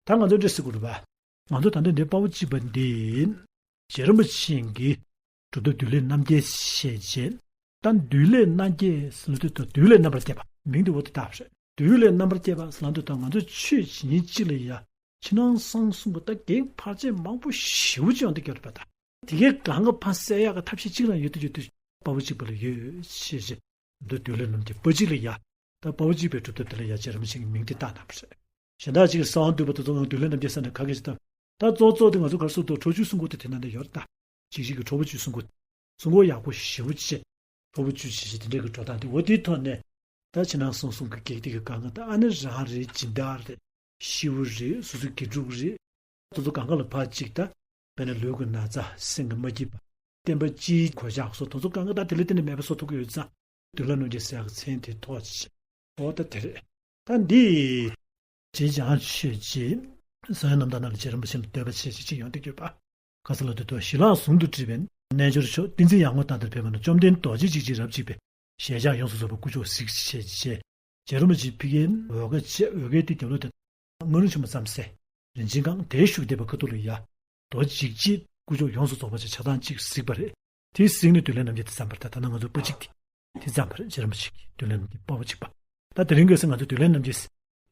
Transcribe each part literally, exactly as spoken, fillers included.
ད་ང་ཚོ་འདྲ་ཟེར་དགོས་རེད་པ། ང་ཚོ་ད་ལྟ་འདིར་དཔའ་བོ་གཅིག་པ་འདི། རྗེ་རིན་པོ་ཆེ་གི་སྒྲུབ་ཐབས་བདུད་ལས་རྣམ་རྒྱལ་ཞེས་བྱས། ད་བདུད་ལས་རྣམ་རྒྱལ་ཟེར་ལབ་དུས་ད་བདུད་ལས་རྣམ་པར་རྒྱལ་བ་མིང་དེ་འོ་དེ་བཏགས་པ་རེད། བདུད་ལས་རྣམ་པར་རྒྱལ་བ་ཟེར་ལབ་དུས་ད་ང་ཚོ་ཆོས་ཇི་སྙེད་ཅིག་ལ་ཡ། ཕྱི་ནང་གསང་གསུམ་པོ་ད་གེགས་བར་ཆད་མང་པོ་ཞེ་པོ་ཅིག་ཡོང་དུས་སྐབས་རེད་པ་ད། དེ་གའི་གང་ག་ཕར་བསལ་ཡག་གི་ཐབས་ཤེས་གཅིག་རང་ཡོད་དུས་ཡོད་དུས་དཔའ་བོ་གཅིག་པ་ལ་ཡོད་ཞེས་བྱས། འདི་བདུད་ལས་རྣམ་རྒྱལ་དཔའ་གཅིག་ལ་ཡ། ད་དཔའ་བོ་གཅིག་པའི་སྒྲུབ་ཐབས་དེ་ལ་ཡ་རྗེ་རིན་པོ་ཆེ་གི་མིང་དེ་བཏགས་གནང་བ་རེད། གཞན་དག་ཅིག་གསང་བ་འདུས་པ་དེ་ཚོ་ང་བདུད་ལས་རྣམ་རྒྱལ་ཟེར་ནས་ག་གེ་ཞིག་བཏགས། ད་གཙོ་གཙོ་དེ་ང་ཚོ་ག་རེ་ཟེར་དུས་ཁྲོ་ཆུའི་སྲུང་འཁོར་དེ་དེ་ནང་དུ་ཡོད་རེད་ད། ཅིག་ཅིག་གི་ཁྲོ་བོ་བཅུའི་སྲུང་འཁོར། སྲུང་འཁོར་ཡག་པོ་ཞེ་པོ་ཅིག་ཁྲོ་བོ་བཅུ་ཞེས་བྱས་དེ་འདྲའི་གི་འགྲོ་སྟངས་དེ་འོ་དེའི་ཐོག་ནས། ད་ཕྱི་ནང་གསང་གསུམ་གྱི་གེགས་དེ་གི་གང་ག་ད་ཨ་ནི་རང་རེད། སྦྱིན་བདག་རེད། ཤི་བོ་རེད། སོ་སོའི་དགེ་ཕྲུག་རེད། དེ་ཚོ་གང་ག་ལ་ཕར་གཅིག་ད། དཔེར་ན་ལུས་ཀྱི་ན་ཚ་སེམས་ཀྱི་མ་སྐྱིད་པ། བསྟན་པ་སྤྱིའི་གོད་ཆག་སོགས་དེ་ཚོ་གང་ག་ད་དེ་ལས་བརྟེན་ནས་མེད་པ་བཟོ་ཐུབ་ཀྱི་ཡོད་ཙང་། བདུད་ལས་རྣམ་རྒྱལ་ཟེར་ཡག་གི་མཚན་དེ་ཐོགས་ཅིག་འོ་ད་དེ་རེད། ད་འདི། རྗེ་འཇམ་དབྱངས་ཆོས་རྗེ། གསང་བའི་རྣམ་ཐར་ནང་ལ་རྗེ་རིན་པོ་ཆེ་ལ་བསྟོད་པ་ཆེ་ཆེ་ཅིག་ཡོང་དུས་ཡོད་པ། ག་ས་ལ་འདུག་ཏོ་ཞི་ལྷག་ཟུང་དུ་འབྲེལ་བའི་རྣལ་འབྱོར་མཆོག། བསྟན་འཛིན་ཡར་ངོའི་རྟ་མདའ་འཕེན་པ་ན། བཅོམ་ལྡན་རྡོ་རྗེ་འཇིགས་བྱེད་རབ་གཅིག་པའི། ཞལ་ཕྱག་ཡོངས་སུ་རྫོགས་པ་སྐུ་མཆོག་གཟིགས་ཞེས་བྱས། རྗེ་རིན་པོ་ཆེ་ཕ་གིའི་འོལ་ཁ་བྱས། འོལ་ཁའི་དེ་རྒྱབ་ལོགས་དེ། སྔ་རུང་ཆེན་མོ་ཙམ་ཟེར། རིན་ཆེན་སྒང་དེའི་ཤུགས་བསྡད་པའི་ཁ་ཐུག་ལ་ཡ། རྡོ་རྗེ་འཇིགས་བྱེད་སྐུ་མཆོག་ཡོངས་སུ་རྫོགས་པ་ཆ་ཆ་ཚང་གཅིག་གཟིགས་པ་རེད། དེ་གཟིགས་ནས་བདུད་ལས་རྣམ་རྒྱལ་དེ་བརྩམས་པ་རེད། ད་ད་ནང་ང་ཚོ་དཔའ་གཅིག་དེ། དེ་བརྩམས་པ་རེད། རྗེ་རིན་པོ་ཆེ་གིས་བདུད་ལས་རྣམ་རྒྱལ་དཔའ་བོ་གཅིག་པ། ད་དེ་རིང་ཁ་སང་ང་ཚོ་བདུད་ལས་རྣམ་རྒྱལ་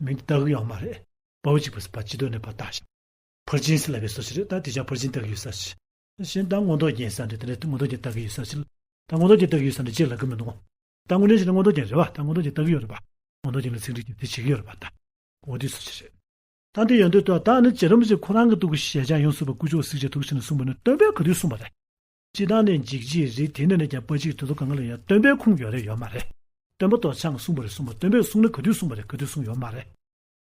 མིང་དེ་བཏགས་ཀྱི་ཡོད་མ་རེད། དཔའ་བོ་གཅིག་པ་ཟེར་བ་སྤྱི་ལྡོག་ནས་ཕར་བཏགས་ཤག་ཕར་ཕྱིན་ཟེར་ལབ་པའི་བཟོ་ཞིག་རེད། ད་དེ་ཅང་ཕར་ཕྱིན་བཏགས་ཀྱི་ཡོད་ས་ཞིག་གཞན་ད་མངོན་རྟོགས་རྒྱན་ཟེར་འདྲ་དེ་འདྲ་མངོན་རྟོགས་རྒྱན་བཏགས་ཀྱི་ཡོད་ས་ཞིག་ད་མངོན་རྟོགས་རྒྱན་བཏགས་ཀྱི་ཡོད་ས་འདྲ་ཅེས་ལབ་ཀྱི་མི་འདུག་ད་དངོས་གནས་བྱས་ན་མངོན་རྟོགས་རྒྱན་རེད་བ། ད་མངོན་རྟོགས་རྒྱན་བཏགས་ཀྱི་ཡོད་རེད་བ། མངོན་རྟོགས་རྒྱན་ལ་ཚིག་འགྲེལ་རྒྱབ་དེ་བྱེད་ཀྱི་ཡོད་རེད་བ་ད། འོ་དེ་བཟོ་ཞིག་རེད། ད་འདི་ཡོང་དུས་ད་ད་ནི་རྗེ་རིན་པོ་ཆེ་ཁོ་རང་གི་ཐུགས་ཀྱི་ཞལ་ཕྱག་ཡོངས་སུ་རྫོགས་པ་སྐུ་མཆོག་གཟིགས་བྱས་ཐུགས་བཞེས་ནས་གསུངས་པ་ནི་སྟོན་པས་ག་དུས་གསུངས་པ་རེད། སྤྱིར་བཏང་ནས་འཇིགས་བྱེད་རེད། དེ་ནས་ནས་ཀྱང་དཔའ་གཅིག་དེ་ཚོ་གང་ག་ལ་ཡང་སྟོན་པའི་ཁུངས་ཡོད་རེད་ཡོད་མ་རེད། སྟོན་པ་རྡོ་རྗེ་འཆང་གིས་གསུངས་པ་རེད་གསུངས་པ། སྟོན་པས་གསུངས་ན་ག་དུས་གསུངས་པ་རེད། ག་དུས་གསུངས་ཡོད་མ་རེད།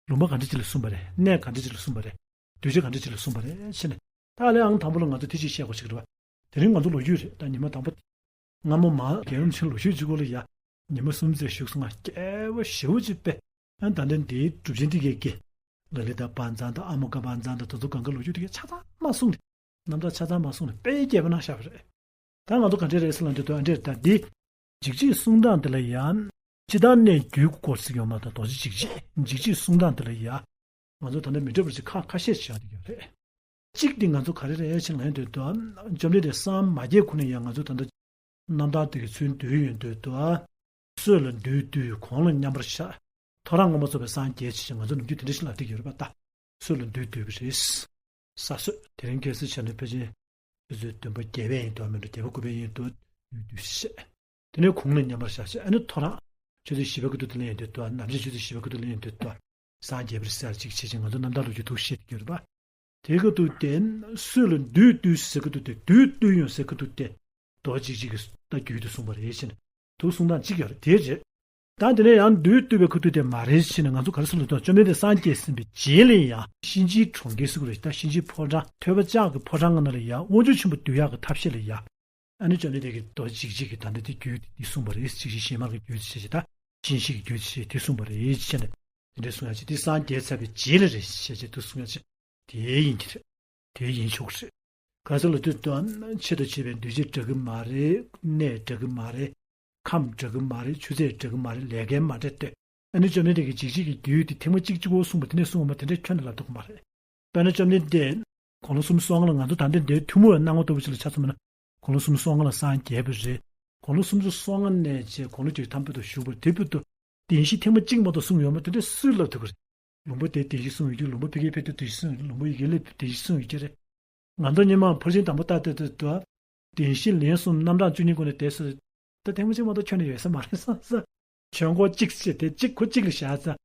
ལུང་པ་ག་འདྲ་ཅིག་ལ་གསུངས་པ་རེད། གནས་ག་འདྲ་ཅིག་ལ་གསུངས་པ་རེད། དུས་ཆ་ག་འདྲ་ཅིག་ལ་གསུངས་པ་རེད་ཟེར་ནས། ད་ལས་ཨང་དང་པོ་ལ་ང་ཚོ་དེ་ཅིག་བཤད་དགོས་ཞིག་རེད་བ། དེ་རིང་ང་ཚོ་ལོ་རྒྱུས་རེད། ད་ཉི་མ་དང་པོ། སྔ་མོ་མ་རྒྱལ་རིན་པོ་ཆེ་ལོ་རྒྱུས་བརྗོད་སྐོར་ལ་ཡ། ཉི་མ་གསུམ་ཙམ་བཞུགས་སོང་ང་། སྐྱེ་བ་ཞེ་པོ་ཅིག་དཔེ། ཨ་ད་ལྟ་འདིའི་གྲུབ་ཆེན་དེ་གས་ཀྱི། ལ་ལི་ད་དཔལ་མཛངས་དང་ཨ་མོ་དགའ་དཔལ་མཛངས་དང་དེ་ཚོ་གང་ག་ལོ་རྒྱུས་དེ་གས་ཆ་ཚང་མ་གསུངས་ནས། རྣམ་ཐར་ཆ་ཚང་མ་གསུངས་ནས་དཔེ་རྒྱས་པ་གནང་བཞག་པ་རེད། ད་ང་ཚོ་ག་འདྲས་རེད་ཟེར་ལབ་དུས་ད་འདྲས་ད་འདི། འཇིགས་བྱེད་གསུང་སྟངས་དེ་ལ་ཡང་། སྤྱིར་བཏང་གནས་རྒྱུད་སྐོར་ཞིག་ཡོད་མ་གཏོགས་རྡོ་རྗེ་འཇིགས་བྱེད་འཇིགས་བྱེད་གསུང་སྟངས་དེ་ལ་ཡང་། ང་ཚོ་ད་ལྟ་མི་འདྲ་བ་ཞིག་ཁ་ཁ་ཤས་ཤིག་ཡོང་གི་ཡོད་རེད། གཅིག་དེ་ང་ཚོ་ག་རེ་རེད་ཞེས་ལབ་དུས་ད། བཅོམ་ལྡན་འདས་སངས་མ་རྒྱས་གོང་ནས་ཡང་ང་ཚོ་ད་ལྟ། རྣམ་ཐར་དེ་གི་ཚུལ་བསྡུས་ཡོང་དུས་ད། སྲོད་ལ་བདུད་བཏུལ་གོང་ལ་མཉམ་པར་བཞག་ཐོ་རངས་མངོན་པར་རྫོགས་པའི་སངས་རྒྱས་ཞེས་ང་ཚོ་ནམ་རྒྱུན་དེ་འདྲ་ཞིག་ལབ་བསྡད་ཀྱི་ཡོད་རེད་པ་ད། སྲོད་ལ་བདུད་བཏུལ་བ་རེད། ས་སྲོད་དེ་རིང་ཁ་སང་བྱས་ན་ཕལ་ཆེར། ཆུ་ཚོད་བདུན་པ་བརྒྱད་པ་ཡིན་དོ་མིན་འགྲོ་བརྒྱད་པ་དགུ་པ་ཡིན་དོ་བདུད་བཏུལ་བྱས། དེ་ནས་གོང་ལ་མཉམ་པར་བཞག་བྱས་ཨ་ནི་ཐོ་རངས། ཆུ་ཚོད་བཞི་པ་ཀ་ཏུ་དེ་ལ་ཡིན་དུས་དོ་ནམ་ཕྱེད་ཆུ་ཚོད་བཞི་པ་ཀ་ཏུ་ལ་ཡིན་དུས་དོ། སངས་རྒྱས་པར་གསལ་ཅིག་བྱེད་ཅིག་ང་ཚོ་རྣམ་ཐར་ལོ་རྒྱུས་ཐུགས་བཞེད་དུ་གྱུར་པ། དེ་ཀ་ཏུ་དེ་སྲོད་ལ་བདུད་བཏུལ་ཟེར་ཀ་ཏུ་དེ་བདུད་བཏུལ་ཡོང་ཟེར་ཀ་ཏུ་དེ། རྡོ་རྗེ་འཇིགས་བྱེད་ཀྱི་ད་རྒྱུད་དུ་གསུངས་པ་རེད་ཅེས་ནས་དུ་གསུང་སྟངས་གཅིག་ཡོད་རེད་དེ་རེད། ད་དེ་ནས་ཡང་བདུད་བཏུལ་བའི་ཁ་ཐུག་དེ་མ་རེད་ཅེས་ནས་ང་ཚོ་ག་རེ་ཟེར་ལ་དོ་བཅོམ་ལྡན་འདས་སངས་རྒྱས་ཟིན་པའི་རྗེས་ལ་ཡང་གཤིན་རྗེའི་གྲོང་ཁྱེར་ཟེར་དགོས་རེད་ད་གཤིན་རྗེའི་ཕོ་བྲང་ཐོས་པ་ལྕགས་ཀྱི་ཕོ་བྲང་ལྔ་ན་ལ་ཡང་དབང་ཕྱུག་ཆེན་པོ་འདུལ་ཡག་གི་ཐབས་ཤེས་ལ་ཡང་། ཨ་ནི་བཅོམ་ལྡན་འདས་ཀྱིས་རྡོ་རྗེ་འཇིགས་བྱེད་ཀྱི་ད་ལྟ་དེ་རྒྱུད་དེ་གསུངས་པ་རེད། འཇིགས་བྱེད་གཞན་མ་གི་རྒྱུད་ཅེས་བྱེད་ད། གཤིན་རྗེ་གི་རྒྱུད་ཅེས་དེ་གསུངས་པ་རེད་ཅེས་ནས། དེ་འདྲའི་གསུང་ཡག་ཅིག་དེ་སངས་རྒྱས་ཚར་བའི་རྗེས་ལ་རེད་ཅེས་བྱེད་དུ་གསུང་ཡག་ཅིག་དེ་ཡིན་གྱི་རེད། དེ་ཡིན་ཆོག་གི་རེད། ག་ས་ལ་དུས་དང་ཆེད་དུ་བྱེད་པའི་འདུས་བྱས་འདྲ་གི་མ་རེད། གནས་འདྲ་གི་མ་རེད། ཁམས་འདྲ་གི་མ་རེད། ཆུ་ཚད་འདྲ་གི་མ་རེད། ལས་འགན་མ་འདྲ་སྟེ། ཨ་ནི་བཅོམ་ལྡན་འདས་ཀྱིས་འཇིགས་བྱེད་ཀྱི་རྒྱུད་དེ་ཐེངས་མ་གཅིག་གཅིག་པོ་གསུངས་པ་དེ་ནས་གསུངས་པ་དེ་འདྲ་ཁྱོན་ནས་ལབ་ཐུབ་ཀྱི་མ་རེད། དཔེར་ན་བཅོམ་ལྡན་འདས། དགུང་ལོ་སུམ་ཅུ་སོ་ལྔ་ལ་ང་ཚོ་ད་ལྟ་འདིར་ཐུན་མོང་བའི་སྣང་བ་ལྟ་བུ་ཞིག་ལ་ཆ་མཚོན་པ་ན། དགུང་ལོ་སུམ་ཅུ་སོ་ལྔ་ལ་སངས་རྒྱས་པ་རེད། དགུང་ལོ་སུམ་ཅུ་སོ་ལྔ་ནས་བྱས་དགུང་ལོ་བརྒྱད་ཅུ་ཐམ་པ་དུ་བཞུགས་པ་དེ་བར་དུ། བདེན་བཞི་ཐེངས་མ་གཅིག་མ་གཏོགས་གསུངས་ཡོད་མ་རེད་དེ་འདྲ་སུས་ལབ་ཐུབ་ཀྱི་རེད། ལུང་པ་དེ་བདེན་བཞི་གསུངས་ཡོད་དུས་ལུང་པ་ཕ་གིར་ཕེབས་དུས་བདེན་བཞི་གསུངས་ཡོད་ལུང་པ་ཡི་གེ་ལས་བདེན་བཞི་གསུངས་ཡོད་ཀྱི་རེད། ང་ཚོ་སྔོན་མ་ཕར་ཕྱིན་དང་པོ་ལྟ་དེ་དུས་དུ། བདེན་བཞི་ལན་གསུམ་རྣམ་གྲངས་བཅུ་གཉིས་སྒོ་ནས་བསྡད་སོང་། ད་ཐེངས་མ་གཅིག་མ་གཏོགས་ཁྱོན་ནས་ཡོད་ས་མ་རེད་བསམ་ས། ཆོས་འཁོར་གཅིག་བྱས་ཏེ་གཅིག་ཁོ་གཅིག་ལ་བཞག་ཙང་།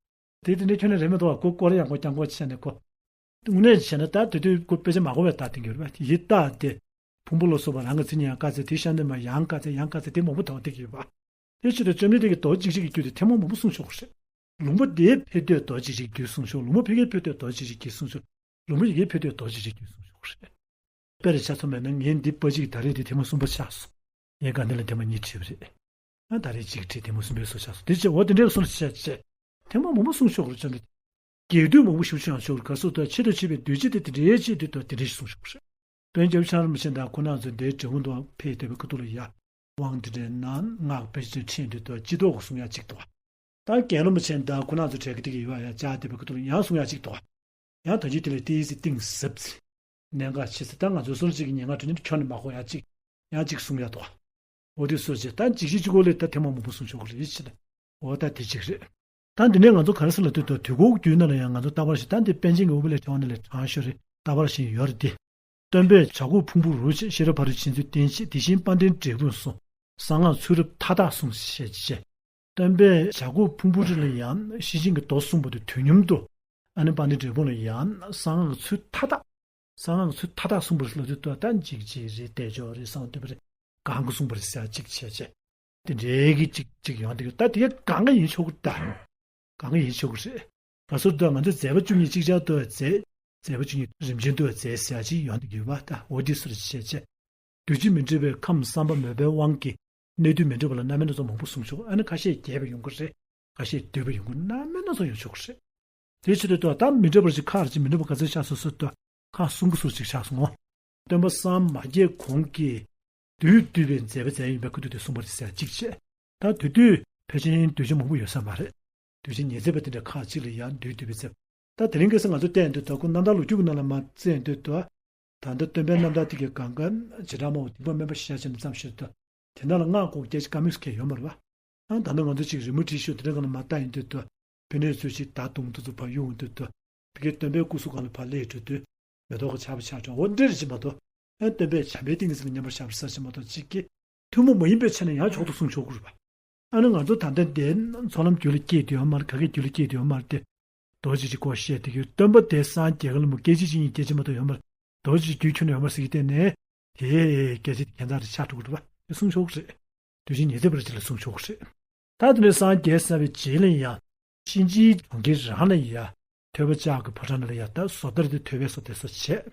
དེ་དེ་འདྲའི་ཁྱོན་ནས་རེད་མི་འདུག་བ་གོ་སྐོར་ཡང་གོ་རྐྱང་གོ་བྱས་ནས་གོ། དངོས་གནས་བྱས་ན་ད་དེ་དུས་ཁོ་དཔེ་ཆ་མ་གོ་བའི་ད་དེང་གི་རེད་པ་ཡི་ད་དེ། ཕུང་པོ་ལ་སོགས་པ་རང་གི་མཚན་ཉིད་ཡང་བཀག་ཚེ་དེ་ཤ་འདི་མ་ཡང་བཀག་ཚེ་ཡང་བཀག་ཚེ་དེ་མང་པོ་དོགས་བསྡད་ཀྱི་ཡོད་པ། དེ་ཕྱིར་དུ་བཅོམ་ལྡན་འདས་ཀྱིས་རྡོ་རྗེ་འཇིགས་བྱེད་ཀྱི་རྒྱུད་དེ་ཐེངས་མ་མང་པོ་གསུངས་ཆོག་གི་རེད། ལུང་པ་དེའི་ཕེབས་དུས་རྡོ་རྗེ་འཇིགས་བྱེད་ཀྱི་རྒྱུད་གསུངས་ཆོག་ལུང་པ་ཕ་གིར་ཕེབས་དུས་རྡོ་རྗེ་འཇིགས་བྱེད་ཀྱི་རྒྱུད་གསུངས་ཆོག་ལུང་པ་ཡི་གེར་ཕེབས་དུས་རྡོ་རྗེ་འཇིགས་བྱེད་ཀྱི་རྒྱུད་གསུངས་ཆོག་གི་རེད། དཔེར་ཆ་མཚོན་པ་ན་ངས་འདི་པ་གཅིག་ད་རེས་དེ་ཐེངས་མ་གསུམ་པ་ཆགས་སོང་། ངས་དགའ་ལྡན་ལ་ཐེངས་མ་གཉིས་བྲིས་པ་རེད། ཨ་ད་རེས་གཅིག་བྲིས་ཐེངས་མ་གསུམ་པའི་བཟོ་ཆགས་སོང་དེ་བྱས་འོ་དེ་འདྲའི་གསུང་བཤད་བྱས། ཐེངས་མ་མང་པོ་གསུངས་ཆོག་གི་རེད་བཅོམ་ལྡན། རྒྱས་བསྡུས་མང་པོ་ཞིག་བྱུང་ཡང་ཆོག་གི་རེད་ག་སོ་ད་ཆེད་དུ་བྱེད་པའི་འདུས་བྱས་དེ་དེ་འདྲའི་ཆེད་དུ་དང་དེ་འདྲའི་ཞིག་གསུངས་ཆོག་གི་རེད། དཔལ་རྒྱལ་བ་ལྷ་རིན་པོ་ཆེ་དང་ཁོང་རྣམ་ཚོ་འདིའི་འབྲས་སྤུངས་དུ་ཕེབས་བསྡད་པའི་ཁ་ཐུག་ལ་ཡ། དབང་དེ་འདྲའི་ནང་སྔགས་དཔེ་ཆ་ཕྲེང་དུ་དང་སྤྱི་ལྡོག་གི་གསུང་ཡག་གཅིག་འདུག་བ། ད་རྒྱལ་བ་རིན་པོ་ཆེ་དང་ཁོང་རྣམ་ཚོ་གྲས་ཀྱི་དེ་གི་ཡོད་ཡ་བཅར་བསྡད་པའི་ཁ་ཐུག་ལ་ཡང་གསུང་ཡག་གཅིག་འདུག་བ། ཡང་ད་ཅི་དེ་ལས་ཏི་སི་གཏིང་ཟབ་ཚེ། གནད་འགག་ཆེ་ཚེ་ད་ང་ཚོ་སོར་ཅིག་གི་ཉེན་ཁ་གྲོན་ནི་ཁྱོན་ནས་མ་གོ་ཡ་གཅིག་ཡང་གཅིག་གསུང་ཡ་དོ། འོ་དེ་སོར་ཅིག་ད་འཇིགས་བྱེད་གཅིག་གོ་ལས་ད་ཐེངས་མ་མང་པོ་གསུང་ཆོག་གི་རེད་ཅི་ད། འོ་ད་དེ་གཅིག་རེད། ད་འདི་ནས་ང་ཚོ་ག་རེ་ཟེར་ལ་ལྟོས་དོ། དུས་འཁོར་བརྒྱུད་ནང་ལ་ཡང་ང་ཚོ་རྟག་པར་ཞིག་ད་འདི་པཎ་ཆེན་གྱི་དབུ་པ་ལས་བྱུང་བ་ནི་ལས་དྲང་ཤོས་རེད། རྟག་པར་ཞིག་ཡོད་རེད་དེ། སྟོན་པས་བྱ་རྒོད་ཕུང་པོ་རུ་ཆེ་ཤེས་རབ་ཕ་རོལ་ཕྱིན་ཚུལ་བསྟན་ཅེས་དེ་བཞིན་དཔལ་ལྡན་འབྲས་སྤུངས་སུ། གསང་སྔགས་ཚུལ་རབ་མཐའ་དག་གསུངས་ཞེས་བྱས། སྟོན་པས་བྱ་རྒོད་ཕུང་པོ་རི་ལ་ཡང་ཤེར་ཕྱིན་གྱི་མདོ་གསུངས་པ་དེ་དུས་མཉམ་དུ། ཨ་ནི་དཔལ་ལྡན་འབྲས་སྤུངས་ལ་ཡང་གསང་སྔགས་ཚུལ་མཐའ་དག་གསང་སྔགས་ཚུལ་མཐའ་དག་གསུངས་པ་རེད་ལབ་དུས་ད་འཇིགས་བྱེད་རེད། དལ་འབྱོར་རེད། གསང་བ་འདུས་པ་རེད། གང་གི་གསུངས་པ་རེད་ཟེར་གཅིག་བྱས་བྱས། དེ་འདྲའི་གི་གཅིག་གཅིག་ཡོང་དེ་གི་ད་དེ་ག་གང་ག་ཡིན་ཆོག་གི་ད། གང་ག་ཡིན་ཆོག་གི་རེད། ག་སོར་ད་ང་ཚོ་མཛད་པ་བཅུ་གཉིས་གཅིག་ཆར་དུ་མཛད། མཛད་པ་བཅུ་གཉིས་རིམ་བྱོན་དུ་མཛད་ཟེར་གཅིག་ཡོང་དེ་གི་བ་ད་འོ་དེ་སོར་བྱས་བྱས། འདུས་བྱས་མི་འདྲ་བའི་ཁམས་བསམ་པ་མོས་པའི་དབང་གིས་གནས་དུས་མི་འདྲ་བ་ལ་རྣམ་སྨིན་སྣ་ཚོགས་མང་པོ་གསུངས་ཆོག་ཨ་ནི་ཁ་ཤས་རྒྱས་པ་ཡོང་གི་རེད། ཁ་ཤས་བསྡུས་པ་ཡོང་གི་རྣམ་སྨིན་སྣ་ཚོགས་ཡོང་ཆོག་གི་རེད། དེ་ཆེད་དུ་ད་མི་འདྲ་བར་ཅིག་ཁག་ཅིག་མི་འདྲ་བ་ག་ཚོད་ཆགས་སོ་སོ་ད་ཁག་གསུམ་གྱི་ཟུར་ཅིག་ཆགས་སོང་ངོ་། སྟོན་པ་སངས་མ་རྒྱས་གོང་གི་བདུད་འདུལ་བའི་མཛད་པ་མཛད་ཡིན་པའི་ཁུ་བསྡུ་དེ་གསུངས་པ་རེད་ཟེར་གཅིག་བྱས། ད་དེ་དུས་ཕལ་ཆེར་འདུས་བྱས་མང་པོ་ཡོད་ས་མ་རེད། འདུས་བྱས་ཉི་ཚེ་བ་དེ་འདྲ་ཁག་ཅིག་ལ་ཡང་བདུད་འདུལ་བའི་མཛད་པ། ད་དེ་རིང་ཁ་སང་ང་ཚོ་བལྟས་ཡོང་དུས་ད་ཁོ་རྣམ་ཐར་ལོ་རྒྱུས་ཀྱི་ནང་ལ་མར་བཙལ་ཡོང་དུས་ད། ད་ལྟ་སྟོན་པའི་རྣམ་ཐར་དེ་གའི་སྒང་ག་བྱེ་བྲག་སྨྲ་བ་སྡིག་པ་དམན་པ་ཤར་ཕྱིན་ཙམ་ཞིག་ད། དེ་ནང་ལ་སྔགས་སྐོར་སྐད་ཆ་ཀ་མིས་ཁས་ཡོད་མ་རེད་པ། ཨང་ད་ནི་ང་ཚོ་ཅིག་རི་མོ་བྲིས་ཤོག་དེ་འདྲ་གང་ལ་མ་བལྟ་ཡོང་དུས་ད། ཕི་ནས་ཚུལ་ཞིག་ད་དུང་དུ་ཚུར་ཕར་གཡུག་ཡོང་དུས་ད། ཕ་གིའི་སྟོན་པའི་སྐུ་གཟུགས་སྒང་ལ་ཕར་སླེབས་འགྲོ་དུས། མེ་ཏོག་གི་ཆར་པ་ཆགས་འགྲོ་འོ་འདྲེར་ཅིག་མ་གཏོགས། ཨ་སྟོན་པས་བྱམས་པའི་ཏིང་ངེ་འཛིན་ལ་མཉམ་པར་བཞག་པ་ས་ཅིག་མ་གཏོགས་ཅིག་གི་ཐུན་མོང་མ་ཡིན་པའི་ཆ་ནས་ཡང་ཆོག་ཏུ་གསུང་ཆོག་གི་རེད་པ། ཨ་ནི་ང་ཚོ་ད་ལྟ་འདི་ཚོགས་ལམ་རྒྱུད་ལ་སྐྱེས་དུས་ཡོད་མ་རེད། ག་གེ་རྒྱུད་ལ་སྐྱེས་དུས་ཡོད་མ་རེད་དེ། རྡོ་རྗེ་གཅིག་སྐོར་བཤད་དེ་གི་སྟོན་པ་དེ་སངས་རྒྱས་ག་ལ་མོ་སྐད་ཅིག་གཅིག་གཉིས་སྐད་ཅིག་མ་གཏོགས་ཡོད་མ་རེད། རྡོ་རྗེ་རྒྱུད་ཁྱོན་ནས་ཡོད་མ་རེད་ཟེར་གི་བལྟས་ནས་དེ་སྐད་ཆ་དེ་ཁྱད་མཚར་རེ་ཆགས་འགྲོ་གི་རེད་པ། དེ་གསུང་ཆོག་གི་རེད། དུས་ཆེན་ཉི་ཚེ་བར་ཅིག་ལ་གསུང་ཆོག་གི་རེད། ད་དེ་ནས་སངས་རྒྱས་ཚར་བའི་རྗེས་ལ་ཡང་གཤིན་རྗེའི་གྲོང་ཁྱེར་རང་ལ་ཡ་ཐོས་པ་ལྕགས་ཀྱི་ཕོ་བྲང་ལ་ཡ་ད་བཟོ་ལྟར་དེ་ཐོས་པའི་བཟོ་དེ་ཚོ་བྱས།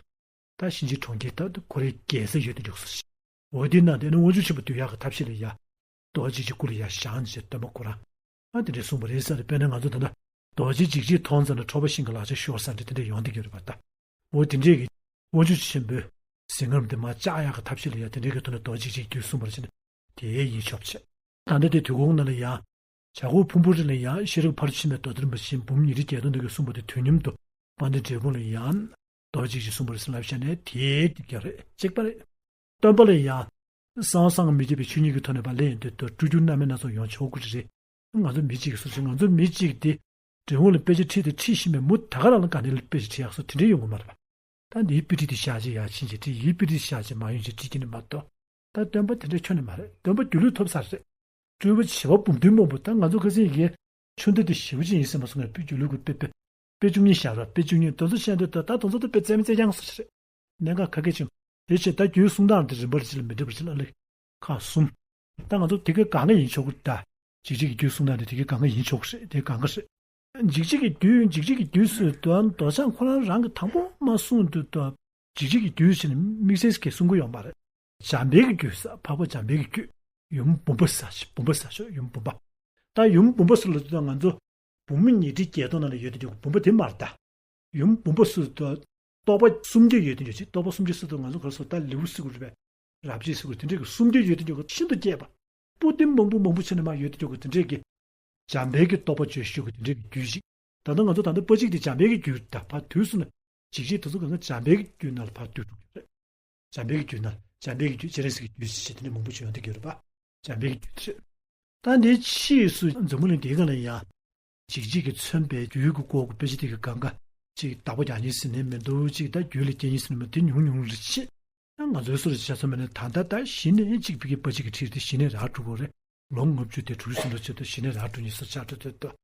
ད་གཤིན་རྗེའི་གྲོང་ཁྱེར་ད་དུ་ཁོ་རའི་རྒྱལ་ས་ཡོད་དུ་འཇུག་སོ་ཞེས། འོ་དེ་ན་དེ་ནི་དབང་ཕྱུག་ཆེན་པོ་འདུལ་ཡག་གི་ཐབས་ཤེས་ལ་ཡ། རྡོ་རྗེ་གཅིག་སྐུ་ལ་ཡ་བཞེངས་བྱས་སྟོན་པ་ཁོ་རང་། ཨ་དེ་འདྲས་གསུངས་པ་རེད་ས་རེད། དཔེར་ན་ང་ཚོ་ད་ལྟ་རྡོ་རྗེ་འཇིགས་བྱེད་མཐོང་ཙམ་ལ་ཁྲོ་བ་ཤིང་གི་ལག་ཆ་ཤོར་ས་འདྲ་དེ་འདྲས་ཡོང་བསྡད་ཀྱི་རེད་པ་ད། འོ་དེ་འདྲས་ཀྱི་དབང་ཕྱུག་ཆེན་པོས་གཟིམ་ཁང་དེ་མར་བཅག་ཡག་གི་ཐབས་ཤེས་ལ་ཡ་དེ་འདྲས་ཀྱི་ཐོག་ནས་རྡོ་རྗེ་འཇིགས་བྱེད་གསུངས་པར་བྱས་ནས་དེའི་ཡིད་ཆོབ་བྱས། ད་ལྟ་དེ་དུས་འཁོར་ནང་ལ་ཡ། བྱ་རྒོད་ཕུང་པོ་རི་ལ་ཡ་ཤེས་རབ་ཕ་རོལ་ཕྱིན་པའི་མདོ་སྡེ་རིན་པོ་ཆེ་འབུམ་ཉི་ཁྲི་བརྒྱད་སྟོང་དེ་གསུངས་པ་དེ་དུས་མཉམ་དུ་དཔལ་ལྡན་འབྲས་སྤུངས་ལ་ཡ། རྡོ་རྗེ་འཇིགས་བྱེད་གསུངས་པ་རེད་ཟེར་ལབ་བྱས་ནས་དེའི་དེ་རྒྱ་རེད་གཅིག་པ་རེད། སྟོན་པ་ལ་ཡང་། གསང་བ་གསང་སྔགས་མི་བརྗེད་པའི་ཆོས་ཉིད་ཀྱི་ཐོག་ནས་ཕར་སླེབས་ཡོང་དུས་ད་སྤྲུལ་བསྒྱུར་རྣམ་སྨིན་སྣ་ཚོགས་ཡོང་ཆོག་གི་རེད། ང་ཚོ་མི་གཅིག་གི་སོ་སོ་ང་ཚོ་མི་གཅིག་དེ་འབྲི་གུང་ལ་དཔེ་ཆ་ཁྲིད་དང་ཁྲིད་བཞིན་པའི་མུ་ད་ག་རང་ལ་དཀའ་གནད་ལ་དཔེ་ཆ་ཁྲིད་ཡག་སོགས་དེ་འདྲས་ཡོང་གི་མ་རེད་པ། ད་འདིའི་དཔེ་ཁྲིད་དེ་བཞག་བྱས་ཡར་ཕྱིན་བྱས་ཁྲིད་ཡིན་དཔེ་ཁྲིད་བཞག་བྱས་མ་ཡོང་བྱས་ཁྲིད་ཀྱི་ནི་མ་གཏོགས། ད་སྟོན་པ་དེ་འདྲས་ཁྱོན་ནས་མ་རེད། སྟོན་པ་སྒྱུ་ལུས་ཐོབ་ཚར་རེད། སྤྲུལ་པ་བྱེ་བ་འབུམ་བདུན་མང་པོ་ད་ང་ཚོ་ཁ་སང་གི་ཆུ་མདའ་དེ་ཞེ་པོ་ཅིག་ཡིན་ཟེར་མ་སོང་ངས་དཔེ་སྒྱུ་ལུས་ཀྱི་དཔེ་དཔེ་དཔེ་བཅུ་གཉིས་བཞག་ར་དཔེ་བཅུ་གཉིས་དེ་ཚོ་བཤད་འདོད་ད་ད་དེ་ཚོ་ད་དཔེ་རྩེ་མི་རྩེ་རྐྱང་སོ་ཞིག་རེད། གནད་འགག་ག་གེ་ཆེ། དེ་བྱས་ད་རྒྱུད་གསུང་སྟངས་དེ་རིམ་པར་ཅིག་ལ་མི་འདྲ་བ་ཅིག་ལ་ཨ་ལེ། ཁག་གསུམ། ད་ང་ཚོ་དེ་གའི་གང་ག་ཡིན་ཆོག་གི་ད། འཇིགས་བྱེད་ཀྱི་རྒྱུད་གསུང་སྟངས་དེ་དེ་གའི་གང་ག་ཡིན་ཆོག་གི་རེད་དེ་གང་ག་རེད། འཇིགས་བྱེད་ཀྱི་རྒྱུད་འཇིགས་བྱེད་ཀྱི་རྒྱུད་ཟེར་དུས་མདོ་བྱང་ཁོ་རང་རང་གི་དང་པོ་མ་གསུངས་དུས་ད། འཇིགས་བྱེད་ཀྱི་རྒྱུད་ཟེར་ནས་དམིགས་བསལ་གྱིས་གསུང་གི་ཡོད་མ་རེད། འཇམ་དཔལ་གྱི་རྒྱུད་ཟེར་འཕགས་པ་འཇམ་དཔལ་གྱི་རྒྱུད། ཡུམ་བུམ་པ་ཟེར་ཞིག་བུམ་པ་ཟེར་ཞོག་ཡུམ་བུམ་པ། ད་ཡུམ་བུམ་པ་ཟེར་ལབ་དུས་ད་ང་ཚོ། བུམ་ཉི་ཁྲི་བརྒྱད་སྟོང་ནང་ལ་ཡོད་དེ་འཇོག་བུམ་པ་དེ་མ་རེད་ད། ཡུམ་བུམ་པ་ཟེར་དུས། རྟོག་པ་སུམ་བརྒྱ་ཡོད་དེ་འཇོག་ཅིག་རྟོག་པ་སུམ་བརྒྱ་ཟེར་དུས་ང་ཚོ་ག་རེ་ཟེར་ད་ལེའུ་ཟེར་དགོས་རེད་པས། རབ་བྱེད་ཟེར་དགོས་དེ་འདྲས་ཀྱི་སུམ་བརྒྱ་ཡོད་དེ་འཇོག་ཤིན་ཏུ་རྒྱས་པ། པོ་ཏི་མང་པོ་མང་པོ་བྱས་ནས་མར་ཡོད་དེ་འཇོག་གི་དེ་འདྲས་ཀྱི། འཇམ་དཔལ་གྱི་རྟོགས་པ་བརྗོད་ཤོག་གི་དེ་འདྲས་ཀྱི་རྒྱུད་ཅིག་ད་ལྟ་ང་ཚོ་ད་ལྟ་པ་ཅིག་དེ་འཇམ་དཔལ་གྱི་རྒྱུད་ད་ཕར་དུས་སུ་ན། འཇིགས་བྱེད་དེ་ཚོ་གང་ག་འཇམ་དཔལ་གྱི་རྒྱུད་ནང་ལ་ཕར་བསྡུས་འགྲོ་གི་རེད། འཇམ་དཔལ་གྱི་རྒྱུད་ནང་འཇམ་དཔལ་གྱི་རྒྱུད་སྤྱན་རས་གཟིགས་ཀྱི་རྒྱུད་ཅེས་བྱས་དེ་འདྲ་མང་པོ་བྱུང་ཡོང་དེ་གི་རེད་པ། འཇམ་དཔལ་གྱི་རྒྱུད་དེ་རེད། ད་འདིའི་ཕྱིས་སུ་འཛམ་བུ་གླིང་འདིའི་སྒང་ལ་ཡང་། འཇིགས་བྱེད་ཀྱིས་མཚོན་པའི་རྒྱུད་ཀྱི་སྐོར་གྱི་དཔེ་ཆ་དེ་གི་སྒང་ག་ཅིག་བདག་པོ་རྒྱག་མཁན་ཟེར་ནས་མི་འདུག་ཅིག་ད་རྒྱུད་ལ་སྐྱེལ་མཁན་ཟེར་ནས་མི་དེ་ཉུང་ཉུང་རེད་ཅེས། ད་ང་ཚོའི་སོར་བྱས་ཚོ་མེད་ན་ད་ལྟ་ད་གཞི་ནས་གཅིག་ཕ་གི་པ་གཅིག་གི་ཁྲིད་དེ་གཞི་ནས་རག་འགྲོ་གི་རེད། ལོ་ལྔ་བཅུ་དེ་དྲུག་ཅུ་ཟིན་འགྲོ་ཆེད་དུ་གཞི་ནས་རག་འགྲོ་མཁན་སོར་ཆགས་འགྲོ་དུས་ད།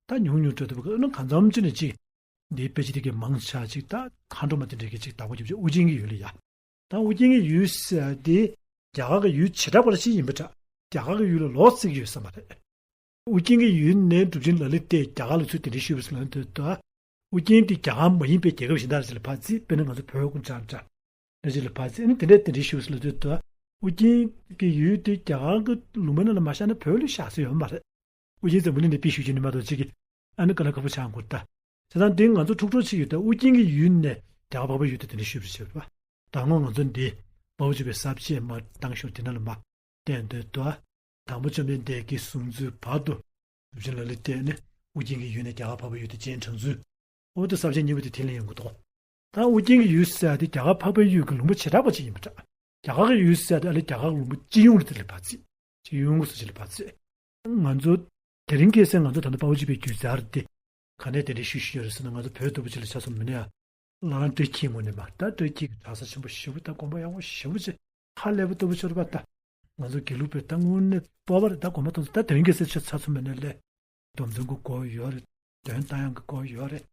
ད་ཉུང་ཉུང་འགྲོ་དུས་ཨ་ནི་གང་འཚམ་ཅིག་ནས་ཅིག་འདིའི་དཔེ་ཆ་དེ་གའི་མང་ཆེ་ཅིག་ད་མཁའ་འགྲོ་མ་དེ་འདྲའི་གི་ཅིག་བདག་པོ་རྒྱབ་ཅིག་ཨུ་རྒྱན་གྱི་ཡུལ་ལ་ཡ། ད་ཨུ་རྒྱན་གྱི་ཡུལ་ཟེར་དེ་རྒྱ་གར་གྱི་ཡུལ་བྱེ་བྲག་པར་ཞིག་ཡིན་པ་འདྲ། རྒྱ་གར་གྱི་ཡུལ་ལ་ལོག་བརྩི་གི་ཡོད་ས་མ་རེད། ཨུ་རྒྱན་གྱི་ཡུལ་ནས་གྲུབ་ཆེན་ལ་ལུ་ཏས་རྒྱ་གར་ལ་ཚུར་གདན་འདྲེན་ཞུས་པ་ཟེར་ལབ་དུས་ད། ཨུ་རྒྱན་དེ་རྒྱ་གར་མ་ཡིན་པའི་རྒྱལ་ཁབ་གཞན་དག་ཅིག་ལ་ཕར་བརྩིས། དཔེར་ན་ང་ཚོ་བོད་ཀུན་འདྲ་འདྲ། ཨ་ཅིག་ལ་ཕར་བརྩིས་ཨ་ནི་དེ་འདྲས་གདན་འདྲེན་ཞུས་པ་ཟེར་ལབ་དུས་ད། ཨུ་རྒྱན་གྱི་ཡུལ་དེ་རྒྱ་གར་གྱི་ལུང་པའི་ནང་ལ་མ་བཞག་ན་བོད་ལ་བཞག་ས་ཡོད་མ་རེད། ཨུ་རྒྱན་འཛམ་བུ་གླིང་ནས་དཔེ་ཞུ་རྒྱུ་ནི་མ་གཏོགས་ཅིག་གིས་ཨ་ནི་དཀའ་ལས་ཁག་པོ་ཆགས་འགོ་ད། བྱས་ཙང་འདི་ང་ཚོ་འཁྲུག་འཁྲུག་ཅིག་ཡོད་ད་ཨུ་རྒྱན་གྱི་ཡུལ་ནས་རྒྱ་གར་འཕགས་པའི་ཡུལ་དུ་དེ་འདྲ་ཞུས་པ་བྱས་པ། ད་སྔོན་ང་ཚོ་འདི་དཔའ་བོ་སྤྱོད་པའི་ས་བཅད་མར་བཏང་ཞོར་དེ་ནང་ལ་མར་བསྟན་འདོད་དོ། དང་པོ་བཅོམ་ལྡན་འདས་ཀྱིས་གསུངས་ཚུལ་བར་དུ་གྲུབ་ཆེན་ལ་ལུ་བལྟས་ནས་ཨུ་རྒྱན་གྱི་ཡུལ་ནས་རྒྱ་གར་འཕགས་པའི་ཡུལ་དུ་སྤྱན་དྲངས་ཚུལ། ཨོ་དེ་ས་བཅད་གཉིས་པོ་དེ་དེ་ལ་ཡོང་གི་འདུག་ད་ཨོ་རྒྱན་གྱི་ཡུལ་ཟེར་ཡ་དེ་རྒྱ་གར་འཕགས་པའི་ཡུལ་གྱི་ལུང་པ་བྱེ་བྲག་པ་ཅིག་ཡིན་པ་འདྲ། རྒྱ་གར་གྱི་ཡུལ་ཟེར་ཡ་དེ་ཨ་ལས་རྒྱ་གར་གྱི་ལུང་པ་སྤྱི་ཡོངས་ལ་དེ་ལ་བར་ཚིགས། སྤྱི་ཡོངས་སུ་ཅིག་ལ་བར་ཚིགས། ང་ཚོ་དེ་རིང་ཁ་སང་ང་ཚོ་ད་ལྟ་དཔའ་བོ་གཅིག་པའི་རྒྱུད་རྩ་རེད་དེ། ག་ནས་དེ་འདྲའི་ཤུལ་ཤུལ་ཡོད་རེད་ཟེར་ན། ང་ཚོ་བོད་ལྟ་བུ་ཅིག་ལ་ཆ་མཚོན་མིན་ན་ཡང་། བླ་བྲག་བྲག་སྐྱིད་ངོས་ནས་མ་ད་བྲག་སྐྱིད་ཀྱི་གྲྭ་ས་ཆེན་པོ་ཞེ་པོ་ད་དགོན་པ་ཡག་པོ་ཞེ་པོ་ཅིག་ཧ་ལས་པ་ལྟ་བུ་ཤོར་བ་ད། ང་ཚོ་དགེ་ལུགས་པའི་ད་དངོས་གནས་སྤོབས་པ་རེད། ད་དགོན་པ་དང་ད་དེ་རིང་ཁ་སང་ཆ་ཆ་མཚོན་མིན་ན་ལས། སྡོམ་བརྩོན་གྱི་སྐོར་ཡོད་རེད། འདོན་གཏོང་ཡག་གི་སྐོར་ཡོད་རེད།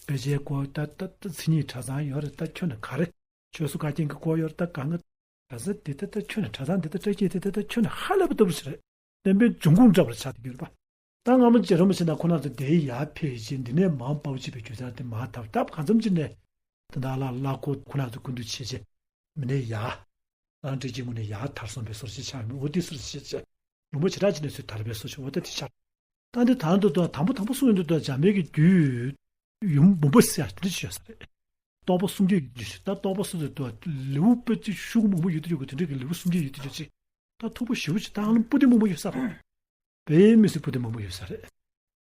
དཔེ་ཆའི་སྐོར་ད་ད་ད་མཚན་ཉིད་གྲྭ་ཚང་ཡོད་རེད། ད་ཁྱོན་ནས་ག་རེ། ཆོས་སྲུང་བཀའ་རྒྱན་གྱི་སྐོར་ཡོད་རེད། ད་གང་ག་ག་ས་འདི་ད་ད་ཁྱོན་ནས་གྲྭ་ཚང་འདི་ད་བཀྲ་ཤིས་འདི་ད་ད་ཁྱོན་ནས་ཧ་ལས་པ་ལྟ་བུ་ཞིག་རེད། བསྟན་པའི་འབྱུང་ཁུངས་འདྲ་བར་ཆགས་བསྡད་ཡོད་རེད་པ། ད་སྔ་མོ་རྗེ་རིན་པོ་ཆེ་ན་ཁོ་ན་ཚོ་དེའི་ཡར་ཕེབས་རྗེས་འདི་ནས་མར་དཔའ་བོ་གཅིག་པའི་རྒྱུད་རྩ་དེ་མར་དར་སྟབས་གང་འཚམ་ཅིག་ནས། ད་ལྟ་ལ་ལ་ཁོ་ཁོ་ན་ཚོ་སྐུ་མདུན་ཆེ་ཆེ། མི་ནས་ཡར། རང་འདྲེས་ཀྱི་ངོས་ནས་ཡར་དར་སོང་བའི་སོར་ཞིག་ཆགས་མི་འོ་དེ་སོར་ཞིག་ཆགས། ལུང་པ་བྱེ་བྲག་ཅིག་ནས་ཚུར་དར་བའི་སོར་ཞིག་འོ་ད་དེ་ཆགས། ད་འདི་དང་དུ་དང་དང་པོ་དང་པོ་གསུངས་ཡོང་དུས་ད་འཇམ་དཔལ་གྱི་རྒྱུད། ཡུམ་འབུམ་པ་ཟེར་ཡ་དེ་འདྲ་ཞིག་ཡོད་ས་རེད། རྟོགས་པ་སུམ་བརྒྱ་ཡོད་དུས་ཅིག་ད་རྟོགས་པ་སུམ་བརྒྱ་དུ་ལེའུ་དཔེ་ཅིག་ཤུགས་མང་པོ་ཡོད་དུས་ཅིག་གི་དེ་འདྲ་གི་ལེའུ་སུམ་བརྒྱ་ཡོད་དུས་ཅིག་ད་ཐུག་པ་ཞེ་པོ་ཅིག་ད་ཧ་ལམ་པོ་ཏི་མང་པོ་ཡོད་ས་རེད། དཔེ་མི་སྲིད་པོ་ཏི་མང་པོ་ཡོད་ས་རེད།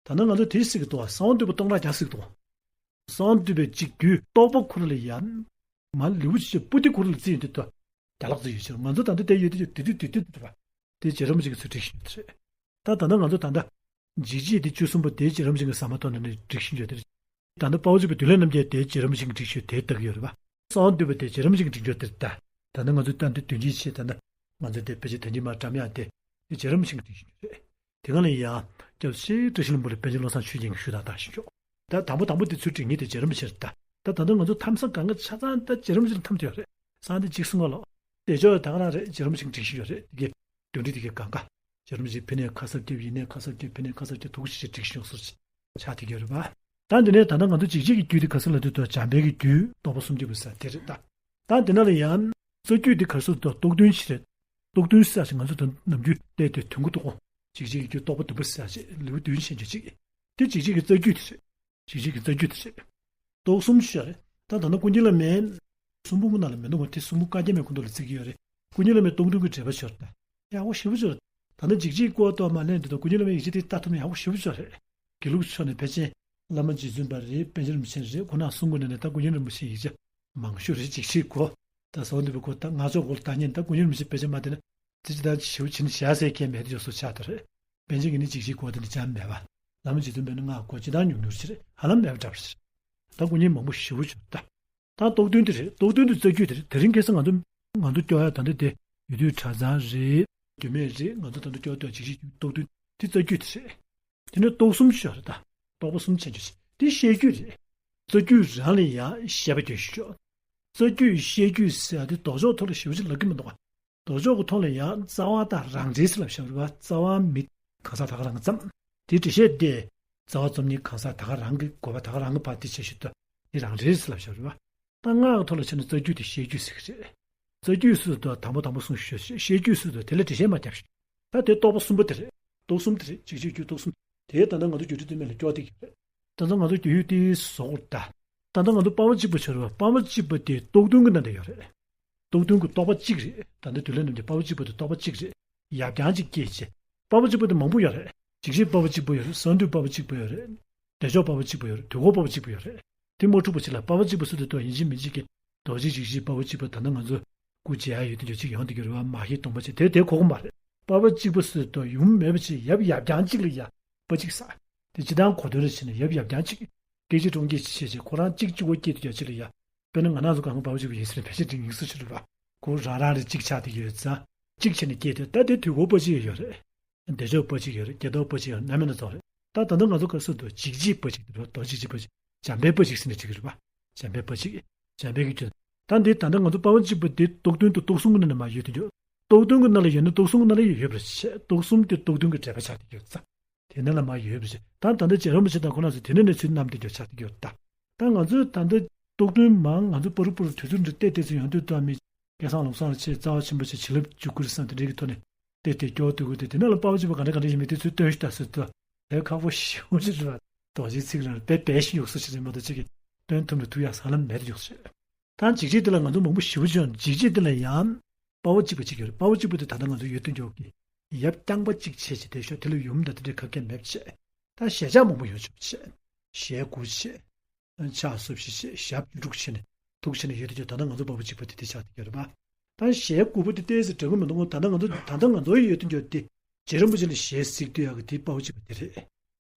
ད་ནང་ང་ཚོ་དེ་སྲིད་ཀྱི་ཏོ་གསང་བ་འདུས་པ་སྟོང་ཕྲག་བརྒྱ་སྲིད་ཀྱི་ཏོ། གསང་བ་འདུས་པའི་གཅིག་རྒྱུད་རྟོགས་པ་ཁོ་ར་ལ་ཡང་། མ་ལེའུ་ཅིག་པོ་ཏི་ཁོ་ར་ལ་བརྩིས་ཡོང་དུས་ཏོ། རྒྱ་ལག་ཚོ་ཡོད་ཕྱིར་ང་ཚོ་ད་ལྟ་དེ་ཡོད་དུས་དེ་དུས་དེ་དུས་དུས་པ། དེ་རྗེ་རིན་པོ་ཆེ་གི་ཚུལ་སྒྲིག་བཞིན་ཡོད་རེད། ད་ད་ལྟ་ང་ཚོ་ད་ལྟ། འཇིགས་བྱེད་དེ་བཅུ་གསུམ་པོ་དེ་རྗེ་རིན་པོ་ཆེ་གི་ཟ་མ་ཐོག་ནས་ནི་སྒྲིག་བཞིན་ཡོད་དེ། ད་ལྟ་དཔའ་བོ་གཅིག་པའི་བདུད་ལས་རྣམ་རྒྱལ་དེ་རྗེ་རིན་པོ་ཆེ་གི་སྒྲིག་ཞུས་དེ་ལྟ་གི་ཡོད་རེད་པ། གསང་བ་འདུས་པ་དེ་རྗེ་རིན་པོ་ཆེ་གི་སྒྲིག་ཞུས་དེ་ལྟ། ད་ལྟ་ང་ཚོས་ད་འདི་དོན་གྱི་ཆེད་ད་ལྟ་ང་ཚོས་དེ་ཕལ་ཆེར་དོན་གྱི་མ་འགྲམ་ཡང་དེ་དེ་རྗེ་རིན་པོ་ཆེ་གི་སྒྲིག་ཞུས་རེད། དེ་ག་ལ་ཡང་སྐྱབས་སུ་མཆི། བཀྲ་ཤིས་ལྷུན་པོ་ལ་པཎ་ཆེན་བློ་བཟང་ཆོས་རྒྱན་གྱི་ཞུ་དག་དག་ཞིག་ཤོག་ད་དང་པོ་དང་པོ་དེ་ཚུལ་སྒྲིག་ངེས་དེ་རྗེ་རིན་པོ་ཆེ་རེད་ད། ད་ད་ལྟ་ང་ཚོ་ཐམ་ས་གང་ག་ཆ་ཚང་ད་རྗེ་རིན་པོ་ཆེ་ལ་ཐམ་དུ་ཡོད་རེད། གསང་བ་འདུས་གཅིག་གསུང་ག་ལོ། བདེ་མཆོག་ད་ག་རང་རེད། རྗེ་རིན་པོ་ཆེ་གི་སྒྲིག་ཞུས་ཡོད་རེད་དེ་གི། འདོན་འགྲིག་དེ་གའི་གང་ག་རྗེ་རིན་པོ་ཆེ་ཕི་ནས་ཁ་གསབ་རྒྱབ་ཡིན་ནས་ཁ་གསབ་རྒྱབ་ཕི་ནས་ཁ་གསབ་རྒྱབ་ཐུགས་རྗེ་ཆེ་སྒྲིག་ཤོག་ཟུར་ཆགས་དེ་གའི་རེད་པ། ད་འདི་ནས་ད་ལྟ་ང་ཚོ་འཇིགས་བྱེད་ཀྱི་རྒྱུད་དེ་ག་ས་ལ་འདུག་ཏོ། འཇམ་དཔལ་གྱི་རྒྱུད་རྟོགས་པ་སུམ་བརྒྱ་པོ་ཟེར་དེ་རེད་ད། ད་འདི་ན་ལ་ཡང་རྩ་རྒྱུད་དེ་ག་སུ་ཏོ་རྟོགས་ལྡན་ཞིག་རེད། རྟོགས་ལྡན་ཟེར་ཞིག་ང་ཚོ་ད་ནམ་རྒྱུན་བལྟས་ཏེ་དོན་གུ་རྟོགས། འཇིགས་བྱེད་ཀྱི་རྒྱུད་རྟོགས་པ་བདུན་པ་ཟེར་ཞིག་ལེའུ་བདུན་ཆེན་གྱི་གཅིག་དེ་འཇིགས་བྱེད་ཀྱི་རྩ་རྒྱུད་དེ་རེད། འཇིགས་བྱེད་ཀྱི་རྩ་རྒྱུད་དེ་རེད། རྟོགས་གསུམ་ཞུ་ཡ་རེད། ད་ད་ནི་ཀུན་མཁྱེན་བླ་མའི་གསུང་འབུམ་ཀུན་ན་ལ་མི་འདུག་ག་དེ་གསུང་འབུམ་བཀའ་རྒྱ་མའི་ཁུངས་གཏུགས་ལ་བརྩི་གི་ཡོད་རེད། ཀུན་མཁྱེན་བླ་མའི་རྟོགས་ལྡན་གྱི་འགྲེལ་པ་ཞུ་ཡ་རེད། ཡག་པོ་ཞེ་པོ་ཅིག་ཡོད་རེད། ད་ནི་འཇིགས་བྱེད་སྐོར་ཏོ་མ་ལན་འདི་དང་ཀུན་མཁྱེན་བླ་མའི་ཡིག་ཆ་དེ་ལྟ་ཐུབ་ན་ཡག་པོ་ཞེ་པོ་ཅིག་ཡོད་རེད། དགེ་ལུགས་ཕྱོགས་ནས་ཕལ་ཆེར་བླ་མ་རྗེ་བཙུན་པ་རེད། པཎ་ཆེན་རིན་པོ་ཆེ་རེད། ཁོ་ན་གསུང་དགོས་ནས་ནས་ད་ཀུན་མཁྱེན་རིན་པོ་ཆེའི་ཡིག་ཆ་མང་ཤོས་རེད། འཇིགས་བྱེད་སྐོར་ད་གསང་བ་འདུས་པའི་སྐོར་ད་སྔགས་ཕྱོགས་སྐོར་ལ་ལྟ་ཉན་ད་ཀུན་མཁྱེན་རིན་པོ་ཆེ་ཕལ་ཆེར་མ་བལྟས་ན། དེ་ཅི་ད་ཞིབ་ཕྱིན་བྱ་སའི་སྐད་མེད་དེ་ཡོད་སོ་ཆགས་ད་རེད། པཎ་ཆེན་གྱི་ནི་འཇིགས་བྱེད་སྐོར་དེ་ནི་ཅང་མེད་པ། བླ་མ་རྗེ་བཙུན་པས་ནི་སྔགས་སྐོར་ཅི་ལྟར་ཉུང་ཉུང་ཞིག་རེད། ཧ་ལམ་མེད་པ་འདྲ་བ་ཞིག་རེད། ད་ཀུན་མཁྱེན་མང་པོ་ཞེ་པོ་ཅིག་ད། ད་རྟོགས་ལྡན་དེ་རེད། རྟོགས་ལྡན་དེ་རྩ་རྒྱུད་དེ་རེད། དེ་རིང་ཁ་སང་ང་ཚོ་ང་ཚོ་སྐྱོར་ཡ་ད་འདི་དེ་ཡུལ་དུས་གྲྭ་ཚང་རེད། རྒྱུད་སྨད་རེད། ང་ཚོ་ད་འདི་སྐྱོར་དུས་འཇིགས་བྱེད་རྒྱུད་རྟོགས་ལྡན་དེ་རྩ་རྒྱུད་དེ་རེད། དེ་ནས་རྟོགས་གསུམ་ཞུ་ཡ་རེད་ད། རྟོགས་པ་གསུམ་ཆེན་ཆོས་ཅིག་དེ་བཤད་རྒྱུད་རེད། རྩ་རྒྱུད་རང་ལ་ཡང་བཤད་པ་རྒྱུད་ཞུ་ཆོག་རྩ་རྒྱུད་བཤད་རྒྱུད་ཟེར་ཡ་དེ་ལྡོག་ཕྱོགས་ཐོག་ལ་ཞེ་པོ་ཅིག་ལབ་ཀྱི་མི་འདུག་ག་ལྡོག་ཕྱོགས་ཀྱི་ཐོག་ལ་ཡང་རྩ་བ་དང་རང་འགྲེལ་ཟེར་ལབ་བཞག་རེད་བ། རྩ་བ་མི་གང་ཟག་ད་ག་རང་གི་ཙམ། དེའི་འགྲེལ་བཤད་དེ། རྩ་བ་རྩོམ་མཁན་གང་ཟག་ད་ག་རང་གི་དགོས་པ་ད་ག་རང་གི་བར་དེ་བྱེད་ཤུལ་དུ་དེ་རང་འགྲེལ་ཟེར་ལབ་བཞག་རེད་བ། ད་སྔགས་ཀྱི་ཐོག་ལ་བྱས་ན་རྩ་རྒྱུད་དེ་བཤད་རྒྱུད་ཟེར་གི་རེད། རྩ་རྒྱུད་ཟེར་དུས་དང་པོ་དང་པོ་གསུངས་ཤོག་བཤད་རྒྱུད་ཟེར་དུས་དེ་ལ་འགྲེལ་བཤད་མ་བརྒྱབ་ཤིག་ད་དེ་རྟོགས་པ་གསུམ་པོ་དེ་རེད། རྟོགས་གསུམ་དེ་རེད། འཇིགས་བྱེད་རྒྱུད་རྟོགས་གསུམ། དེ་ད་ལྟ་ང་ཚོ་རྒྱུད་སྡེ་སྟོད་སྨད་ལ་སྐྱོར་བསྡད་ཀྱི་ཡོད་རེད། ད་ལྟ་ང་ཚོ་རྒྱུད་ཡུལ་དེའི་བཟོ་སྐོར་ད། ད་ལྟ་ང་ཚོ་དཔའ་བོ་གཅིག་པུ་བྱས་རེད་བ། དཔའ་བོ་གཅིག་པུ་དེ་རྟོགས་ལྡན་གྱི་ནང་དུ་ཡོད་རེད། རྟོགས་ལྡན་གྱི་རྟོགས་པ་གཅིག་རེད། ད་ལྟ་བདུད་ལས་རྣམ་རྒྱལ་དཔའ་བོ་གཅིག་པུ་དེ་རྟོགས་པ་གཅིག་རེད། ཡབ་རྐྱང་གཅིག་སྐྱེས་བྱས། དཔའ་བོ་གཅིག་པུ་དེ་མང་པོ་ཡོད་རེད། འཇིགས་བྱེད་དཔའ་བོ་གཅིག་པུ་ཡོད་རེད། གསང་འདུས་དཔའ་བོ་གཅིག་པུ་ཡོད་རེད། བདེ་མཆོག་དཔའ་བོ་གཅིག་པུ་ཡོད་རེད། དུས་འཁོར་དཔའ་བོ་གཅིག་པུ་ཡོད་རེད། དེ་མ་འཁྲུགས་པ་ཅིག་ལ་དཔའ་བོ་གཅིག་པུ་ཟེར་དུས་ད་ཡིན་གཅིག་མིན་གཅིག་གི་རྡོ་རྗེ་འཇིགས་བྱེད་དཔའ་བོ་གཅིག་པུ་ད་ལྟ་ང་ཚོ་སྐུ་མཇལ་ཡ་ཡོད་དུས་ཅིག་ཡོང་དུས་ཀྱི་རེད་བ། མ་ཧེ་སྟོང་པ་ཅིག་དེ་དེ་གོ་གི་མ་རེད། དཔའ་བོ་གཅིག་པུ་ཟེར་དུས་ཡུམ་མེད་པ་ཅིག་ཡབ་ཡབ་རྐྱང་གཅིག་ལ་ཡ་དཔའ་གཅིག་ཟེར། དེ་སྤྱིར་བཏང་གོ་དོན་ལ་བྱས་ན་ཡབ་ཡབ་རྐྱང་གཅིག་སྐད་ཅིག་གྲོང་ཁྱེར་ཆེ་ཆེ་ཁོ་རང་གཅིག་གཅིག་པོ་སྐྱེས་དུས་ཡ་ཅིག་ལ་ཡ། དཔེར་ན་ང་རང་ཚོ་གང་ག་དཔའ་བོ་གཅིག་པུ་ཡིན་ཟེར་ན་ཕལ་ཆེར་འགྲིག་ངེས་སུ་ཆེ་རེད་བ། ཁོ་རང་རང་རེ་གཅིག་ཆགས་དེ་ཡོད་ཙང་། གཅིག་བྱས་ནས་སྐྱེས་དུས་ད་དེ་དུས་འཁོར་དཔའ་གཅིག་ཡོད་རེད། བདེ་མཆོག་དཔའ་གཅིག་ཡོད་རེད། སྐྱེ་སྟོབས་དཔའ་གཅིག་ཡོད་རེད། རྣམ་སྨིན་སྣ་ཚོགས་རེད། ད་ད་ལྟ་ང་ཚོ་ག་སུ་དུ་འཇིགས་བྱེད་དཔའ་གཅིག་དེ་རེད། རྡོ་རྗེ་འཇིགས་བྱེད་དཔའ་གཅིག་འཇམ་དཔལ་དཔའ་གཅིག་ཟེར་ནས་བྲིས་ཀྱི་རེད་བ། འཇམ་དཔལ་དཔའ་གཅིག་འཇམ་དཔལ་གྱི་རྒྱུད། ད་འདི་ད་ལྟ་ང་ཚོ་དཔའ་བོ་གཅིག་པུ་འདི་རྟོགས་ལྡན་དུ་རྟོགས་གསུམ་གྱི་ནང་ནས་མར་ཡོད་དུ་འཇུག་རྟོགས་ལྡན་གྱི་ནང་ལ་ཡོད་ན་རྟོགས་གསུམ་གྱི་ནང་ལ་ཡོད་པར་བཤད། རྟོགས་གསུམ་དེ་རྟོགས་ལྡན་གྱི་འགྲེལ་པ་ཆགས་ཏེ་ཡོད་ཙང་། དེ་ནས་ལ་མ་ཡོད་པ་ཞིག་ད་ད་ལྟ་རྗེ་རིན་པོ་ཆེ་དང་ཁོ་རང་ཚོ་དེ་ནས་ནས་ཚུར་རྣམ་དེ་འགྱུར་ཆགས་ཏེ་ཡོད་ད། ད་ང་ཚོས་ད་ལྟ་རྟོགས་ལྡན་མང་ང་ཚོ་པ་རུ་པ་རུ་དུས་ཚོད་འདི་བལྟས་བལྟས་ཚུལ་ཡོང་དུས་ད་མི་སྐལ་བཟང་ལུགས་བཟང་ལ་ཆེས་རྩ་བ་ཆེན་པོ་ཆེ་བྱིན་རླབས་འཇུག་དགོས་རེད་བསམ་དེ་འདྲའི་གི་ཐོག་ནས་བལྟས་བལྟས་སྐྱོར་ཐུབ་དགོས་ཏེ། དེ་ནས་ལ་དཔའ་བོ་གཅིག་པ་ག་འདྲ་ག་འདྲ་ཡིན་མིན་དེ་ཚུར་སྟོན་ཤིག་ད་ཟེར་དུས་དེ་ཁག་པོ་ཞེ་པོ་ཅིག་རེད་བ། རྡོ་རྗེའི་ཚིག་ལ་དཔེ་དཔེ་ཞིག་ཡོད་སུ་ཞིག་རེད་མ་གཏོགས་གཅིག་གིས་སྟོན་ཐུབ་ན་ཐུབ་ཡག་ས་ལམ་མེད་དུ་ཡོད་ཞིག་ད་འཇིགས་བྱེད་འདི་ལ་ང་ཚོ་མང་པོ་ཞེ་པོ་བྱུང་། འཇིགས་བྱེད་འདི་ལ་ཡང་དཔའ་བོ་གཅིག་པ་གཅིག་ཡོད་རེད། དཔའ་བོ་གཅིག་པ་དེ་ད་ལྟ་ང་ཚོ་ཡོད་དུ་འཇོག་གི་ཡབ་རྐྱང་པ་གཅིག་བྱས་ཅི་དེ་ཤོག་དེ་ལ་ཡུམ་དང་དེ་འདྲའི་ཁ་སྐད་མེད་པ་བྱས། ད་ཞལ་ཆག་མང་པོ་ཡོང་ཆོག་བྱས། ཞལ་དགུ་བྱས། ཕྱག་སོ་བཞི་བྱས། ཞབས་བཅུ་དྲུག་བྱས་ནས་འདུག་བྱས་ནས་ཡོད་དེ་ཅོ། ད་ལྟ་ང་ཚོ་དཔའ་བོ་གཅིག་པ་དེ་དེ་ཆགས་བསྡད་ཀྱི་ཡོད་རེད་པ། ད་ཞལ་དགུ་པོ་དེ་ཏོག་ཙམ་འདྲ་གི་མི་འདུག་ད་ལྟ་ང་ཚོ་ད་ལྟ་ང་ཚོ་ཡོད་དེ་ཅོ་དེ་རྗེ་རིན་པོ་ཆེ་ལ་ཞལ་གཟིགས་སྡོད་ཡག་གི་དེ་དཔའ་བོ་གཅིག་པ་དེ་རེད།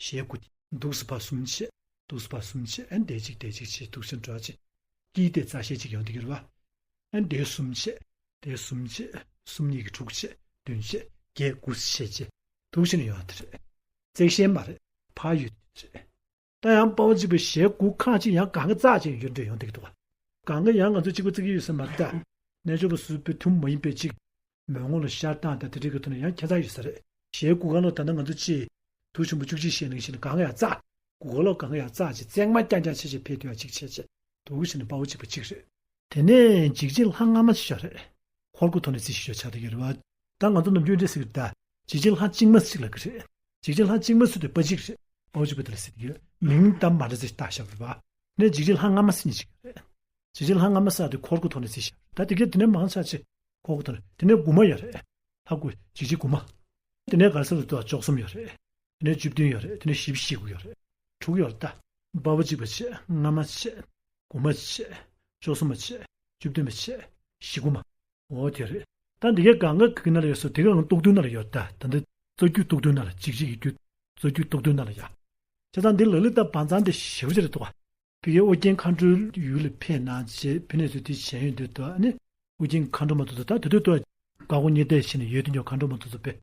ཞལ་དགུ་དེ་འདུག་སེ་ཕར་གསུམ་བྱས། འདུག་སེ་ཕར་གསུམ་བྱས། ཨ་ནི་བསྡད་གཅིག་བསྡད་གཅིག་བྱས། འདུག་སེ་འགྲོ་གཅིག་དཀྱིལ་དེ་རྩ་ཤེ་གཅིག་ཡོང་བསྡད་ཀྱི་རེད་པ། ཨ་ནི་བསྡད་གསུམ་བྱས། བསྡད་གསུམ་བྱས། གསུམ་གཉིས་ཀྱི་དྲུག་བྱས། བདུན་བྱས། བརྒྱད་དགུ་བྱས་བྱས། འདུག་སེ་ནས་ཡོང་བ་དེ་རེད། རྩེག་ཤན་མ་རེད། ཕར་ཡོད་དེ་རེད། ད་ཡང་དཔའ་བོ་གཅིག་པའི་ཞལ་དགུ་ཁ་ཅིག་ཡང་སྒང་ག་རྩ་ཅིག་ཡོད་འདྲ་ཡོང་བསྡད་ཀྱི་འདུག་ག་སྒང་ག་ཡང་ང་ཚོ་གཅིག་པ་བརྩི་གི་ཡོད་ས་མ་རེད་ད། རྣལ་འབྱོར་པ་སུ་དཔེ་ཐུན་མོང་མ་ཡིན་པའི་གཅིག་མོན་ངོ་ལ་ཤར་སྟངས་དང་དེ་འདྲའི་གི་ཐོག་ནས་ཡང་ཁྱད་མཚར་ཡོད་ས་རེད། ཞལ་དགུ་ག་ལོག་ད་ལྟ་ང་ཚོ་ཅིག་དུས་ཆེན་པོ་བཅུ་གཅིག་བཞེས་ནང་བཞིན་སྒང་ག་ཡང་རྩ། དགུ་ག་ལོག་སྒང་ག་ཡང་རྩ་ཅིག་རྩེག་མ་རྐྱང་རྐྱང་བྱས་བྱས་ཕེབས་སྡོད་ཡ་གཅིག་བྱས་བྱས། འདུག་སེ་ནས་དཔའ་བོ་གཅིག་པ་གཅིག་རེད། དེ་ནས་འཇིགས་བྱེད་ལྷ་སྔ་མ་ཅིག་ཡོད་རེད། ཧོར་གུ་ཐོག་ནས་རྩིས་ཞིབ་ཆགས་བསྡད་ཀྱི་རེད་པ། ད་ང་ཚོ་ནམ་རྒྱུན་འདྲ་ཟེར་གི་རེད་ད། འཇིགས་བྱེད་ལྷ་གཅིག་མ་ཅིག་ལབ་ཀྱི་རེད། འཇིགས་བྱེད་ལྷ་གཅིག་མ་ཟེར་དུས་དཔའ་གཅིག་རེད། དཔའ་བོ་གཅིག་པ་དེ་ལ་ཟེར་གྱི་ཡོད། མིང་གཏམ་མ་འདྲ་ཅིག་བཏགས་བཞག་རེད་པ། ནས་འཇིགས་བྱེད་ལྷ་སྔ་མ་ཟེར་ནི་ཅིག་ཡོད་རེད། འཇིགས་བྱེད་ལྷ་སྔ་མ་ཟེར་དུས་ཧོར་གུ་ཐོག་ནས་རྩིས་ཞིབ། ད་དེ་གས་དེ་ནས་མང་ཆ་ཅིག་ཧོར་གུ་ཐོག་ནས། དེ་ནས་དགུ་མ་ཡོད་རེད། ལྷ་དགུ་འཇིགས་བྱེད་དགུ་མ། དེ་ནས་ག་རེ་ཟེར་དུས་བཅུ་གསུམ་ཡོད་རེད། དེ་ནས་བཅུ་བདུན་ཡོད་རེད། དེ་ནས་བཞི་བཅུ་ཞེ་དགུ་ཡོད་རེད། དྲུག་ཡོད་རེད་ད། དཔའ་བོ་གཅིག་པ་བྱས། སྔ་མ་བྱས། དགུ་མ་བྱས། བཅུ་གསུམ་པ་བྱས། བཅུ་བདུན་པ་བྱས། བཞི་དགུ་མ། འོ་དེ་རེད། ད་འདི་གའི་སྒང་ག་གི་ནང་ལ་ཡོད་སོ། དེ་གའི་སྒང་ག་རྟོག་བདུན་ནང་ལ་ཡོད་ད། ད་འདི་རྩ་རྒྱུད་རྟོག་བདུན་ནང་ལ། འཇིགས་བྱེད་ཀྱི་རྒྱུད་རྩ་རྒྱུད་རྟོག་བདུན་ནང་ལ་ཡ། བྱས་ཙང་འདི་ལ་ལི་ད་བང་ཚང་དེ་ཞེ་པོ་ཅིག་རེད་འདུག་ག་ཕ་གིའི་ཨོ་རྒྱན་མཁའ་འགྲོའི་ཡུལ་ལ་ཕེབས་གནང་བྱས། ཕ་ནས་ཚུར་དེ་བྱས་ཡོང་དུས་ད་ཨ་ནི་ཨོ་རྒྱན་མཁའ་འགྲོ་མ་ཐུབ་ཐུབ། ད་དེ་དུས་ད་བཀའ་དགོངས་གཉེར་གཏད་བྱས་ནས་ཡོད་དེ་ཉོ་མཁའ་འགྲོ་མ་ཐུབ་ཐུབ་པས།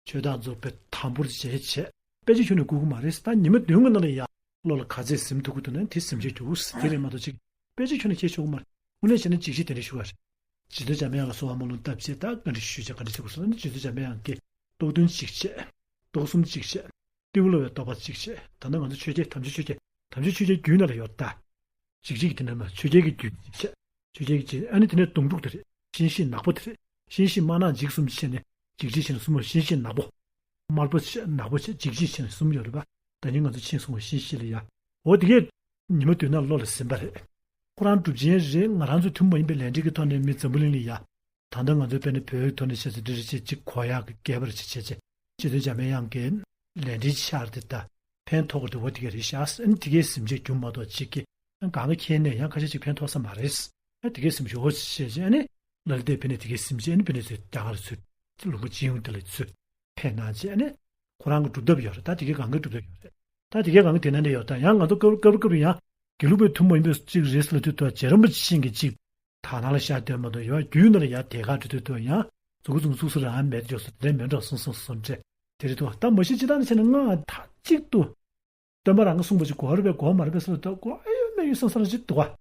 ཆོས་བདག་རྫོགས་པའི་དམ་པོར་མཇལ་བྱས། དཔེ་ཆ་ཁྱོན་ནས་བསྐུར་གི་མ་རེད། ད་ཉི་མ་བདུན་གྱི་ནང་ལ་ཡ་བློ་ལ་ག་ཚད་ཟིན་ཐུབ་ཀྱི་འདུག་ན་དེ་ཟིན་བྱས་རྒྱུགས་ཟེར་དེ་རེད་མ་གཏོགས་ཅིག་དཔེ་ཆ་ཁྱོན་ནས་ཁྱེར་ཆོག་གི་མ་རེད། དངོས་གནས་བྱས་ན་འཇིགས་བྱེད་དེ་འདྲ་ཞུ་བ་རེད། རྗེ་བཙུན་འཇམ་དཔལ་དབྱངས་ལ་གསོལ་བ་སྨོན་ལམ་བཏབ་བྱས། ད་བཀའ་འདྲི་ཞུས་བྱས་བཀའ་འདྲི་ཞུ་དགོས་སོང་ན། རྗེ་བཙུན་འཇམ་དཔལ་དབྱངས་ཀྱིས་རྟོག་བདུན་གཅིག་བྱས། རྟོག་གསུམ་གཅིག་བྱས། ཏེའུ་ལོ་བའི་རྟོག་པ་གཅིག་བྱས། ད་ནི་ང་ཚོ་ཆོས་རྒྱལ་དམ་ཆོས་ཆོས་རྒྱལ་དམ་ཆོས་ཆོས་རྒྱལ་རྒྱུད་ནང་ལ་ཡོད་ད། འཇིགས་བྱེད་ཀྱི་དེ་འདྲ་མ། ཆོས་རྒྱལ་གྱི་རྒྱུད་གཅིག་བྱས། ཆོས་རྒྱལ་གྱི་རྗེ། ཨ་ནི་དེ་ནས་དུང་སྤྲུགས་དེ་རེད། གཤིན་གཤེད་ནག་པོ་དེ་རེད། གཤིན་གཤེད་དམར་ནག་འཇིགས་གསུམ་བྱས་ནས་འཇིགས་བྱེད་བྱས་ནས་གསུམ་པ་གཤིན་གཤེད་ནག་པོ། དམར་པོ་བྱས་ནག་པོ་བྱས་འཇིགས་བྱེད་བྱས་ནས་གསུམ་ཡོད་རེད་པ། ད་ནི་ང་ཚོ་ཕྱིན་སོང་བ་གཤིན་གཤེད་ལ་ཡ། འོ་དེ་གས་ཉི་མ་བདུན་ནང་བློ་ལ་ཟིན་པ་རེད། ཁོ་རང་གྲུབ་ཆེན་རེད། ང་རང་ཚོ་ཐུན་མོང་མ་ཡིན་པའི་ལས་འབྲས་ཀྱི་ཐོག་ནས་མི་འཛམ་བུ་གླིང་ལ་ཡ། ད་ལྟ་ང་ཚོའི་དཔེར་ན་བོད་ཐོག་ནས་བྱས་ཚེ་འདི་རེད་ཅེས་གཅིག་གོ་ཡག་གི་སྐལ་པ་རེ་ཅིག་བྱས་ཚེ། རྗེ་བཙུན་འཇམ་དཔལ་དབྱངས་ཀྱི་ལས་འབྲེལ་ཆར་དེ་ད་ཕན་ཐོགས་ཀྱི་འདུག་བ། དེ་ག་རེད་ཤག་ཨ་ནི་དེ་གའི་ཟིན་བྱས་རྒྱུ་མ་གཏོགས་གཅིག་གིས་ཨ་གང་ག་ཁྱེར་ནས་ཡང་ཁ་ཤས་ཅིག་ཕན་ཐོགས་ས་མ་རེད། ཨ་དེ་གའི་ཟིན་བྱས་འོ་ཅིག་བྱས་རྗེས་ཨ་ནི་ལ་ལ་དེ་ཕན་ནས་དེ་གའི་ཟིན་བྱས་ཨ་ནི་ཕན་ནས་ཚུར་རྒྱ་གར་ཚུར་ལུང་པ་སྤྱི་ཡོངས་དེ་ལ་ཚུར་ཕེབས་གནང་རྗེས་ཨ་ནི་ཁོ་རང་གི་སྒྲུབ་ཐབས་ཡོད་རེད། ད་དེ་གའི་གང་གའི་སྒྲུབ་ཐབས་ཡོད་རེད། ད་དེ་གའི་གང་ག་དེ་ན་ནས་ཡོད། ད་ཡང་ང་ཚོ་སྐབས་སྐབས་སྐབས་ཡང་དགེ་ལུགས་པའི་ཐུན་མོང་མ་ཡིན་པའི་གཅིག་རེད་ཟེར་ལབ་དུས་ད་རྗེ་རིན་པོ་ཆེ་ཤིང་གི་གཅིག་དག་སྣང་ལ་ཤར་སྡོད་མ་གཏོགས་ཡོད་རྒྱུད་ནང་ལ་ཡང་དེ་ག་འགྲོ་དུས་ད་ཡང་མཛུབ་གུ་མཛུབ་གུ་ཚུགས་ས་རང་མེད་འཇོག་སོ་དེ་འདྲ་མེད་འགྲོ་སོང་སོང་སོང་འདྲ་དེ་རེད་འདུག་ད་མ་གཞི་སྤྱི་བཏང་ནས་བྱས་ན་ང་མཐའ་གཅིག་ཏུ་སྟོན་པ་རང་གིས་གསུངས་པ་ཅིག་གོ་རེད་པས་གོ་མ་རེད་པས་ཟེར་ལབ་ད་གོ་ཨེ་ཡོད་མེད་ཡོད་བསམ་ས་ར་ཅིག་འདུག་ག་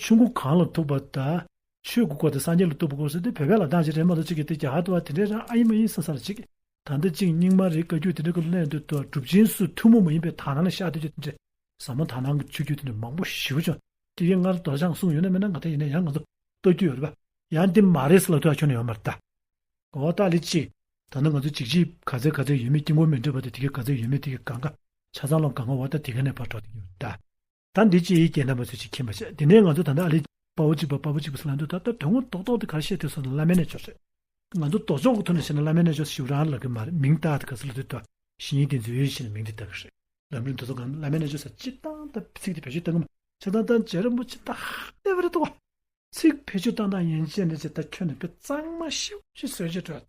ཆོས་སྐུ་གང་ལ་ཐུག་པ་དང་། ཆོས་སྐུ་སྐོར་དང་སངས་རྒྱས་ལ་ཐུག་པ་སྐོར་ཟེར་དེ་བོད་པའི་ལབ་སྟངས་ཅིག་རེད་མ་གཏོགས་ཅིག་གི་དེ་རྒྱ་གར་དུ་བ་དེ་འདྲའི་རང་ཨ་ཡིན་མ་ཡིན་བསམ་ས་ར་ཅིག་ད་ལྟ་ཅིག་རྙིང་མ་རེད། བཀའ་བརྒྱུད་དེ་འདྲ་གི་ལ་ལན་དུ་ད་གྲུབ་ཆེན་ཚོ་ཐུན་མོང་མ་ཡིན་པའི་དག་སྣང་ལ་ཤར་སྡོད་རྒྱུ་དེ་འདྲ། ཟབ་མོ་དག་སྣང་གི་ཆོས་བརྒྱུད་དེ་འདྲ་མང་པོ་ཞེ་པོ་ཅིག་དེ་གའི་སྔར་རྡོ་རྗེ་འཆང་གསུངས་ཡོད་ན་མེད་ན་ང་ད་ཡིན་ན་ཡང་ང་ཚོ་ལྟ་རྒྱུ་ཡོད་རེད་པ། ཡང་དེ་མ་རེད་ཟེར་ལབ་ཐུབ་ཡ་ཁྱོན་ནས་ཡོད་མ་རེད་ད། འོ་ད་ལི་ཅིག་ད་ནི་ང་ཚོ་འཇིགས་བྱེད་ག་ཚད་ག་ཚད་ཡོད་མེད། དཀྱིལ་འཁོར་མི་འདྲ་བ་དེ་དེ་གའི་ག་ཚད་ཡོད་མེད། དེ་གའི་གང་ག་ཆ་ཚང་ལོ་གང་ག་འོ་ད་དེ་ག་ནས་ཕར་འགྲོ་དེ་ཡོད་ད། ད་འདི་ཅི་ཡི་རྒྱན་དམ་པ་ཚོས་ཅིག་མཁྱེན་པ་བྱས། དེ་ནས་ང་ཚོ་ད་ལྟ་ཨ་ལི་དཔའ་བོ་གཅིག་པ་དཔའ་བོ་གཅིག་པ་ཟེར་ལབ་འདུག་ད་ལྟ་དོན་དངོས་རྡོག་རྡོག་དེ་ག་རེ་བཤད་དེ་སོང་ན་བླ་མའི་རྣལ་འབྱོར་རེད། ང་ཚོ་མདོ་ཕྱོགས་ཀྱི་ཐོག་ནས་བཤད་ན་བླ་མའི་རྣལ་འབྱོར་ཞིག་རང་ལབ་ཀྱི་མ་རེད། མིང་བཏགས་དེ་ག་ཚོད་ལབ་དུས་ད་བཤེས་གཉེན་དེ་ཚོས་ཡོད་བྱས་ནས་མིང་དེ་བཏགས་ཀྱི་རེད། ལམ་རིམ་དེ་ཚོ་གང་བླ་མའི་རྣལ་འབྱོར་ཟེར་སྤྱིར་བཏང་ད་ཚིག་དེ་བེད་སྤྱོད་གཏོང་གི་མ་བྱས་ཙང་ད་རྗེ་རིན་པོ་ཆེ་ད་ཧ་ལས་པ་རེད་འདུག་ག་ཚིག་བེད་སྤྱོད་བཏང་སྟངས་ཡན་ཆད་ནས་ཅི་ད་ཁྱོན་ནས་དཔེ་གཙང་མ་ཞེ་པོ་ཅིག་བཟོས་བྱས་འགྲོ།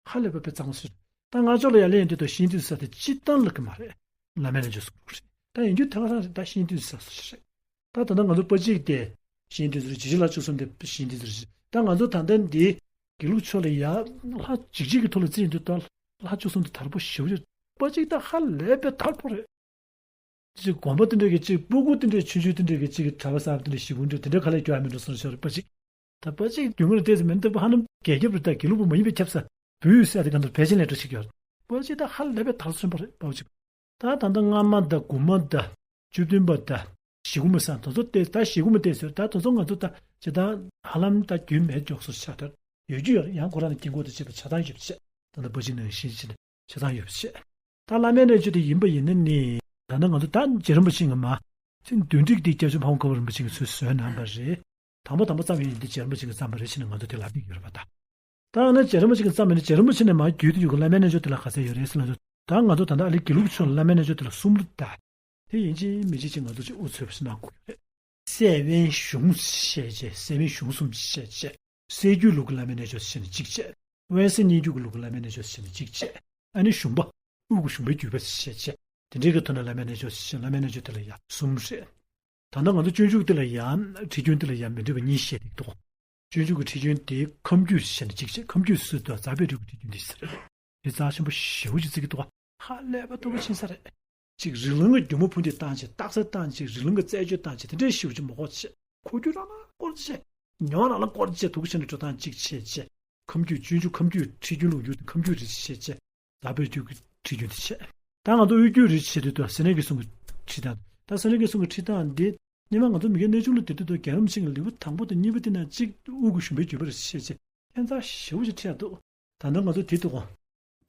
ཧ་ལས་པ་དཔེ་གཙང་མ་ཞིག་རེད། ད་ང་ཚོ་ལ་ཡ་ལན་ཡོང་དུས་ད་ཤིན་ཏུ་ས་དེ་སྤྱིར་བཏང་ལབ་ཀྱི་མ་རེད། བླ་མའི་རྣལ་འབྱོར་གསུང་གི་རེད། ད་ཡིན་རྒྱུ་ད་ག་རང་རེད། ད་ཤིན་ཏུ་ས་སུ་ཞིག་རེད། ད་ད་ལྟ་ང་ཚོ་དཔའ་གཅིག་དེ་ཤིན་ཏུ་ཟེར། འཇིགས་བྱེད་ལྷ་བཅུ་གསུམ་དེ་ཤིན་ཏུ་ཟེར། ད་ང་ཚོ་ད་ལྟ་འདི་དགེ་ལུགས་ཕྱོགས་ལ་ཡ་ལྷ་འཇིགས་བྱེད་ཀྱི་ཐོག་ལ་བརྩིས་ཡོང་དུས་ད་ལྷ་བཅུ་གསུམ་དེ་དར་པོ་ཞེ་པོ་ཅིག་དཔའ་གཅིག་ད་ཧ་ལས་པའི་དར་པོ་རེད། ཅིག་གོམ་པ་དེ་འདྲ་གི་ཅིག་སྤུ་གུ་དེ་འདྲ་ཆུང་ཆུང་དེ་འདྲ་གི་ཅིག་གྲྭ་པ་གསར་པ་དེ་འདྲ་ཞེ་པོ་འདྲ་དེ་འདྲ་ག་ལས་སྐྱོ་བ་མི་འགྲོ་སོང་ཤོར་དཔའ་གཅིག་ད་དཔའ་གཅིག་རྒྱུ་དངོས་ལ་བལྟས་ཚེ་མི་འདུག་པ། ཧ་ནམ་རྒྱལ་ཁྱབ་རེད། ད་དགེ་ལུགས་པ་མ་ཡིན་པའི་ཁྱབ་ས་བོད་ཡུལ་ཟེར་དེ་ག་འདྲ་ཕལ་ཆེར་ལས་འགྲོ་ཞིག་ཡོད། དཔའ་གཅིག་ད་ཧ་ལས་པའི་དར་སོན་པ་རེད། དཔའ་གཅིག་ད་ད་ལྟ་སྔ་མ་དང་དགུ་མ་དང་བཅུ་བདུན་པ་དང་བཞི་དགུ་མ་ཟེར་དེ་ཚོ་བལྟས། ད་བཞི་དགུ་མ་བལྟས་ཟེར། ད་དེ་ཚོ་ང་ཚོ་ད་ཇི་ལྟར་ཧ་ལམ་ད་རྒྱུན་མེད་འཇོག་སོ་ཆགས་ད་ཡོད་རྒྱུ་ཡོད་རེད། ཡང་ཁོ་རང་ནི་དཀྱིལ་འཁོར་དང་བཅས་པ་ཆ་ཚང་ཡོད་པ་བྱས། ད་ལྟ་དཔའ་གཅིག་ནང་བཞིན་བྱས་ནས་ཆ་ཚང་ཡོད་པ་བྱས། ད་བླ་མའི་རྣལ་འབྱོར་དེ་ཡིན་པ་ཡིན་ན་ནི་ད་ནི་ང་ཚོ་ད་རྗེ་རིན་པོ་ཆེ་གི་མ་ཚིག་བདུན་ཁྲིད་དེ་སྐྱབས་རྗེ་ཕ་བོང་ཁ་པ་རིན་པོ་ཆེ་གིས་ཚུར་བཟོས་གནང་བ་རེད། དང་པོ་དང་པོ་བརྩམས་ཡོད་ཡིན་དེ་རྗེ་རིན་པོ་ཆེ་གིས་བརྩམས་པ་རེད་ཟེར་ནས་ང་ཚོ་དེ་ལབ་ཀྱི་ཡོད་རེད་པ། ད་ད་ནི་རྗེ་རིན་པོ་ཆེ་གིས་བརྩམས་པ་ནི་རྗེ་རིན་པོ་ཆེ་ནས་མར་བརྒྱུད་དེ་ཡོད་གི། བླ་མའི་རྣལ་འབྱོར་དེ་ལ་ག་ཚད་ཡོད་རེད་ཟེར་ན། ད་ང་ཚོ་ད་ལྟ་ཨ་ལི་དགེ་ལུགས་ཕྱོགས་ལ་བླ་མའི་རྣལ་འབྱོར་དེ་ལ་གསུམ་རེད་ད། དེ་ཡིན་གཅིག་མིན་གཅིག་ཅིག་ང་ཚོ་ཅིག་དབུ་ཚུད་པ་ཞིག་གནང་དགོས་ཀྱི་རེད། སྲས་དབོན་གཞུང་ཞེས་བྱས། སྲས་དབོན་གཞུང་གསུམ་ཞེས་བྱས། སྲས་རྒྱུད་ལུགས་ཀྱི་བླ་མའི་རྣལ་འབྱོར་ཞེས་ནས་གཅིག་བྱས། དབོན་སྲས་གཉེན་རྒྱུད་ཀྱི་ལུགས་ཀྱི་བླ་མའི་རྣལ་འབྱོར་ཞེས་ནས་གཅིག་བྱས། ཨ་ནི་གཞུང་པ། དབུ་གུ་གཞུང་པའི་བརྒྱུད་པ་ཞེས་བྱས། དེ་འདྲའི་གི་ཐོག་ནས་བླ་མའི་རྣལ་འབྱོར་ཞེས། བླ་མའི་རྣལ་འབྱོར་དེ་ལ་ཡང་གསུམ་རེད། ད་ལྟ་ང་ཚོ་སྤྱོད་འཇུག་དེ་ལ་ཡང་ཁྲིད་རྒྱུན་དེ་ལ་ཡང་མི་འདྲ་བ་གཉིས་བཤད་འདུག་སྤྱོད་འཇུག་གི་ཁྲིད་རྒྱུན་དེ་ཁམས་རྒྱུད་ཞེས་ནས་གཅིག་བྱས། ཁམས་རྒྱུད་ཟེར་དུས་རྩ་བའི་རིགས་ཀྱི་ཁྲིད་རྒྱུན་དེ་ཟེར། དེ་རྩ་ཆེན་པོ་ཞེ་པོ་ཅིག་བརྩི་གི་འདུག་ཧ་ལས་པ་སྟོབས་པོ་ཆེན་ས་རེད། ཅིག་རིགས་ལམ་གྱི་རྒྱུ་མ་ཕུ་འདེད་བཏང་བྱས། རྟགས་གསལ་བཏང་བྱས། རིགས་ལམ་གྱི་རྩད་གཅོད་བཏང་བྱས། དེ་འདྲའི་ཞེ་པོ་ཅིག་མ་དགོས་བྱས། འཁོར་རྒྱུག་རང་ལ་སྐོར་བྱས། མྱོང་རང་ལ་སྐོར་བྱས། དུག་ཤ་ནས་འགྲོ་སྟངས་གཅིག་བྱས་བྱས། ཁམས་རྒྱུད། སྤྱོད་འཇུག་ཁམས་རྒྱུད་ཁྲིད་རྒྱུན་ལུགས་ཡུལ་དུ་ཁམས་རྒྱུད་རེད་བྱས་བྱས། རྩ་བའི་རྒྱུད་ཀྱི་ཁྲིད་རྒྱུན་དེ་བྱས། ད་ང་ཚོ་དབུས་རྒྱུད་རེད་བྱས་དུས་དུ་སེང་གེ་གསུང་གི་ཁྲིད་སྟངས། ད་སེང་གེ་གསུང་གི་ཁྲིད་སྟངས་འདི་སྔོན་མ་ང་ཚོ་མི་དགེ་གནས་ཆུང་ལ་དེ་དུས་དུ་རྒྱལ་བ་རིན་པོ་ཆེ་གི་ལེའུ་དང་པོ་དང་གཉིས་པ་དེ་ན་གཅིག་དབུ་གུ་གཞུང་པའི་བརྒྱུད་པ་རེད་བྱས་བྱས། ཁྱད་མཚར་ཞེ་པོ་ཅིག་འཕྲད་འདུག་ད་ལྟ་ང་ཚོ་དེ་དུས་གོ།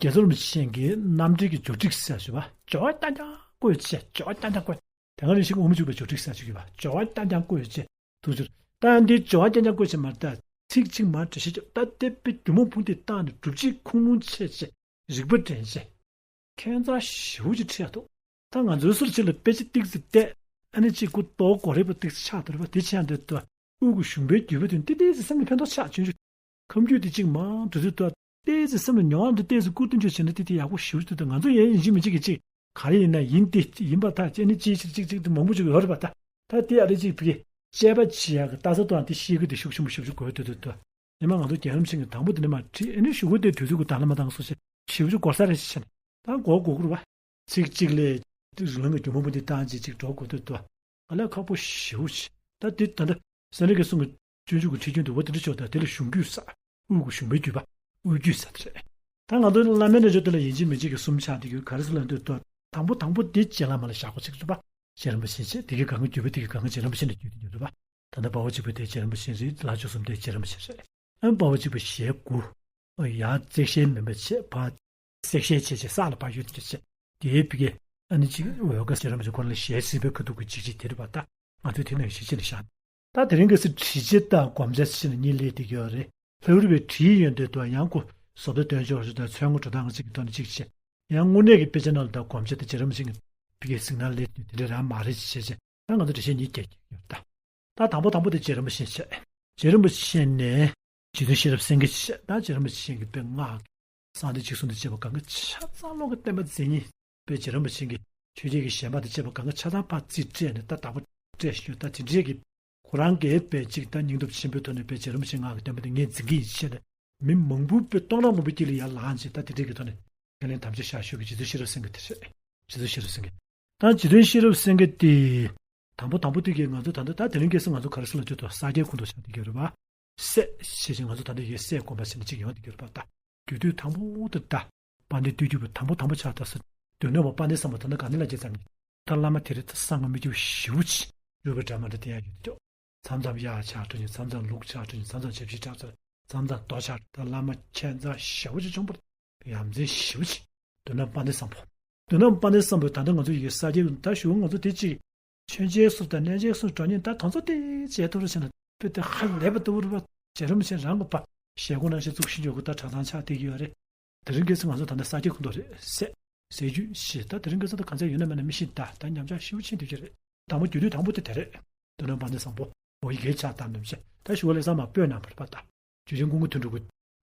རྒྱལ་ཚབ་རིན་པོ་ཆེ་གིས་རྣམ་འགྲེལ་གྱི་སྦྱོར་ཁྲིད་ཟེར་ཞུ་བ། སྦྱོར་བ་རྐྱང་རྐྱང་བཀོད་བྱས། སྦྱོར་བ་རྐྱང་རྐྱང་བཀོད། དེ་སྔ་རིན་ཆེན་དབུ་མ་འཇུག་པའི་སྦྱོར་ཁྲིད་ཟེར་ཞུ་གི་བ། སྦྱོར་བ་རྐྱང་རྐྱང་བཀོད་བྱས། ཐུགས་ཆུར། ད་འདི་སྦྱོར་བ་རྐྱང་རྐྱང་བཀོད་བྱས་མ་རེད། ད་ཚིག་གཅིག་མ་འགྲེལ་བཤད་བརྒྱབ། ད་དེ་དཔེ་རྒྱུ་མ་ཕུ་འདེད་བཏང་ནས་སྒྲུབ་བྱེད་ཁུངས་ལུང་འཆད་བྱས། རིགས་པ་འདྲེན་བྱས། ཁྱད་མཚར་ཞེ་པོ་ཅིག་འཕྲད་འདུག་ད་ང་ཚོའི་སོར་ཆེ་ལ་དཔེ་ཆ་ཏིག་ཙི་བལྟས། ཨ་ནི་གཅིག་གུ་རྟོགས་དགོས་རེད་པ། ཏིག་ཙི་ཆགས་འདུག་རེད་པ། དེ་ཆགས་འདུག་ཏུ། དབུ་གུ་གཞུང་པའི་བརྒྱུད་པ་དེ་ཏི་ཏི་ཙི་སེམས་ལ་ཕན་ཐོགས་ཆགས། ཆུང་ཆུང་ཁམས་རྒྱུད་དེ་གཅིག་མང་དུ་དུ་ཏོ། ཏི་ཙི་སེམས་ལ་མྱོང་བ་འདི་ཏི་ཙི་བསྐུར་དུ་འཇོག་བྱས་ན་ཏི་ཏི་ཡག་པོ་ཞེ་པོ་ཅིག་འདུག་ད་ང་ཚོ་ཡང་ཡིན་གཅིག་མིན་གཅིག་གི་གཅིག་ག་རེ་ཡིན་ན་ཡིན་ཏེ་ཡིན་པ་ད་ཅེ་ནི་ཅི་ཕྱིར་གཅིག་གཅིག་ཏུ་མང་པོ་ཅིག་ཡོད་རེད་པ། ད་ད་ཏི་ཨ་རེ་གཅིག་ཕི་གེ་དཔྱད་པ་བྱེད་ཡག་གི་ལྟ་ས་ཏོ་ཨ་ཏི་ཤེས་གི་དེ་ཤུགས་ཆེན་པོ་ཞེ་པོ་ཅིག་དགོས་འདུག་འདུག་འདུག་ཉི་མ་ང་ཚོ་རྒྱལ་རིན་པོ་ཆེ་གི་དང་པོ་དེ་ནས་མ་ཁྲིད། ཨ་ནི་གཞུག་གུ་དེ་དུས་ཚོད་གི་དང་ལ་མ་དང་སོ་ཞེ་ཞེ་པོ་ཅིག་འགོར་ས་རེད་ཤེ་ན། ད་འགོར་འགོར་འགོར་བ། ཚིག་གཅིག་ལས་རིགས་ལམ་གྱི་རྒྱུ་མ་བུ་འདི་བཏང་ཅིག་ཅིག་འགྲོ་དགོས་འདུག་འདུག་ཨ་ལས་ཁག་པོ་ཞེ་པོ་ཅིག་ད་དེ་ད་ལྟ་སེང་གེ་གསུང་གི་སྤྱོད་འཇུག་གི་ཁྲིད་རྒྱུན་དུ་འོ་དེ་འདྲ་ཆོག་ད་དེ་ལ་གཞུང་རྒྱུད་ས། དབུ་གུ་གཞུང་པའི་བརྒྱུད་པ། དབུ་རྒྱུད་ས་དེ་རེད། ད་ང་ཚོ་བླ་མའི་རྣལ་འབྱོར་དེ་ལ་ཡིན་གཅིག་མིན་གཅིག་གི་གསུམ་ཆགས་དེ་གི་ག་རེ་ཟེར་ལབ་འདུག་ད། དང་པོ་དང་པོ་དེ་རྗེ་བླ་མ་ལ་བཞག་དགོས་ཅིག་འདུག་པ། རྗེ་རིན་པོ་ཆེ་ཆེ་དེ་གི་གང་གི་བརྒྱུད་པ་དེ་གི་གང་གི་རྗེ་རིན་པོ་ཆེ་ལ་བརྒྱུད་དེ་འདུག་པ། ད་ལྟ་དཔའ་བོ་གཅིག་པུ་དེ་རྗེ་རིན་པོ་ཆེ་རེད། ལྷ་བཅུ་གསུམ་དེ་རྗེ་རིན་པོ་ཆེ་རེད། ཨ་དཔའ་བོ་གཅིག་པུ་ཞལ་དགུ། ཨ་ཡར་བརྩེགས་ཞལ་མིན་པ་བྱས་ཕར་བརྩེགས་ཞལ་བྱས་བྱས་ས་ལ་ཕར་གཡུག་བྱས་བྱས། དེའི་ཕི་གེ་ཨ་ནི་གཅིག་འོལ་ཁ་རྗེ་རིན་པོ་ཆེ་ཁོ་ན་ལ་ཞལ་གཟིགས་པའི་ཁ་ཐུག་གི་འཇིགས་བྱེད་དེ་རེད་པ། ད་ང་ཚོས་དེ་ནང་ཞིག་ཅི་ལ་བཞག་ད་དེ་རིང་གི་སྲིད་དྲི་བཅས་དང་སྒོམ་བྱ་ཕྱི་ནས་གཉིས་ལས་དེ་གི་ཡོད་རེད། ལྷ་རི་བའི་དྲིའི་ཡོན་ཏན་དུ་ཡང་ཁོ་བཟོ་ལྟ་སྟོན་ཆོག་རེད། ད་མཚོན་ངོ་འགྲོ་སྟངས་གཅིག་གི་ཐོག་ནས་གཅིག་བྱས། ཡང་དངོས་གནས་ཀྱི་དཔེ་ཆ་ནང་ལ་ད་སྒོམ་བྱ་དེ་རྗེ་རིན་པོ་ཆེ་གི་ཕི་གེ་གཟིགས་སྣང་ལས་དེ་དེ་འདྲ་རང་མ་རེད་ཅེས་བྱས། ད་ང་ཚོ་འགྲེལ་བཤད་གཉིས་རྒྱག་གི་ཡོད་ད། ད་དང་པོ་དང་པོ་དེ་རྗེ་རིན་པོ་ཆེ་བྱས། རྗེ་རིན་པོ་ཆེ་ནས་རྗེ་བཙུན་ཤེས་རབ་སེང་གེ་བྱས། ད་རྗེ་རིན་པོ་ཆེ་གི་དཔེ་སྔགས་གསང་བདེ་འཇིགས་གསུམ་དང་བཅས་པ་གང་ག་ཆ་ཚང་ལོག་གི་བསྟན་པ་འཛིན་ཉིད། དཔེ་རྗེ་རིན་པོ་ཆེ་གི་ཆོས་རྒྱལ་གྱི་ཞལ་འབག་དང་བཅས་པ་གང་ག་ཆ་ཚང་ཕར་རྩིས་སྤྲད་ནས་ད་བདག་པོ་སྤྲད་ཞུས། ད་དེ་འདྲའི་གི་ཁོ་རང་གིས་དཔེ་གཅིག་ད་སྙིང་སྟོབས་ཆེན་པོའི་ཐོག་ནས་དཔེ་རྗེ་རིན་པོ་ཆེ་སྔགས་ཀྱི་བསྟན་པ་དེ་ངས་འཛིན་གྱི་ཡིན་ཞེས་ནས་མི་མང་པོ་དཔེ་སྟོང་ཕྲག་མང་པོའི་དཀྱིལ་ལ་ཡར་ལངས་བྱས། ད་དེ་འདྲའི་གི་ཐོག་ནས་ཁས་ལེན་དམ་བཅའ་བཞག་ཞུ་གི་རྗེ་བཙུན་ཤེས་རབ་སེང་གེ་དེ་རེད། རྗེ་བཙུན་ཤེས་རབ་སེང་གེ་ད་རྗེ་བཙུན་ཤེས་རབ་སེང་གེ་དེ་དང་པོ་དང་པོ་དེ་གིས་ང་ཚོ་ད་ལྟ་ད་དེ་རིང་ཁ་སང་ང་ཚོ་ག་རེ་ཟེར་ལབ་ཅེས་དུས་ས་སྐྱའི་ཁོངས་གཏོགས་ཆགས་བསྡད་ཀྱི་ཡོད་རེད་པ། སྲས་ཞེས་བྱས་ང་ཚོ་ད་ལྟ་ཡོད་སྲས་སྒོམ་པ་ཟེར་ནས་གཅིག་ཡོང་བསྡད་ཀྱི་ཡོད་རེད་པ། ད་རྒྱུད་སྟོད་དང་པོ་དེ་ད་དཔལ་ལྡན་སྟོད་འཇུག་པ་དང་པོ་དང་པོ་ཆགས་ད་ཟེར། དོན་གནས་པ་དཔལ་ལྡན་བཟང་པོ་ད་ལྟ་ག་ནས་ལ་བྱས་ཙམ་ཉིད་ད་བླ་མ་དེ་རེད། ད་གསང་སྔགས་མི་སྐྱོ་ཞེ་པོ་ཅིག་རུས་པའི་འདྲ་མ་འདྲ་དེ་ཡང་ཡོད་དེ་ཅོག་མཚམས་མཚམས་གཡག་ཆགས་འགྲོ་ཉིན་མཚམས་མཚམས་ལུག་ཆགས་འགྲོ་ཉིན་མཚམས་མཚམས་བྱ་བྱིའུ་ཆགས་འགྲོ་མཚམས་མཚམས་རྡོ་ཆགས་འགྲོ། ད་བླ་མ་ཁྱད་མཚར་ཞེ་པོ་ཅིག་བྱུང་བར། ཡ་མཚན་ཞེ་པོ་ཅིག་མདོ་ནང་དཔལ་ལྡན་བཟང་པོ། མདོ་ནང་དཔལ་ལྡན་བཟང་པོས་ད་ལྟ་ང་ཚོ་ཡི་གེ་ས་སྐྱའི་ད་ཞུ་ང་ཚོ་དེ་གཅིག་མཆོད་མཇལ་སོགས་དང་གནས་མཇལ་སོགས་འགྲོ་ཉིན་ད་དང་ཚོ་དེ་མཇལ་ཐུབ་ར་བྱས་ན་དཔེ་དེ་ཧ་ལས་པ་ལྟ་བུ་རེད་པ། རྗེ་རིན་པོ་ཆེ་རང་གི་པ་ཞལ་སྒོ་ནང་བཞིན་བཙུགས་ཤིང་འཇོག་གི་ད་གྲྭ་ཚང་ཆགས་བསྡད་ཀྱི་ཡོད་རེད། དེ་རིང་ཁ་སང་ང་ཚོ་ད་ལྟ་ས་སྐྱའི་ཁོངས་གཏོགས་རེད། སྲས་སྲས་རྒྱུད་ཞེས་ད་དེ་རིང་ཁ་སང་ད་གང་ཚད་ཡོད་ན་མེད་ན་མི་ཤེས། ད་ད་ཉམས་ཆག་ཞེ་པོ་ཕྱིན་བསྡད་ཀྱི་རེད། དང་པོ་རྒྱུད་སྟོད་དང་པོ་དེ་དེ་རེད། མདོ་ནང་དཔལ་ལྡན་བཟང་པོ། འོ་ཡི་གེ་ཕྱག་བཏབ་རྣམ་བཤད་ད་ཞུ་བ་ལས་བསམ་པ་སྤོས་གནང་བ་རེད་པ། ད་རྒྱུད་སྟོད་ཀུན་མཁྱེན་དོན་གྲུབ་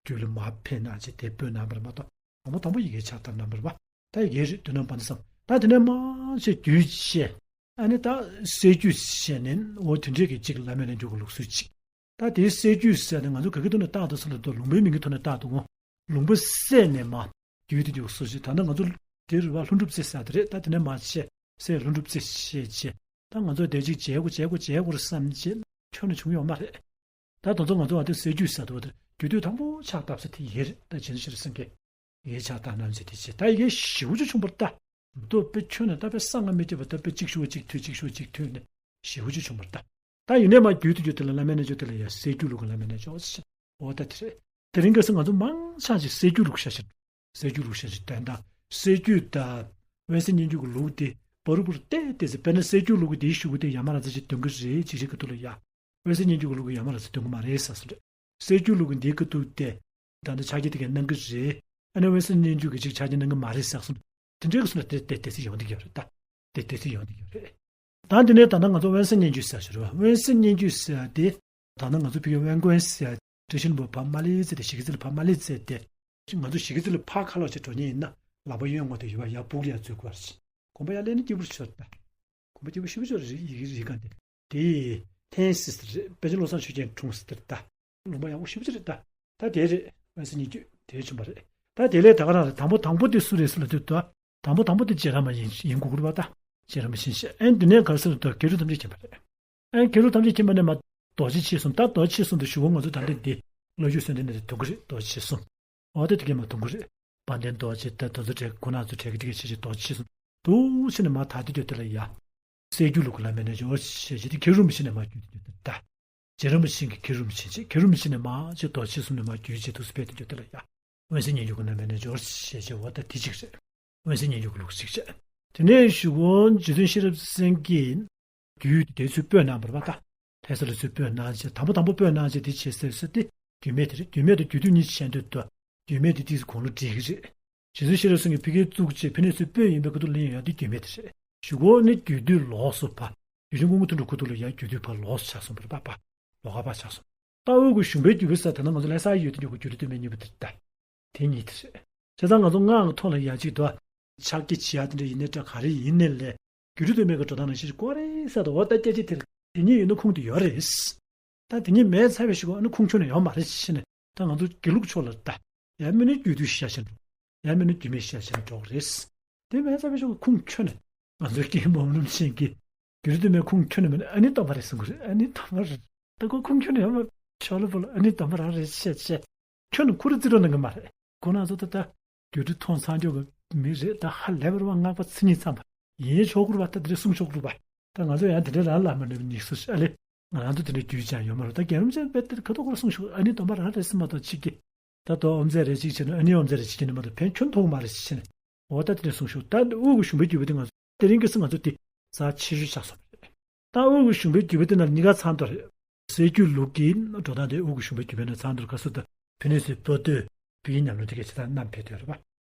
ཀྱི་རྒྱུད་ལ་མར་ཕེབས་གནང་བྱས་དེ་སྤོས་གནང་བ་རེད་མ་གཏོགས། དང་པོ་དང་པོ་ཡི་གེ་ཕྱག་བཏབ་གནང་བ་རེད་པ། ད་ཡི་གེ་རེད། མདོ་ནང་དཔལ་ལྡན་བཟང་པོ། ད་དེ་ནས་མར་ཕྱིན་རྒྱུད་བཤད། ཨ་ནི་ད་སྲས་རྒྱུད་བཤད་ནས་འོ་དེ་འདྲས་ཀྱི་གཅིག་བླ་མའི་རྣལ་འབྱོར་གྱི་ལུགས་སྲོལ་གཅིག་ད་དེའི་སྲས་རྒྱུད་ཟེར་ནས་ང་ཚོ་ག་གི་ཐོག་ནས་བཏགས་འདུག་ཟེར་ན་ད་ལུང་པའི་མིང་གི་ཐོག་ནས་བཏགས་འདུག་གོ། ལུང་པ་བསྲེས་ནས་མར་རྒྱུད་དེ་འཇུག་སྲོལ་ཞིག་ད་ལྟ་ང་ཚོ་དེ་རུ་བ་ལྷུན་གྲུབ་རྩེ་ཟེར་དེ་རེད། ད་དེ་ནས་མར་བཤད་སྲས་ལྷུན་གྲུབ་རྩེ་ཞེས་བྱས། ད་ང་ཚོ་དེ་གཅིག་མཇལ་དགོས་མཇལ་དགོས་མཇལ་དགོས་རེད་བསམ་བྱས་ཁྱོན་ནས་བྱུང་ཡོད་མ་རེད། ད་དེ་ཚོ་ང་ཚོ་ཨ་དེ་སྲས་རྒྱུད་ཟེར་དུས་དེ་རྒྱུད་སྟོད་དང་པོ་ཕྱག་བཏབ་ས་དེ་ཡི་གེ་རེད། ད་རྗེ་བཙུན་ཤེས་རབ་སེང་གེ་ཡི་གེ་ཕྱག་བཏབ་གནང་མཛད་དེ་བྱས། ད་ཡི་གེ་ཞེ་པོ་ཅིག་བྱུང་བ་རེད། ད་མདོ་དཔེ་ཁྱོན་ནས་ད་དཔེ་གསང་སྔགས་མི་སྐྱོ་བ་ད་དཔེ་གཅིག་ཤུ་གཅིག་ཐོན་གཅིག་ཤུ་གཅིག་ཐོན་ནས་ཞེ་པོ་ཅིག་བྱུང་བ་རེད། ད་ད་ཡིན་ནའི་མར་རྒྱུད་དུ་རྒྱུད་དེ་ལ་བླ་མའི་རྣལ་འབྱོར་དེ་ལ་ཡང་སྲས་རྒྱུད་ལུགས་ཀྱི་བླ་མའི་རྣལ་འབྱོར་ཞེས། འོ་ད་དེ་རེད། དེ་རིང་ཁ་སང་ང་ཚོ་མང་ཆེ་ཞིག་སྲས་རྒྱུད་ལུགས་བཤད་བཞིན། སྲས་རྒྱུད་ལུགས་བཤད་བཞིན་དོན་དང་སྲས་རྒྱུད་དང་དབོན་སྲས་གཉེན་རྒྱུད་ཀྱི་ལུགས་དེ་བར་བར་བལྟས་བལྟས་ཚེ་དཔེར་ན་སྲས་རྒྱུད་ལུགས་ཀྱི་དེའི་གཞུག་གུ་དེ་ཡ་མ་ར་ཙ་ཅིག་འདོན་གི་རེད་ཅིག་རེད་གི་འདུག་ལ་ཡ། དབོན་སྲས་གཉེན་རྒྱུད་ཀྱི་ལུགས་ཀྱི་ཡ་མ་ར་ཙ་འདོན་གི་མ་རེད་ཟེར་སོང་རེད། སྲས་རྒྱུད་ལུགས་ཀྱི་འདིའི་ཁ་ཐུག་དེ་ད་ལྟ་ཕྱག་རྒྱ་དེ་གས་གནང་གི་རེད། ཨ་ནི་དབོན་སྲས་གཉེན་རྒྱུད་ཀྱི་ཅིག་ཕྱག་རྒྱ་གནང་གི་མ་རེད་ཟེར་སོང་། དེ་འདྲའི་གི་སོང་ན་དེ་དེ་དེ་ཚེ་ཡོང་བསྡད་ཀྱི་ཡོད་རེད་ད། དེ་དེ་ཚེ་ཡོང་བསྡད་ཀྱི་ཡོད་རེད། ད་འདི་ནས་ད་ལྟ་ང་ཚོ་དབོན་སྲས་སྙན་བརྒྱུད་ཟེར་ཞིག་རེད་བ། དབོན་སྲས་སྙན་བརྒྱུད་ཟེར་དེ་ད་ལྟ་ང་ཚོ་ཕ་གིའི་དབོན་དགོན་ཟེར། བཀྲ་ཤིས་ལྷུན་པོ་ཕར་མར་ལེ་ཚེ་དེ་གཞིས་ཀ་རྩེ་ལ་ཕར་མར་ལེ་ཚེ་དེ། ང་ཚོ་གཞིས་ཀ་རྩེ་ལ་ཕར་ཁ་ལོག་བྱས་འགྲོ་མཁན་ཡིན་ན་ལག་པ་གཡོན་ངོས་དེ་ཡོད་པ་ཡར་སྦུག་ལ་ཡར་འཛུལ་དགོས་པ་རེད། དགོན་པ་ཡར་སླེབས་ན་སྐྱིད་པོ་ཤོར་ད། དགོན་པ་སྐྱིད་པོ་ཞེ་པོ་ཅིག་རེད། ཡི་གེ་རིག་ག་འདི། དེ་ཡི་ཐེན་སི་སི་རེད། པཎ་ཆེན་བློ་བཟང་ཆོས་རྒྱན་འཁྲུངས་སི་དེར་ད། ལུང་པ་ཡག་པོ་ཞེ་པོ་ཅིག་རེད་ད། ད་དེ་རེད། དབོན་སྲས་སྙན་བརྒྱུད་དེ་བྱུང་བ་རེད། ད་དེ་ལས་ད་ག་རང་རེད། དང་པོ་དང་པོ་དེ་སུ་རེད་ཟེར་ལབ་དུས་ད། དང་པོ་དང་པོ་དེ་རྗེ་ར་མ་ཡིན་ཡིན་དགོས་ཀྱི་རེད་པ་ད། རྗེ་ར་མ་ཆེན་ཞེས། ཨེ་འདི་ནས་ག་རེ་ཟེར་ལབ་དུས་ད་སྐྱེས་རབས་ཐམས་ཅད་མཁྱེན་པ་རེད། ཨེ་སྐྱེས་རབས་ཐམས་ཅད་མཁྱེན་པ་ནས་མར་རྡོ་རྗེ་ཆེ་གསུམ། ད་རྡོ་རྗེ་ཆེ་གསུམ་དེ་གཞུག་གུ་ང་ཚོ་ད་ལྟ་འདི་བློ་བརྒྱུད་གསོལ་འདེབས་ནས་དེ་དུང་དཀར་རེད། རྡོ་རྗེ་ཆེ་གསུམ། འོ་དེ་དེ་གས་མར་དུང་དཀར་རེད། དཔལ་ལྡན་རྡོ་རྗེ། ད་དེ་ཚོ་གྲས་ཁོ་ན་ཚོ་གྲས་ཀྱི་དེ་གས་ཆེ་ཆེ་རྡོ་རྗེ་ཆེ་གསུམ། འདུག་སེ་ནས་མར་ད་དེ་དུས་དེ་ལ་ཡ། སྲད་བརྒྱུད་ལུགས་ཀྱི་བླ་མའི་རྣལ་འབྱོར་ཞེས་བྱས་ཏེ་མཁས་གྲུབ་རིན་པོ་ཆེ་ནས་མར་བརྒྱུད་དེ་དུས་ད། རྗེ་རིན་པོ་ཆེ་གི་མཁས་གྲུབ་རིན་པོ་ཆེ་བྱས། མཁས་གྲུབ་རིན་པོ་ཆེ་ནས་མར་ཅིག་རྡོ་རྗེ་གསུམ་ནས་མར་བརྒྱུད་བྱས་འདུག་སེ་སྤེལ་དུས་དེ་ལ་ཡ། དབོན་སྲས་སྙན་བརྒྱུད་ཀྱི་བླ་མའི་རྣལ་འབྱོར་ཞེས་བྱས། འོ་ད་དེ་གཅིག་རེད། དབོན་སྲས་སྙན་བརྒྱུད་ཀྱི་ལུགས་གཅིག་བྱས། དེ་ནས་གཞུག་གུ་རྗེ་བཙུན་ཤེས་རབ་སེང་གེས་བརྒྱུད་དེ་ཚུར་སྤོས་གནང་བ་རེད་པ་ད། ལྷ་ས་ལ་ཚུར་སྤོས་གནང་བྱས། དང་པོ་དང་པོ་སྤོས་གནང་བྱས་དེ་བྱས་ཟེར་ཟེར་ཏེ་རྒྱུད་སྨད་དེ་རེད། རྒྱུད་སྨད་དེ་རྒྱུད་སྟོད་གཉིས་བྱས་འདུག་ད། རྒྱུད་སྨད་དེ་ཏོག་ཙམ་དགུང་ལོ་བགྲེས་ཀྱི་རེད། རྗེ་བཙུན་ཤེས་རབ་སེང་གེས་ཕ་གིར་བཙུགས་བྱས་ཕ་ནས་ཚུར་སྤོས་ཡིན་པའི་ཁ་ཐུག་ལ་ཡོང་ཡག་དེ་རྒྱུད་སྨད་དེ་རེད། གཞུག་གུ་ནི་རྒྱུད་སྟོད་ལོགས་སུ་ཕར་རྒྱུད་ཆེན་ཀུན་དགའ་ཐུན་དྲུག་ཁ་ཐུག་ལ་ཡར་རྒྱུད་སྟོད་ཕར་ལོགས་སུ་ཆགས་སོང་བ་རེད་པ། ཕར་ལོགས་ཀ་ཕར་ཆགས་སོང་། ད་དབུས་ཀྱི་གཞུང་པའི་རྒྱུད་པ་ཟེར་ད་ལྟ་ང་ཚོ་ལྷ་སར་ཡོད་དེ་འདྲ་གི་རྒྱུད་སྟོད་སྨད་གཉིས་པོ་དེ་རེད་ད། དེ་གཉིས་དེ་རེད། བྱས་ཙང་ང་ཚོ་སྔགས་ཀྱི་ཐོག་ལ་ཡ་གཅིག་ཏུ་ཕྱག་རྒྱ་བྱེད་ཡག་དེ་འདྲ་ཡིན་ནའི་འདྲ། ག་རེ་ཡིན་ནའི་ལས་རྒྱུད་སྟོད་སྨད་ཀྱི་འགྲོ་སྟངས་ནང་བཞིན་ཞིག་དགོས་རེད་ཟེར་དུས། འོ་ད་སྐད་ཆ་དེ་རེད། དེ་གཉིས་ཡོད་ན་ཁུངས་དེ་ཡོད་རེད། ད་དེ་གཉིས་མེད་ཚར་བའི་གཞུག་གུ་ཨ་ནི་ཁུངས་ཁྱོན་ནས་ཡོད་མ་རེད་ཟེར་ནས། ད་ང་ཚོ་དགེ་ལུགས་ཕྱོགས་ལ་ད་ཡར་མིན་ན་རྒྱུད་སྟོད་ཤེས་བྱ་ཞིག་འགྲོ། ཡར་མིན་ན་རྒྱུད་སྨད་ཤེས་བྱ་ཞིག་འགྲོ་གི་རེད། དེ་མེད་ཚར་བའི་གཞུག་གུ་ཁུངས་ཁྱོན་ནས་ང་ཚོའི་སྐྱེས་བུ་འབུམ་རམས་ཅན་གྱིས་རྒྱུད་སྟོད་སྨད་ཁུངས་ཁྱོན་ནས་མེད་ན་ཨ་ནི་སྟོང་པ་རེད་གསུང་གི་རེད། ཨ་ནི་སྟོང་པ་རེད། ད་ཁོ་ཁུངས་ཁྱོན་ནས་ཡོད་མ་རེད། ཤོ་ལོ་པོ་ལོ་ཨ་ནི་སྟོང་པ་རང་རེད་བཤད་བཤད། ཁྱོན་ནས་ཁོ་རང་རྩིས་སྤྲོད་གནང་གི་མ་རེད། ཁོ་རང་ཚོ་ད་ལྟ་རྒྱུད་སྟོད་མཐོང་ཚར་འཇོག་གི་མི་རེད། ད་ཧ་ལས་པ་རེད་པ། སྔགས་པ་མཚན་ཉིད་ཚང་པ་ཡིན་ཆོག་གི་རེད་པ། ད་དེ་འདྲ་གསུང་ཆོག་གི་རེད་པ། ད་ང་ཚོ་ཡང་དེ་འདྲ་རང་ལ་མ་ནུས་པའི་ཉེས་སུ་ཨ་ལེ། ང་རང་ཚོ་དེ་འདྲ་རྒྱུས་ཅང་ཡོད་མ་རེད། ད་རྒན་རབས་ཅན་དཔེ་དེར་ཁ་ཐོག་ཁོ་རང་གསུང་ཆོག་ཨ་ནི་སྟོང་པ་རང་རེད་ཟེར་མ་གཏོགས་ཅིག་གིས། ད་དོ་ཨོམ་ཚེ་རེད་ཅིག་བྱས་ན་ཨ་ནི་ཨོམ་ཚེ་རེད་ཅིག་བྱས་ན་མ་གཏོགས་ཕན་ཁྱོན་ཐོགས་མ་རེད་ཅིག་བྱས་ན། འོ་ད་དེ་འདྲ་གསུང་ཆོག་ད་དབུས་ཀྱི་གཞུང་པའི་རྒྱུད་པ་དེ་ང་ཚོ་དེ་རིང་ཁ་སང་ང་ཚོ་དེ་རྩ་ཆེ་ཤོས་ཆགས་སོང་རེད། ད་དབུས་ཀྱི་གཞུང་པའི་རྒྱུད་པ་དེ་ནང་གཉིས་ཀ་ཚང་དོ་རེད། སྲད་བརྒྱུད་ལུགས་ཀྱི་འགྲོ་སྟངས་དེ་དབུས་ཀྱི་གཞུང་པའི་རྒྱུད་པའི་ནང་ཚང་དོ་རེད། ག་སུ་ད་ཕ་ནས་ཚུར་སྤོས་སྟོད་ཕ་གིའི་ཉམས་ལེན་དེ་གས་ཆ་ཚང་བསྣམས་ཕེབས་དོ་རེད་པ།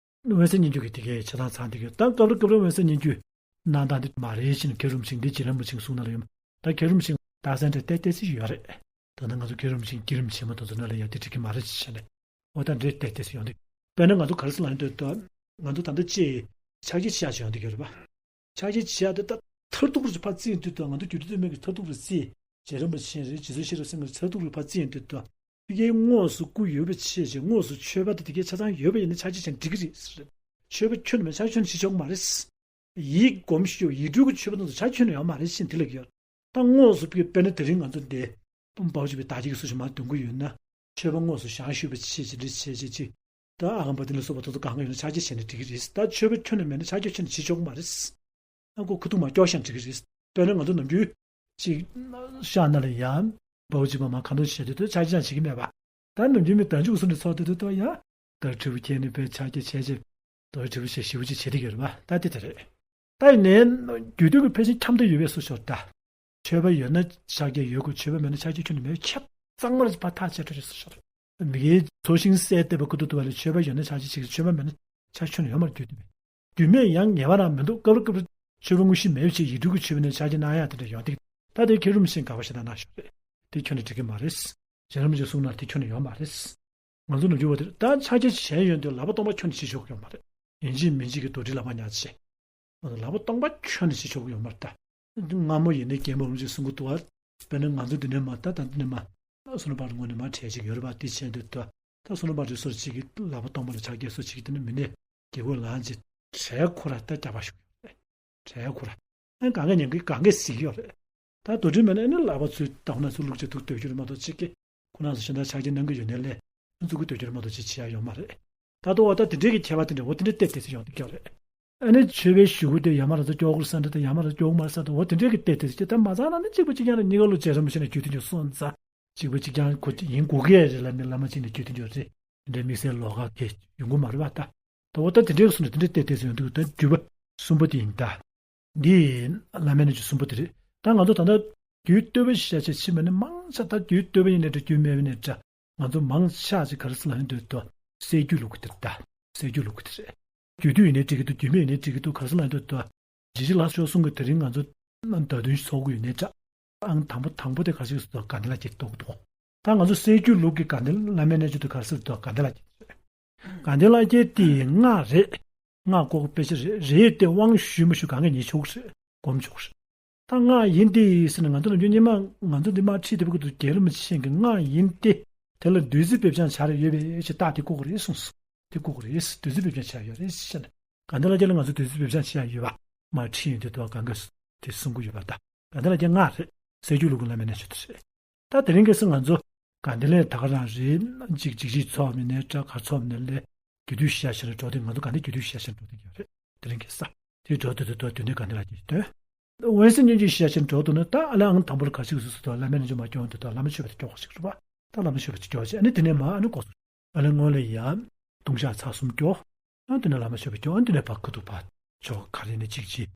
དབོན་སྲས་སྙན་བརྒྱུད་ཀྱི་དེ་གའི་ཆ་ཚང་ཚང་དེ་གའི་ད་སྐབས་རེ་སྐབས་རེ་དབོན་སྲས་སྙན་བརྒྱུད་གནང་སྟངས་དེ་མ་རེད་ཅེས་ནས་མཁས་གྲུབ་རིན་པོ་ཆེ་འདི་རྗེ་རིན་པོ་ཆེའི་གསུང་ནང་ལ་ཡོད། ད་མཁས་གྲུབ་རིན་པོ་ཆེ་རྟགས་གསལ་འདྲ་ཏོག་ཙམ་ཡོད་རེད། ད་ནི་ང་ཚོ་མཁས་གྲུབ་རིན་པོ་ཆེ་བསྐྱེད་རིམ་ཆེན་མོ་དེ་ཚོ་ནང་ལ་ཡང་དེ་འགྲིག་གི་མ་རེད་ཅེས་བྱས་ནས། འོ་ད་འདྲེ་ཏོག་ཙམ་ཡོང་དུས། དཔེར་ན་ང་ཚོ་ག་རེ་ཟེར་ལབ་ཡོང་དུས་ད། ང་ཚོ་ད་ལྟ་ཅིག་ཕྱག་རྒྱ་ཆེ་ཡག་ཅིག་ཡོང་དུས་ཀྱི་རེད་པ། ཕྱག་རྒྱ་ཆེ་ཡག་དེ་ད་མཐར་ཐུག་རུ་ཕར་བརྩིས་ཡོང་དུས་ད། ང་ཚོ་རྒྱུད་སྟོད་སྨད་ཀྱི་མཐར་ཐུག་རུ་བརྩིས། རྗེ་རིན་པོ་ཆེ་རེད། རྗེ་བཙུན་ཤེས་རབ་སེང་གེ་མཐར་ཐུག་རུ་ཕར་བརྩིས་ཡོང་དུས་ད། ཕ་གིའི་དངོས་སུ་སྐུ་ཡོད་པ་བྱས་བྱས་དངོས་སུ་མཆོད་པ་དང་དེ་གའི་ཆ་ཚང་ཡོད་པ་ཡིན་ན་ཕྱག་རྒྱ་བྱས་ན་འགྲིག་གི་རེད་ཟེར། མཆོད་པ་ཁྱོན་ནས་མེད། ཕྱག་རྒྱ་ཁྱོན་ནས་བྱེད་ཆོག་གི་མ་རེད། ཡིད་སྒོམ་ཞིག་ཡིད་སྤྲུལ་གྱི་མཆོད་པ་དང་ཕྱག་རྒྱ་ཁྱོན་ནས་ཡོད་མ་རེད་ཅེས་དེ་ལབ་ཀྱི་ཡོད། ད་དངོས་སུ་དཔེར་ན་དེ་རིང་ང་ཚོ་འདི་དཔའ་བོ་བྱེད་པའི་བདག་ཅག་གི་སྲོག་ཅིག་མར་འདོན་གྱི་ཡོད་ན། མཆོད་པ་དངོས་སུ་བཞེངས་ཞུས་པ་ཅིག་བྱས་ཅིག་འདི་བྱས་ཅིག་ཅིག་ད་ཨ་ཁམས་པ་དེ་ལ་སོགས་པ་དེ་ཚོ་གང་ག་ཡོད་ན་ཕྱག་རྒྱ་བྱས་ན་འགྲིག་གི་རེད། ད་མཆོད་པ་ཁྱོན་ནས་མེད་ན་ཕྱག་རྒྱ་ཁྱོན་ནས་བྱེད་ཆོག་གི་མ་རེད། ཨ་ཁོ་ཁ་ཐུག་མར་སྐྱོར་བཞག་ན་འགྲིག་གི་རེད། དཔེར་ན་ང་ཚོ་ནམ་རྒྱུན་ཅིག་ཤག་ནང་ལ་ཡ་དཔའ་བོ་གཅིག་པོ་མར་ཁ་འདོན་བྱེད་དུས་ད་ཕྱག་རྒྱ་བྱེད་ཀྱི་མེད་པ། ད་ནམ་རྒྱུན་མི་གདན་ཅུང་ཟུར་ནས་ཚོགས་དུས་ད་ཡ། ད་དྲིལ་བུ་ཁྱེར་ནས་དཔེ་ཕྱག་རྒྱ་བྱས་བྱས། ད་དྲིལ་བུ་བྱས་ཞེ་པོ་ཅིག་བྱེད་དེ་ཡོད་རེད་པ། ད་དེ་དེ་རེད། ད་ཡིན་ནའི་རྒྱུད་སྟོད་ཀྱི་ཕལ་ཆེར་ཁྱབ་མཐའ་ཡོད་པའི་སུ་ཞོར་ད། མཆོད་པ་ཡོད་ན་ཕྱག་རྒྱ་ཡོད་དགོས། མཆོད་པ་མེད་ན་ཕྱག་རྒྱ་ཁྱོན་ནས་མེད། ཁྱབ་གཙང་མར་ཕར་ཐག་བཅད་འགྲོ་རེད་སུ་ཞོར། མི་དགེའི་ཚོགས་ཞིང་གསལ་འདེབས་པ་ཁུ་ཐུག་ཐུག་པ་ལ་མཆོད་པ་ཡོད་ན་ཕྱག་རྒྱ་བྱེད་ཀྱི། མཆོད་པ་མེད་ན་ཕྱག་རྒྱ་ཁྱོན་ནས་ཡོད་མ་རེད་རྒྱུད་སྟོད་པའི། རྒྱུད་སྨད་ཡང་ངེས་པ་རང་མི་འདུག་སྐབས་རེ་སྐབས་རེ་མཆོད་པ་དངོས་གཞི་མེད་པ་བྱས་ཡིད་སྤྲུལ་གྱི་མཆོད་པ་ནས་ཕྱག་རྒྱ་གནང་ཡག་དེ་འདྲ་ཡོང་དུས། ད་དེ་མཁས་གྲུབ་རིན་པོ་ཆེས་དགག་པ་ཞེ་དྲག་གནང་ཤག་རེད། དེ་ཁྱོན་ནས་འགྲིག་གི་མ་རེད། རྗེ་རིན་པོ་ཆེའི་གསུང་ནང་དེ་ཁྱོན་ནས་ཡོད་མ་རེད། ང་ཚོ་ནམ་རྒྱུན་བ་དེར་ད་ཕྱག་རྒྱ་བྱས་ཡོང་དུས་ལག་པ་སྟོང་པ་ཁྱོན་ནས་བྱེད་ཆོག་གི་ཡོད་མ་རེད། ཡིན་གཅིག་མིན་གཅིག་གི་རྡོར་དྲིལ་ལག་པ་ཉར་བྱས། ང་ཚོ་ལག་པ་སྟོང་པ་ཁྱོན་ནས་བྱེད་ཆོག་གི་ཡོད་མ་རེད་ད། སྔ་མོ་ཡིན་ནའི་རྒན་པ་རིན་པོ་ཆེས་གསུང་གི་འདུག་བ། དཔེར་ན་ང་ཚོ་འདི་ནས་མར་ད་ད་འདི་ནས་མར་བསོད་ནམས་དཔལ་ལྡན་ངོས་ནས་མར་གྲལ་གཅིག་ཡོད་རེད་པ། དེ་བྱས་དུས་ད་ད་བསོད་ནམས་དཔལ་ལྡན་སོ་གཅིག་གིས་ལག་པ་སྟོང་པ་ལ་ཕྱག་རྒྱ་སོ་གཅིག་གིས་དེ་ནས་མི་སྣའི་རྒྱལ་པོ་ལངས་བྱས་གྲལ་ཁོ་ར་ད་རྒྱབ་པ་ཞུགས་ཡོད་རེད། གྲལ་ཁོ་ར། ཨ་གང་ག་ཉན་གི་གང་ག་གཟིགས་ཡོད་རེད། ད་རྡོར་དྲིལ་མེད་ན་ཨ་ནི་ལག་པ་ཚུར་ལྟ་ཁོ་ན་ཚུར་བླུགས་བྱས་འདུག་སྡོད་རྒྱུ་རེད་མ་གཏོགས་གཅིག་གིས་ཁོ་རང་ཚོ་གཞན་དག་ཕྱག་རྒྱ་གནང་གི་ཡོད་ནའི་ལས་ཨ་འཛུགས་གི་སྡོད་རྒྱུ་རེད་མ་གཏོགས་གཅིག་བྱེད་ཡ་ཡོད་མ་རེད། ད་དུང་འོ་ད་དེ་འདྲའི་གི་ཁྱད་པར་དེ་འདྲ་འོ་དེ་འདྲ་ཏོག་ཙམ་ཡོང་གི་ཡོད་རེད། ཨ་ནི་མཆོད་པའི་གཞུག་གུ་དེ་ཡར་མར་ར་ཚོ་སྐྱོར་དགོས་ས་འདྲ་དང་ཡར་མར་ར་ཚོ་སྐྱོར་མ་ས་དང་འོ་དེ་འདྲའི་གི་ཏོག་ཙམ་ཅིག་ད་མ་ཚང་ན་ནི་གཅིག་པ་གཅིག་རྐྱང་ལ་གཉིས་ཀ་ལོ་རྗེ་རིན་པོ་ཆེ་ནས་རྒྱུད་སྟོད་འཇུག་སོང་ཙང་གཅིག་པ་གཅིག་རྐྱང་ཁོ་ཡིན་དགོས་ཀྱི་རེད་ལབ་ནས་བླ་མ་གཅིག་ནས་རྒྱུད་སྟོད་འཇུག་རེད། དེ་འདྲའི་དམིགས་བསལ་ལོགས་ཀ་གི་ཡོང་གི་མ་རེད་པ་ད། ད་འོ་ད་དེ་འདྲའི་གསུང་ནས་དེ་འདྲའི་ཏོག་ཙམ་ཡོང་དུས་ད་རྒྱུད་པ་གསུམ་པོ་དེ་ཡིན་ད། འདི་བླ་མའི་རྣལ་འབྱོར་གསུམ་པོ་དེ་རེད། ད་ང་ཚོ་ད་ལྟ་རྒྱུད་སྟོད་པ་ཤ་ཆེ་ཕྱི་མ་ནི་མང་ཆེ་ད་རྒྱུད་སྟོད་པ་ཡིན་ནའི་འདྲ་རྒྱུད་སྨད་པ་ཡིན་ནའི་འདྲ། ང་ཚོ་མང་ཆེ་ཅིག་ག་རེ་ཟེར་ལབ་ཡོང་དུས་ད་སྲད་བརྒྱུད་ལུགས་ཀྱི་དེ་རེད་ད། སྲད་བརྒྱུད་ལུགས་ཀྱི་དེ་རེད། རྒྱུད་སྟོད་ཡིན་ནའི་འགྲིག་གི་འདུག་རྒྱུད་སྨད་ཡིན་ནའི་འགྲིག་གི་འདུག་ག་རེ་ཟེར་ལབ་ཡོང་དུས་ད། རྗེ་བཙུན་ལགས་ཤོག་གསུང་གི་དེ་རིང་ང་ཚོ་ བརྡ་དོན་ཞིག་ཚོགས་ཀྱི་ཡོད་ནའི་འདྲ། ཨང་དང་པོ་དང་པོ་དེ་ག་ཞིག་ཟེར་དུས་དགའ་ལྡན་ལྷ་བརྒྱ་གཏོགས་འདུག་ད་ང་ཚོ་སྲད་རྒྱུད་ལུགས་ཀྱི་དགའ་ལྡན་བླ་མའི་རྣལ་འབྱོར་དེ་ག་ཟེར་དུས་དགའ་ལྡན་ལྷ་བརྒྱ་རེད། དགའ་ལྡན་ལྷ་བརྒྱ་དེ་སྔགས་རེད། སྔགས་ཀོ་ཀོ་དཔེ་ཆ་རེད། རེད་དེ་དབང་ཞུས་མ་ཞུས་གང་ག་ཉན་ཆོག་གི་རེད། སྒོམ་ཆོག་གི་རེད། ད་སྔགས་ཡིན་ཏེ་ཟེར་ནས་ང་ཚོ་ནམ་རྒྱུན་སྔོན་མ་ང་ཚོ་འདི་མར་ཁྲིད་བསྡད་པའི་སྐབས་དུ་རྒྱལ་བློན་མི་ཆེན་གྱི་སྔགས་ཡིན་ཏེ། དེ་ལ་བདུད་རྩི་སྦེ་སྦྱང་བྱ་ར་ཡོད་པའི་ཆེ་རྟགས་དེ་ཀོ་ཀོ་རེད་གསུངས་སོ། དེ་ཀོ་ཀོ་རེད། བདུད་རྩི་སྦེ་སྦྱང་བྱ་ཡོད་རེད་ཟེར་ནས། དགའ་ལྡན་ལྷ་བརྒྱ་ལ་ང་ཚོ་བདུད་རྩི་སྦེ་སྦྱང་བྱ་ཡོད་པ་མར་ཁྲིད་ཡོང་དུས་དུ་གང་ག་དེ་གསུང་གི་ཡོད་པ། ད་དགའ་ལྡན་ལྷ་བརྒྱ་སྔགས་རེད། སྲད་རྒྱུད་ལུགས་ཀྱི་བླ་མའི་རྣལ་འབྱོར་དེ་རེད། ད་དེ་རིང་ཁ་སང་ང་ཚོ་དགའ་ལྡན་ལྷ་ད་ག་རང་རེད། གཅིག་གཅིག་གཅིག་ཚོགས་མི་ནས་འདྲ་ག་ཚོགས་མི་ནས་ལས་རྒྱུད་སྡེ་བཤད་བཤད་ནས་འགྲོ་དེ། ང་ཚོ་དགའ་ལྡན་རྒྱུད་སྡེ་བཤད་བཤད་ནས་འགྲོ་དེ་ཡོད་རེད། དེ་རིང་ཁ་སང་དེ་འགྲོ་དེ་དུ་དོ་དུས་ནས་དགའ་ལྡན་ལྷ་བརྒྱ་དོན། འོད་གསལ་སྙན་བརྒྱུད་བཤད་བཤད་ནས་འགྲོ་དུ་ན། ད་ཨ་ལས་ཨང་དང་པོ་ལ་ག་ཞིག་ཟེར་དུས་བླ་མའི་རྣལ་འབྱོར་མ་སྐྱོང་དུས་ད་བླ་མ་མཆོད་པ་དེ་སྐྱོང་བ་ཞིག་རེད་པ། ད་བླ་མ་མཆོད་པ་དེ་སྐྱོང་བྱས། ཨ་ནི་དེ་ནས་མ་ཨ་ནི་སྒོ་ཨ་ལས་སྔོན་ལ་ཡ་ལྟུང་བཤགས་ཚར་གསུམ་སྐྱོང་། ཨ་དེ་ནས་བླ་མ་མཆོད་པ་སྐྱོང་། ཨ་དེ་ནས་ཕར་ཁ་ཐུག་ཕར་ཆོ་ག་རེ་ནས་གཅིག་གཅིག་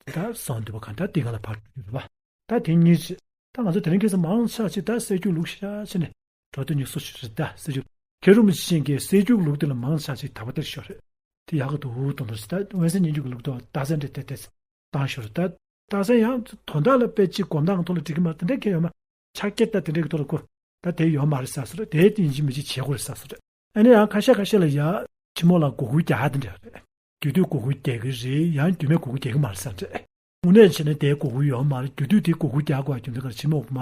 ད་གསང་འདུས་པ་གང་ལྟར་དེ་ག་ལ་ཕར་འགྲོ་རྒྱུ་རེད་པ། ད་དེ་གཉིས་རེད། ད་ང་ཚོ་དེ་རིང་ཁ་སང་མང་ཆ་ཅིག་ད་སྲད་རྒྱུད་ལུགས་ཤ་ཆེ་ནས་འགྲོ་དོན་ཉུང་སུ་ཞིག་རེད། ད་སྲད་རྒྱུད་མཁན་རིན་པོ་ཆེ་གིས་སྲད་རྒྱུད་ལུགས་དེ་ལ་མང་ཆ་ཅིག་དག་པ་དེར་ཤོར་རེད། དེ་ཡག་གི་འདུག་དོན་དུ་ད་འོད་གསལ་སྙན་བརྒྱུད་ཀྱི་ལུགས་དང་རྟགས་གསལ་འདྲེ་ཏེ་ཏེ་བཏང་ཤོར་རེད། ད་རྟགས་གསལ་ཡང་དོན་དག་ལ་དཔེ་ཅིག་གོམ་སྟངས་ཐོག་ལ་འགྲིག་གི་མ་རེད། དེ་འདྲའི་ཁྱད་ཡོད་མ། ཕྱག་འཁྱེར་ད་དེ་འདྲའི་གི་ཐོག་ལ་ཁོ་ད་དེ་ཡོད་མ་རེད་ས་སོ་རེད། དེ་ཡིན་གཅིག་མིན་གཅིག་བྱེད་དགོས་རེད་ས་སོ་རེད། ཨ་ནི་ཡང་ཁ་ཤས་ཁ་ཤས་ལ་ཡ་ཕྱི་མོ་ལ་སྒོར་སྒོར་རྒྱག་དེ་འདྲ་རེད། རྒྱུད་སྟོད་སྒོར་སྒོར་རྒྱག་གི་རེད། ཡང་རྒྱུད་སྨད་སྒོར་སྒོར་རྒྱག་གི་མ་རེད་ས་རེད། དངོས་གནས་བྱས་ན་དེ་སྒོར་སྒོར་ཡོད་མ་རེད། རྒྱུད་སྟོད་དེ་སྒོར་སྒོར་རྒྱག་དགོས་པ་རྒྱུ་མཚན་ག་རེ། ཕྱི་མོ་མ་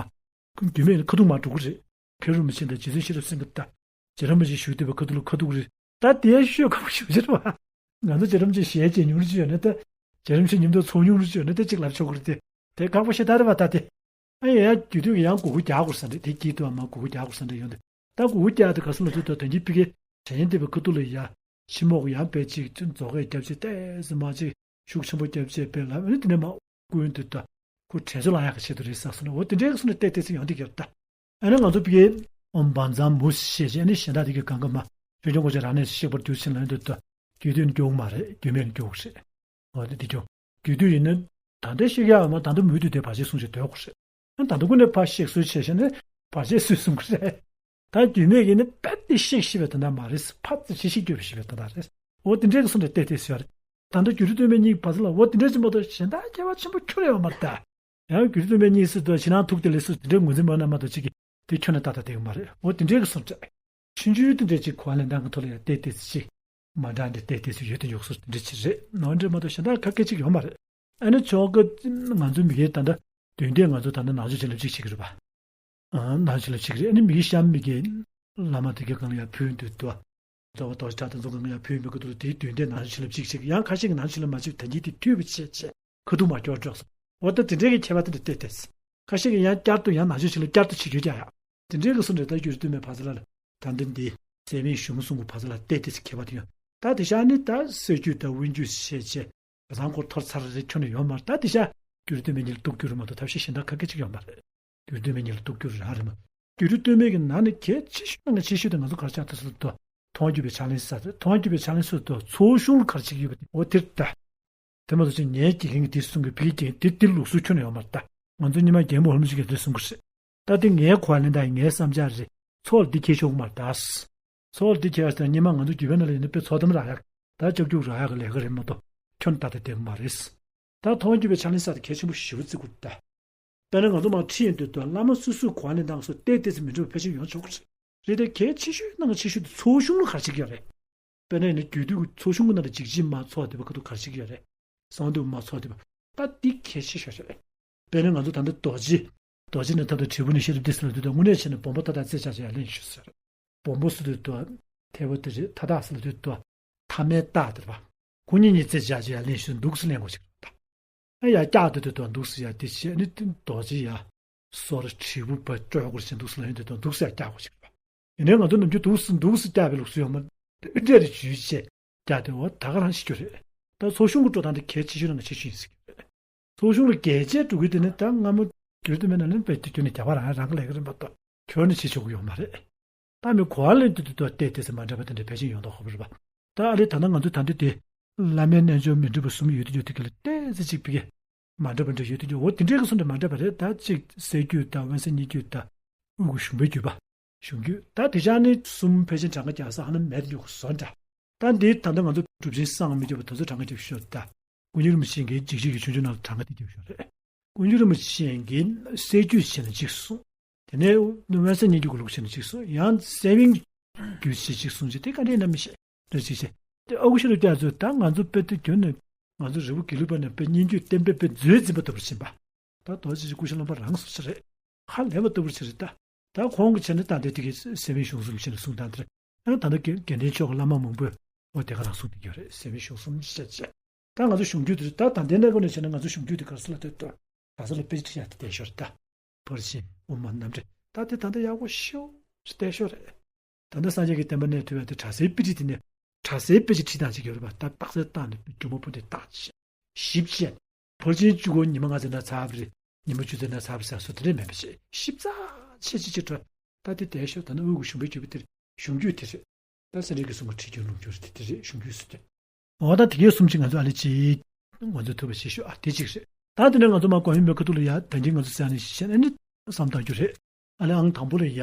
རྒྱུད་སྨད་ཁ་ཐུག་མ་འགྲོ་གི་རེད། མཁན་རིན་པོ་ཆེ་དང་རྗེ་བཙུན་ཤེས་རབ་སེང་གེ་དང་། རྗེ་རིན་པོ་ཆེ་བཞུགས་བསྡད་པའི་ཁ་ཐུག་ལ་ཁ་ཐུག་རེད། ད་དེ་ཤོད་ཁ་པོ་ཞུ་ཕྱིར་བ། ང་ཚོ་རྗེ་རིན་པོ་ཆེ་ཞལ་མཇལ་མྱོང་རེ་ཅིག་ཡོད་ན་ད། རྗེ་རིན་པོ་ཆེ་མཉམ་དུ་ཚོགས་མྱོང་རེ་ཅིག་ཡོད་ན་ད་ཅིག་ལབ་ཆོག་གི་རེད་དེ། དེ་ཁག་པོ་ཞེ་དྲག་རེད་པ་ད་དེ། ཨ་ཡ་ཡ་རྒྱུད་སྟོད་ཀྱི་ཡང་སྒོར་སྒོར་རྒྱག་དགོས་ས་འདྲ། དེ་སྐྱིད་སྡུག་མ་སྒོར་སྒོར་རྒྱག་དགོས་ས་འདྲ་ཡོང་དུས། ད་སྒོར་སྒོར་རྒྱག་དེ་ག་སོང་ལ་དུས་ད་དོན་གྱི་ཕི་གེ་བྱས་ཉེན་བསྡད་པའི་ཁ་ཐུག་ལ་ཡ། ཕྱི་མོག་ཡང་དཔེ་ཅིག་ཅུང་རྫོགས་ཀས་རྒྱབ་བྱས་ཏེ་ཟི་མ་ཅིག་ཤུགས་ཆེན་པོ་རྒྱབ་བྱས་པས་ལ་ཨ་ནི་དེ་ནས་མ་ཀུན་དུ་ད་ཁོ་དྲན་གསོ་ལ་ཡག་གི་ཆེད་དུ་རེད་ས་སོང་ན། འོ་དེ་འདྲའི་གི་སོང་ན་ཏེ་ཏེ་ཚེ་ཡང་དེ་གྱུར་ད། ཨ་ནི་ང་ཚོ་ཕི་གེ་ཨོཾ་བཛྲ་མུ་ཞེས་བྱས་ཨ་ནི་གཞན་དག་དེ་གི་གང་ག་མ་ཆོས་སྐྱོང་གོ་ཆ་རང་གནས་སུ་གཤེགས་པར་གྱུར་ཕྱིན་ལ་ཡོང་དུས་ད་རྒྱུད་སྟོད་སྐྱོང་མ་རེད། རྒྱུད་སྨད་སྐྱོང་རེད། འོ་དེ་དེ་སྐྱོང་། རྒྱུད་སྟོད་ཡིན་ན་ད་ལྟ་གཤེགས་ཡག་མ་ད་ལྟ་མུ་མཐུད་དེ་བར་ཆད་སྲུང་བྱེད་སྡོད་དགོས་རེད། ཨ་ད་ལྟ་ཀུན་ནས་ཕར་གཤེགས་གསོལ་བྱས་བྱས་ནས་བར་ཆད་སུས་སྲུང་གི་རེད། ད་རྒྱུད་སྨད་ཀྱི་ནི་རྦད་དེ་གཤེགས་ཤི་བའི་དོན་དག་མ་རེད། ཕར་ཙམ་ཞིག་གཤེགས་གྱུར་པའི་ཤི་བའི་དོན་དག་རེད། འོ་དེ་འདྲའི་གི་སོང་ནས་ཏེ་ཏེ་ཟེར་བ་རེད། ད་ལྟ་སྒྱུ་འཕྲུལ་སྟོན་པའི་སྙིང་པོ་ཟེར་ལ་འོ་དེ་འདྲའི་ཅིག་མ་གཏོགས་གཞན་དག་ཁྱད་པར་ཆེན་པོ་ཁྱོན་ནས་ཡོད་མ་རེད་ད། ཡང་སྒྱུ་འཕྲུལ་སྟོན་པའི་སྙིང་ཟེར་དུས་ཕྱི་ནང་ཐུག་དེ་ལས་སུ་དེ་འདྲའི་ངོས་འཛིན་མ་གནང་མ་གཏོགས་ཅིག་གིས་དེ་ཁྱོན་ནས་ཏག་ཏག་བསྡད་གི་མ་རེད། འོ་དེ་འདྲའི་གི་སོང་རེད། ཆུང་ཆུང་དེ་འདྲའི་ཅིག་གོ་བ་ལེན་སྟངས་ཀྱི་ཐོག་ལ་ཡང་ཏེ་ཏེ་ཅིག་མ་འདྲ་འདྲ་ཏེ་ཏེ་ཅིག་ཡོད་དེ་ཡོད་སོ་དེ་འདྲ་ཅིག་རེད། ནོར་འདྲ་མ་གཏོགས་གཞན་དག་ག་གེ་ཅིག་ཡོད་མ་རེད། ཨ་ནི་ཆོ་ག་ང་ཚོ་མི་གིས་ད་ལྟ་དོན་དེ་ང་ཚོ་ད་ལྟ་ནང་ཆོས་བྱིན་རླབས་གཅིག་བྱེད་ཀྱི་རེད་པ། ཨ་ནང་ཆོས་བྱིན་རླབས་གཅིག་རེད། ཨ་ནི་མི་གིས་གཤམ་མི་གི་བླ་མ་དེ་གའི་སྒང་ལ་ཡང་ཕུལ་འདུག་ཏོ། རྡོ་བ་རྡོ་རྗེ་གྲགས་དང་མཚུངས་སྒང་ལ་ཡང་ཕུལ་མི་གི་འདུག་དེའི་དོན་དེ་ནང་ཆོས་བྱིན་རླབས་གཅིག་བྱེད་ཀྱི། ཡང་ཁ་ཤས་ཀྱིས་ནང་ཆོས་བྱིན་རླབས་མ་བྱེད་པའི་ད་གིན་དེ་མཐུད་པ་བྱས་བྱས་ཁ་ཐུག་མ་སྐྱོར་འགྲོ་སོང་། འོ་ད་དེ་འདྲའི་གི་ཁྱད་པར་དེ་འདྲ་ཏེ་ཏེ། ཁ་ཤས་ཀྱིས་ཡང་བསྐྱར་དུ་ཡང་ནང་ཆོས་བྱིན་རླབས་བསྐྱར་དུ་བྱེད་རྒྱུ་རྒྱག་ཡག་དེ་འདྲའི་གི་སོང་རེད། ད་སྒྱུ་འཕྲུལ་སྟོན་པའི་བར་ཚ་ལ་ལ་ད་འདི་འདི་སད་མིན་གཞུང་གསུང་གི་བར་ཚ་ལ་ཏེ་ཏེ་ཁྱད་པར་དེ་ཡོད། ད་དེ་ཤ་ནི་ད་སྲོལ་རྒྱུན་དང་དབང་སྒྱུར་བྱས་བྱས་བཟང་སྐོར་ཐོར་ཚར་རེ་ཁྱོན་ནས་ཡོད་མ་རེད། ད་དེ་ཤ་སྒྱུ་འཕྲུལ་སྟོན་པའི་སྙིང་ལ་གཏུག་རྒྱུ་རེད་མ་གཏོགས་ཐབས་ཤེས་གཞན་དག་ག་གེ་ཅིག་ཡོད་མ་རེད། སྒྱུ་འཕྲུལ་སྟོན་པའི་སྙིང་ལ་གཏུག་རྒྱུ་རང་རེད་མ། སྒྱུ་འཕྲུལ་སྟོན་པའི་གི་ནང་ནས་གལ་ཆེ་ཤོས་ནང་གི་ཆེ་ཤོས་དེ་ང་ཚོ་ག་རེ་ཆགས་ཐུབ་སོང་དུ། མཐོང་བརྒྱུད་པའི་ཕྱག་ལེན་ས་དེ། མཐོང་བརྒྱུད་པའི་ཕྱག་ལེན་སོ་དུ་ཚོགས་གཞུང་ལ་ག་རེ་བྱེད་ཀྱི་ཡོད་པ་དེ་འོ་དེར་ལྟ། དེ་མ་གཏོགས་ཅིག་ངའི་དགེ་རྒན་གྱིས་དེ་གསུང་གི་ཕ་གི་རྒན་དེ་དེ་ལུགས་སྲོལ་ཁྱོན་ནས་ཡོད་མ་རེད་ད། ང་ཚོ་སྔོན་མ་རྒན་མོ་ཧོར་མོ་ཞིག་གིས་དེ་གསུང་གི་རེད། ད་དེ་ངའི་གོ་བ་ལེན་སྟངས་ངའི་བསམ་འཆར་རེད། ཚོགས་ལ་འདི་ཁྱེར་ཆོག་གི་མ་རེད་ད། ཚོགས་ལ་འདི་ཁྱེར་བ་ཟེར་ན་སྔོན་མ་ང་ཚོ་རྒྱུད་པའི་ནང་ལ་ཡིན་ན་དཔེ་ཚོགས་གཏམ་རག་ཡག་ད་ལྕགས་རྒྱུག་རག་ཡག་གི་ལས་ཀ་རེད་མ་གཏོགས་ཁྱོན་ཏག་ཏག་བསྡད་གི་མ་རེད། ད་མཐོང་བརྒྱུད་པའི་ཕྱག་ལེན་ས་དེ་གལ་ཆེན་པོ་ཞེ་པོ་བརྩི་དགོས་ད། དཔེར་ན་ང་ཚོ་མར་ཁྲིད་ཡོང་དུས་ད་བླ་མ་སོ་སོའི་གོ་བ་ལེན་སྟངས་སོགས་ཏོག་ཙམ་མི་འདྲ་བ་ཕལ་ཆེར་ཡོང་ཆོག་གི་རེད། རེད་དེ་གལ་ཆེ་ཤོས་ནང་གི་ཆེ་ཤོས་དེ་ཚོགས་གཞུང་ལ་ག་རེ་བྱེད་ཀྱི་ཡོད་རེད། དཔེར་ན་ཡིན་ན་རྒྱུད་སྟོད་ཀྱི་ཚོགས་གཞུང་གི་ནང་ལ་འཇིགས་བྱེད་མ་ཚོགས་བསྡད་པ་ཁ་ཐུག་ག་རེ་བྱེད་ཀྱི་ཡོད་རེད། གསང་འདུས་མ་ཚོགས་བསྡད་པ་ད་འདི་གལ་ཆེ་ཤོས་ཤོས་རེད། དཔེར་ན་ང་ཚོ་ད་ལྟ་རྡོ་རྗེ། རྡོ་རྗེ་ནས་ཐོབ་པའི་དྲིལ་བུ་ནི་ཤེས་རབ་ཏིག་ཙམ་ལ་འདུག་ད་དངོས་གནས་བྱས་ན་སྦོམ་པོ་མཐའ་དག་རྩེ་གཅིག་ཡར་ལེན་ཞུ་ཟེར། སྦོམ་པོ་ཟེར་དུས་ད་མཐེ་བོ་དེ་རེད། མཐའ་དག་ཟེར་དུས་ད་ཐ་མའི་རྟགས་དེ་རེད་པ། ཁོ་གཉིས་གཉིས་རྩེ་གཅིག་ཡར་ལེན་ཞུ་འདུག་སེ་ལེན་དགོས་ཤིག་རེད་ད། ཨ་ཡར་བཀྱག་དུས་དུ་འདུག་སེ་ཡར་དེ་བྱས་ནི་རྡོ་རྗེ་ཡར་སོར་དྲིལ་བུ་པ་སྤྲོད་དགོས་ཤིག་འདུག་སེ་ལེན་དུས་དུ་འདུག་སེ་ཡར་བཀྱག་དགོས་ཤིག་རེད་པ། ཡིན་ནའི་ང་ཚོ་ནམ་རྒྱུན་འདུག་སེ་འདུག་སེ་བཀྱག་པའི་ལུགས་སྲོལ་ཡོད་མ་རེད། འདྲ་རེ་འཇུས་བྱས་བཀྱག་དེ་འོ་ད་ག་རང་ཤི་རྒྱུ་རེད། ད་ཚོགས་གཞུང་གི་འགྲོ་སྟངས་དེ་གལ་ཆེ་ཤོས་ནང་གི་ཆེ་ཤོས་ཡིན་ཟེར་གྱི་རེད། ཚོགས་གཞུང་ལ་རྒྱལ་ཆེ་འགྲོ་གི་དེ་ནི་ད་སྔ་མོ་སྒྱུར་དུ་མེད་ན་ལན་པའི་དུས་རྒྱུན་ནས་རྒྱ་བ་རང་རང་གི་ལས་ཀ་རིམ་པ་ཏོ་ཁྱོན་ནས་བྱེད་ཆོག་གི་ཡོད་མ་རེད། ད་མི་གོ་བ་ལེན་དུས་དུ་ཏོ་བལྟས་ཏེ་ཟེར་མ་འདྲ་བ་དེ་འདྲ་ཕལ་ཆེར་ཡོང་མདོག་ཁ་པོ་རེད་པ། ད་ཨ་ལས་ད་ལྟ་ང་ཚོ་ད་འདི་དེ་བླ་མའི་རྣལ་འབྱོར་མི་འགྲུབ་པ་གསུམ་ཡོད་དུ་ཡོད་དུ་གི་ལ་བལྟས་ཚེ་གཅིག་པི་གེ་མ་འདྲ་བ་འདྲ་ཡོད་དུ་ཡོད། འོ་དེ་འདྲའི་གི་གསུམ་འདྲ་མ་འདྲ་བ་རེད། ད་གཅིག་སྲད་རྒྱུད་དང་དབེན་ས་སྙན་བརྒྱུད་དང་དབུ་གུ་ཞུམ་པའི་བརྒྱུད་པ། གཞུང་རྒྱུད་ད་དེ་ཆ་ནི་གསུམ་ཕལ་ཆེར་གྲངས་ཀ་རྒྱག་ས་ཧ་ལམ་མེད་དུ་ཡོད་བཟོ་འདྲ། ད་འདི་ད་ལྟ་ང་ཚོ་སྒྲུབ་ཆེན་གསང་སྔགས་མི་བརྗོད་པ་དེ་ཚོ་གྲངས་ཀ་རྒྱབ་ཤོག་ད་སྐུ་ཉིད་རིན་པོ་ཆེ་གིས་འཇིགས་བྱེད་ཀྱི་ཆོས་འབྱུང་ནང་ལ་གྲངས་ཀ་དེ་རྒྱབ་ཤོག་རེད། ཀུན་མཁྱེན་རིན་པོ་ཆེ་གིས་གསེར་རྒྱུད་བྱས་ནས་གཅིག་གསུངས། དེ་ནས་དབེན་ས་སྙན་བརྒྱུད་ཀྱི་ལུགས་བྱས་ནས་གཅིག་གསུངས། ཡང་སེ་བན་རྒྱུད་བྱས་གཅིག་གསུངས་ཀྱི་དེ་ག་འདྲའི་རྣམ་པ་ཞིག་འདྲ་གཅིག་བྱས། དེ་ཨ་ཁུ་ཤེས་རབ་རྒྱ་མཚོས་ད་ང་ཚོ་དཔེ་དེ་རྒྱུན་ནས་ང་ཚོ་རི་བོ་དགེ་ལུགས་པ་ནས་དཔེ་སྙན་བརྒྱུད་བསྟན་པའི་དཔེ་མཛོད་འཛིན་པ་ལྟ་བུར་ཕྱིན་པ། ད་རྡོ་རྗེ་སྐུ་ཞབས་བླ་མ་རང་སོ་སོ་རེད། ཧ་ལས་པ་ལྟ་བུར་ཕྱིན་རེད་ད། ད་ཁོང་གི་བྱས་ན་ད་ལྟའི་དེ་གའི་སེ་བན་གཞུང་གསུམ་བྱས་ནས་གསུང་སྟངས་དེ་རེད། ཨ་ད་ལྟ་དགེ་དགེ་ལྡན་ཕྱོགས་ཀྱི་བླ་མ་མང་པོས་འོ་དེ་ག་རང་གསུང་བསྡད་ཡོད་རེད། སེ་བན་གཞུང་གསུམ་བཤད་བྱས། ད་ང་ཚོ་གཞུང་རྒྱུད་དེ་རེད་ད། ད་ལྟའི་གནས་སྐབས་ནས་བྱས་ན་ང་ཚོ་གཞུང་རྒྱུད་དེ་ག་རེ་ཟེར་ལབ་དུས་ད་གྲྭ་ས་ལ་དཔེ་ཁྲིད་ཡག་དེ་བསྡད་ཤོར་རེད་ད། ཕར་ཕྱིན་དབུ་མ་རྣམ་འགྲེལ་ད་དེ་ད་ལྟ་ཡག་པོ་ཞེ་པོ་ཅིག་བསྡད་ཤོར་རེད། ད་ལྟ་སངས་རྒྱས་ཀྱི་བསྟན་པ་གནས་ཐུབ་ཡག་དེ་གྲྭ་སའི་དཔེ་ཁྲིད་དེ་ནས་གྲྭ་སའི་དཔེ་ཆ་ཁྲིད་སྟངས་ཅིག་ཡོད་རེད་པ། ད་རྟགས་གསལ་བཏང་ནས་སྒྱུ་མ་ཕུང་དེ་བཏགས་བྱས་ཞིབ་བྱས། ཕར་ཕྱིན་གཅིག་པོ་ཉི་མ་ལྔ་ཙམ་ན་ཚར་བ་རེད། ཉི་མ་བཅུ་ཙམ་ན་ཚར་བ་ཟེར་བཟོ་དེ་འདྲས་མེད་པ་བྱས་ཞིབ་ཚགས་ཆེ་ཆེ་ཅིག་འགྲོ། ད་དེ་བསྡད་ཤོར། ད་ནི་དབུས་ཀྱི་གཞུང་པའི་རྒྱུད་པ་དེ་རེད། གཞུང་རྒྱུད་དེ་རེད། ད་སེ་འབྲས་དགེ་གསུམ་གྱི་ཁྲིད་རྒྱུན་ལུགས་རྒྱུན་རེད་དེ་དེ་རེད། གཞུང་རྒྱུད་ཟེར་དུས། འོ་ད་དེ་གའི་གསུམ་ཅིག་ང་ཚོ་ཨ་ལེ་ཅིག་ང་ཚོ་ཐུབ་པ་བྱེད་ཤོག་ཨ་དེ་གཅིག་རེད། ད་དེ་ནས་ང་ཚོ་མ་གོང་མའི་མའི་ཁ་ཐུག་ལ་ཡ་ད་གིན་ང་ཚོ་ཟེར་ནས་བཤད་ནས་ནི་བསམ་བཏང་རྒྱུ་རེད། ཨ་ལེ་ཨང་དང་པོ་ལ་ཡ་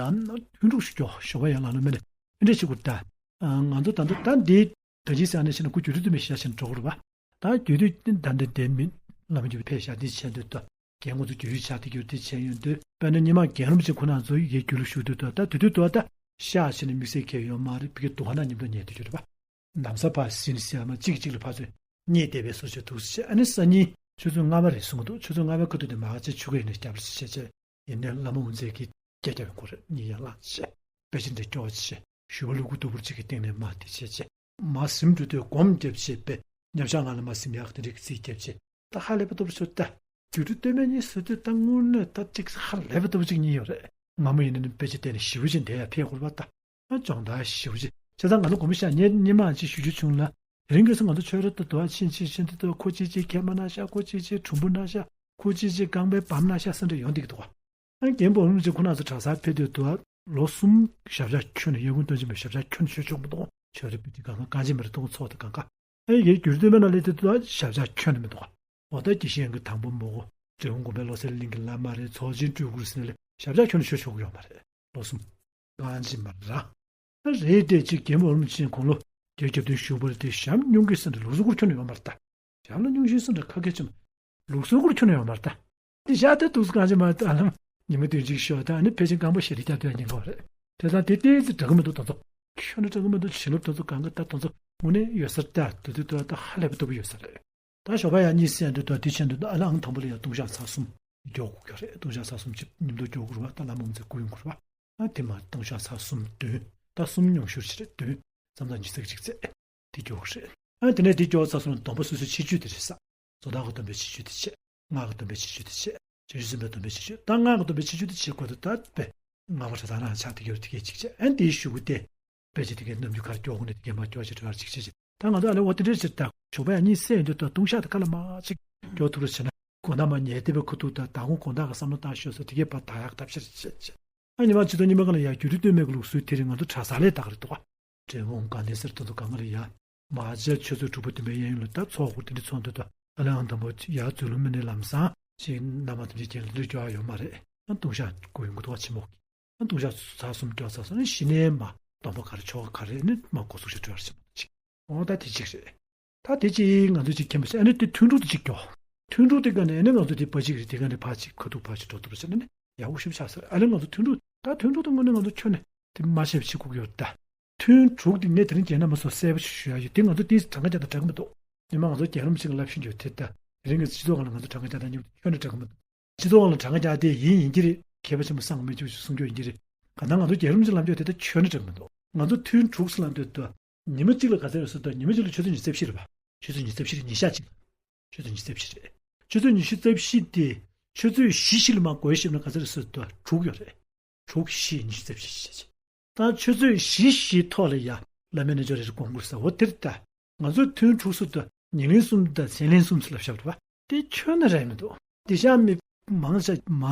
ཐུན་དྲུག་ཞུ་རྒྱུ་ཞོགས་པ་ཡ་ལ་ལ་མེ་ནས་ཨེ་འདྲ་ཞིག་གུར་ད། ང་ཚོ་ད་ལྟ་ད་འདི་ད་གིན་ཟེར་ནས་བཤད་ན་ཁུ་རྒྱུད་དུ་མི་ཤ་ཞིན་འགྲོ་གི་རེད་པ། ད་རྒྱུད་དུ་ད་འདི་དེ་མིན་ལ་མ་རྒྱུད་ཕེ་ཤ་དེ་བྱས་འདུག་ད། རྒན་ཁོང་ཚོ་རྒྱུད་ཡུལ་ཆགས་དེ་རྒྱུད་དེ་བྱས་ཡོང་དུས་དཔེར་ན་སྙེ་མ་རྒན་རབས་ཅིག་ཁོ་ན་ཚོ་ཡི་གེ་རྒྱུད་ལ་ཞུགས་དུས་ད་ད་དེ་དུས་ད་ད་ཤ་ཞིན་དམིགས་བསལ་ཁྱད་ཡོད་མ་རེད། བི་གེ་དུ་ཧ་ན་མཉམ་དུ་ཉལ་དུ་རྒྱུ་རེད་པ། ནམ་ས་ཕ་ཟིན་སི་ཨ་མ་གཅིག་གཅིག་ལ་ཕ་ཚོས་རྙེད་བསྡད་པའི་སོ་སོའི་དུག་སེ་ཨ་ནི་སང་ཉིན་ཆུ་ཚོད་ལྔ་པ་རེད་གསུང་གི་འདུག་ཆུ་ཚོད་ལྔ་པའི་ཁ་ཐུག་དེ་མ་ཆེ་ཆུ་གེ་ནས་སྐྱབས་ལ་ཆེ་ཆེ་ཡིན་ནའི་བླ་མ་འོ་མཛད་ཀྱིས་སྐྱ་སྐྱ་བའི་སྐོར་རེད། གཉིད་ཡང་ལངས་ཆེ་དཔེ་ཆ་འདྲ་སྐྱོ་ཆེ་ཞུ་བ་ལུ་གུ་དུ་བུར་གཅིག་གི་སྟེང་ནས་མ་དེ་ཆེ་ཆེ་མ་ཟིན་འགྲོ་དུས་སྒོམ་རྒྱབ་ཆེ་པས་མཉམ་བཞག་ངང་ལ་མ་ཟིན་ཡག་དེ་འདྲའི་རྩིས་རྒྱབ་ཆེ། ད་ཧ་ལས་པ་ལྟ་བུ་ཚོ་ད། རྒྱུད་སྟོད་སྨད་གཉིས་ཟེར་དུས་ད་དངོས་གནས་ད་ཅིག་ཧ་ལས་པ་ལྟ་བུ་ཅིག་གཉིས་ཡོད་རེད། སྔ་མོ་ཡིན་ན་ནི་དཔེ་ཆ་བལྟས་ནས་ཞིབ་པོ་ཅིག་འདས་ཡ་ཕེབས་དགོས་པ་ད། སྦྱོང་བརྡར་ཞིབ་པོ་ཅིག་བྱས་ཙང་ང་ཚོ་དགོངས་པ་བཞག་ངས་སྙེ་མ་ཅིག་ཞུ་རྒྱུ་བྱུང་ལ། དེ་རིང་ཁ་སང་ང་ཚོ་ཆོས་ར་ད་དུ་ཨ་ཕྱིན་ཕྱིན་ཕྱིན་ད་དུ་ཁོ་ཅིག་ཅིག་མཁལ་མ་ན་ཤ། ཁོ་ཅིག་ཅིག་གྲུམ་བུ་ན་ཤ། ཁོ་ཅིག་ཅིག་རྐང་པའི་བམ་ན་ཤ་ཟེར་འདྲ་ཡོང་བསྡད་ཀྱི་འདུག་ག་ཨ་རྒན་པོ་རིན་པོ་ཆེ་ཁོ་ན་ཚོ་གྲྭ་སར་ཕེབས་དུས་དུ་ཨ་ལོ་གསུམ་ཞབས་ཕྱག་ཁྱོན་ནས་ཡོན་ཀུན་སྟོན་ཆེན་པོས་ཞབས་ཕྱག་ཁྱོན་ནས་ཆོས་ཆོག་མི་འདུག་ཆོས་རེ་བུ་དུས་གང་ག་རྐང་རྗེས་མ་རེ་གཏོང་ཚོགས་དེ་གང་ག་ཨེ་ཡའི་རྒྱུད་སྟོད་སྨད་ན་སླེབས་དུས་ད་ཞབས་བཅགས་ཁྱོན་ནས་མི་འདུག་འོ་ད་དགེ་བཤེས་ཀྱི་དང་པོ་མོ་གོ་འབྲས་སྤུངས་དགོན་པའི་བློ་གསལ་གླིང་གི་བླ་མ་རེད། ཚོགས་ཆེན་སྤྲུལ་སྐུ་རེད་ཟེར་ནས་ཞབས་བཅགས་ཁྱོན་ནས་ཞུ་ཆོག་གི་ཡོད་མ་རེད། ལོ་གསུམ་རྐང་རྗེས་མ་ར་རེད་དེ་ཅིག་རྒན་པོ་རིན་པོ་ཆེ་དགུང་ལོ་བརྒྱད་ཅུ་གྱ་བདུན་བཞུགས་པ་རེད་དེ་ཞབས་སྙུང་གི་ཟེར་འདྲ་ལུགས་སྲོལ་སྐོར་ཁྱོན་ནས་ཡོད་མ་རེད་ད། ཞབས་ལ་སྙུང་ཤེས་ཟེར་འདྲ་ཁ་སྐད་ཆེན་པོ་ལུགས་སྲོལ་སྐོར་ཁྱོན་ནས་ཡོད་མ་རེད་ད། དེ་ཞག་ད་འདུག་སེ་གང་ཅི་མ་ད་ལམ་ཉི་མ་བདུན་གཅིག་ཤོག་ད་ནི་ཕལ་ཆེར་རྐང་པ་ཞེ་རེ་རྒྱག་དུས་ཉན་གོ་རེད། དེ་ཙང་དེ་ཏོག་ཙམ་འདྲ་གི་མི་འདུག་ད་ཚོ་ཁྱོན་ནས་འདྲ་གི་མི་འདུག་བྱིན་རླབས་ད་ཚོ་གང་ག་ད་ད་ཚོ་དངོས་གནས་ཡོད་ས་རེད་ད། དེ་དུས་ད་ད་ཧ་ལས་པ་ལྟ་བུ་ཡོད་ས་རེད། ད་ཞོགས་པ་ཡང་གཉིད་སད་འདུག་ད་དེ་ཕྱིན་འདུག་ད་ཨ་ལ་ཨང་དང་པོ་ལ་ཡང་ལྟུང་བཤགས་ཚར་གསུམ་མགྱོགས་དགོས་ཀྱི་རེད། ལྟུང་བཤགས་ཚར་གསུམ་ཅིག་མཉམ་དུ་མགྱོགས་དགོས་རེད་བ། ད་བླ་མ་འོ་མཛད་སྐུ་ཡོང་དགོས་རེད་བ། ཨ་དེ་མ་ལྟུང་བཤགས་ཚར་གསུམ་བདུན། ད་གསུམ་མཉམ་ཞུགས་བྱེད་རེད་བདུན། མཚམས་མཚམས་ཉི་ཤུ་རྩ་གཅིག་ཚེ། དེ་མགྱོགས་རེད། ཨ་དེ་ནས་དེ་མགྱོགས་ཚར་སོང་ན་སྡོམ་པ་སོ་སོའི་ཆེ་བརྗོད་དེ་རེད་ས། བཟོ་ལྟ་གི་སྡོམ་པའི་ཆེ་བརྗོད་དེ་བྱེད། སྔགས་ཀྱི་སྡོམ་པའི་ཆེ་བརྗོད་དེ་བྱེད། བྱང་ཆུབ་སེམས་དཔའི་སྡོམ་པའི་ཆེ་བརྗོད། ད་སྔགས་ཀྱི་སྡོམ་པའི་ཆེ་བརྗོད་དེ་བྱེད་དགོས་དུས་ད་དཔེ། སྔགས་པ་གྲྭ་ཚང་རང་ཆགས་དེ་གྱུར་དེ་གས་ཅིག་བྱེད། ཨ་དེའི་གཞུག་གུ་དེ། དཔེ་ཆ་དེ་གའི་རྣམ་འགྱུར་ག་རེ་སྐྱོ་དགོས་ནས་དེ་གའི་མ་སྐྱོ་ཅིག་འགྲོ་བར་ཅིག་བྱེད་ཅིག་ད་ང་ཚོ་ཨ་ལེ་འོ་དེ་འདྲས་ཅིག་ད་ཞོགས་པ་ཡང་གཉིད་སད་ཡོང་དུས་ད་ལྟུང་བཤགས་དེ་ག་ལ་མ་ཅིག་སྐྱོ་ཐུབ་རེ་བྱེད་ན་དགོང་དག་མ་ཉལ་བསྡད་པའི་ཁུ་ཐུག་ད་ད་དགོང་དགོང་དག་གི་བསམ་བློ་བཏང་ཤོག་ཟེར་དེ་གའི་བར་ད་ཡག་ཐབས་ཤེས་བྱེད་ཅིག་ཨ་ཉི་མ་ཕྱི་དྲོ་ཉི་མ་གང་ལ་ཡང་རྒྱུད་སྟོད་སྨད་ཀྱི་ལུགས་སྲོལ་དེ་རིང་ང་ཚོ་གྲྭ་ས་ལས་ད་ག་རེ་འདུག་ག་འབྲས་སྤུངས་དགའ་ལྡན་ཟེར་དེ་ཚོ་གང་ག་ལ་ཡ། མ་བྱས་ཆུ་ཚོད་དྲུག་པ་བདུན་པའི་གཡས་གཡོན་ལ་ད་ཚོགས་འཁོར་དེ་འདྲ་ཚོགས་འདུག་ད་ཨ་ལེ་ཨང་དང་པོ་ཡར་མཛོད་ལུང་མི་ནས་ལམ་སང་ཞིག་མནའ་མ་དེ་འདྲ་རྒྱལ་ལ་འདྲ་སྐྱོ་བ་ཡོད་མ་རེད། ཨ་ལྟུང་བཤགས་དགོས་ཡོང་གི་འདུག་བ་ཆེན་མོ། ཨ་ལྟུང་བཤགས་ཚར་གསུམ་སྐྱོ་ཚར་སོང་ནས་གཞི་ནས་མ་སྡོམ་པ་ག་རེ་ཆོ་ག་ག་རེ་ནི་མ་འགོ་ཚུགས་ཤིག་འགྲོ་བར་ཆེན་མོ་ཅིག་འོ་ད་དེ་གཅིག་རེད། ད་དེ་གཅིག་ང་ཚོ་གཅིག་མཁྱེན་པ་ཞིག་ཨ་ནི་དེ་ཐུན་དྲུག་དེ་གཅིག་སྐྱོ། ཐུན་དྲུག་དེ་ག་ནས་ཨ་ནི་ང་ཚོ་དེ་པ་གཅིག་རེད་དེ་ག་ནས་ཕ་གཅིག་ཁ་ཐུག་ཕ་གཅིག་འགྲོ་ཐུབ་པ་ཞིག་ཨ་ནི་ཡག་པོ་ཞིག་ཆགས་ཟེར་ཨ་ནི་ང་ཚོ་ཐུན་དྲུག་ད་ཐུན་དྲུག་དེ་དངོས་གནས་ང་ཚོ་ཁྱོན་ནས་དེ་མ་བཤད་པ་ཞིག་དགོས་ཀྱི་ཡོད་ད། ཐུན་དྲུག་དེ་ངས་དེ་རིང་རྒྱལ་ན་མ་སོགས་གསལ་པོ་ཞིག་ཞུ་ཡ་ཡོད་དེ་ང་ཚོ་དེ་གྲངས་ཀ་རྒྱག་དང་འདྲ་གི་མི་འདུག་ཉི་མ་ང་ཚོ་རྒྱལ་རབས་ཞིག་ལ་བསླབ་བཞིན་ཡོད་དེ་ད་དེ་རིང་གི་སྤྱི་ཚོགས་སྒང་ལ་ང་ཚོ་གྲངས་ཀ་རྒྱག་དང་མཉམ་དུ་ཁྱོན་ནས་འདྲ་གི་མི་འདུག་སྤྱི་ཚོགས་སྒང་ལ་གྲངས་ཀ་རྒྱག་དེ་ཡིན་ཡིན་གྱི་རེད། མཁས་པ་ཆེན་པོ་སངས་མི་འཇུག་ཅིག་གསུང་རྒྱུ་ཡིན་གྱི་རེད། གང་ལྟར་ང་ཚོ་རྒྱལ་རབས་ཅིག་ལམ་ཕྱོགས་དེ་ད་ཁྱོན་ནས་འགྲིག་མི་འདུག་ང་ཚོ་ཐུན་དྲུག་ཟེར་ལབ་དུས་ད་ཉི་མ་གཅིག་ལ་ག་ཚོད་ཡོད་ཟེར་ད་ཉི་མ་གཅིག་ལ་ཆུ་ཚོད་ཉི་ཤུ་རྩ་བཞི་རེད་པ། ཆུ་ཚོད་ཉི་ཤུ་རྩ་བཞི་རེད། ཉིན་ཞག་གཅིག་ལ་ཆུ་ཚོད་ཉི་ཤུ་རྩ་བཞི་རེད། ཆུ་ཚོད་ཉི་ཤུ་རྩ་བཞི་དེ་ཆུ་ཚོད་བཞི་བཞི་ལ་མར་བགོས་ཞིབ་ན་ག་ཚོད་རེད་ཟེར་ད་དྲུག་ཡོད་རེད། དྲུག་བཞི་ཉི་ཤུ་རྩ་བཞི་བྱས་བྱས། ད་ཆུ་ཚོད་བཞི་བཞིའི་ཐོག་ལ་ཡ་བླ་མའི་རྣལ་འབྱོར་རེ་རེ་སྒོམ་དགོས་ས་འོ་དེ་རེད་ད། ང་ཚོས་ཐུན་དྲུག་ཟེར་དུས་ཉིན་གླེང་གསུམ་དང་མཚན་གླེང་གསུམ་ཟེར་ལབ་བཞག་པ་རེད་པ། དེ་ཁྱོན་ནས་རེད་མི་འདུག་དེ་ཤ་མི་མང་ཆེ་མ་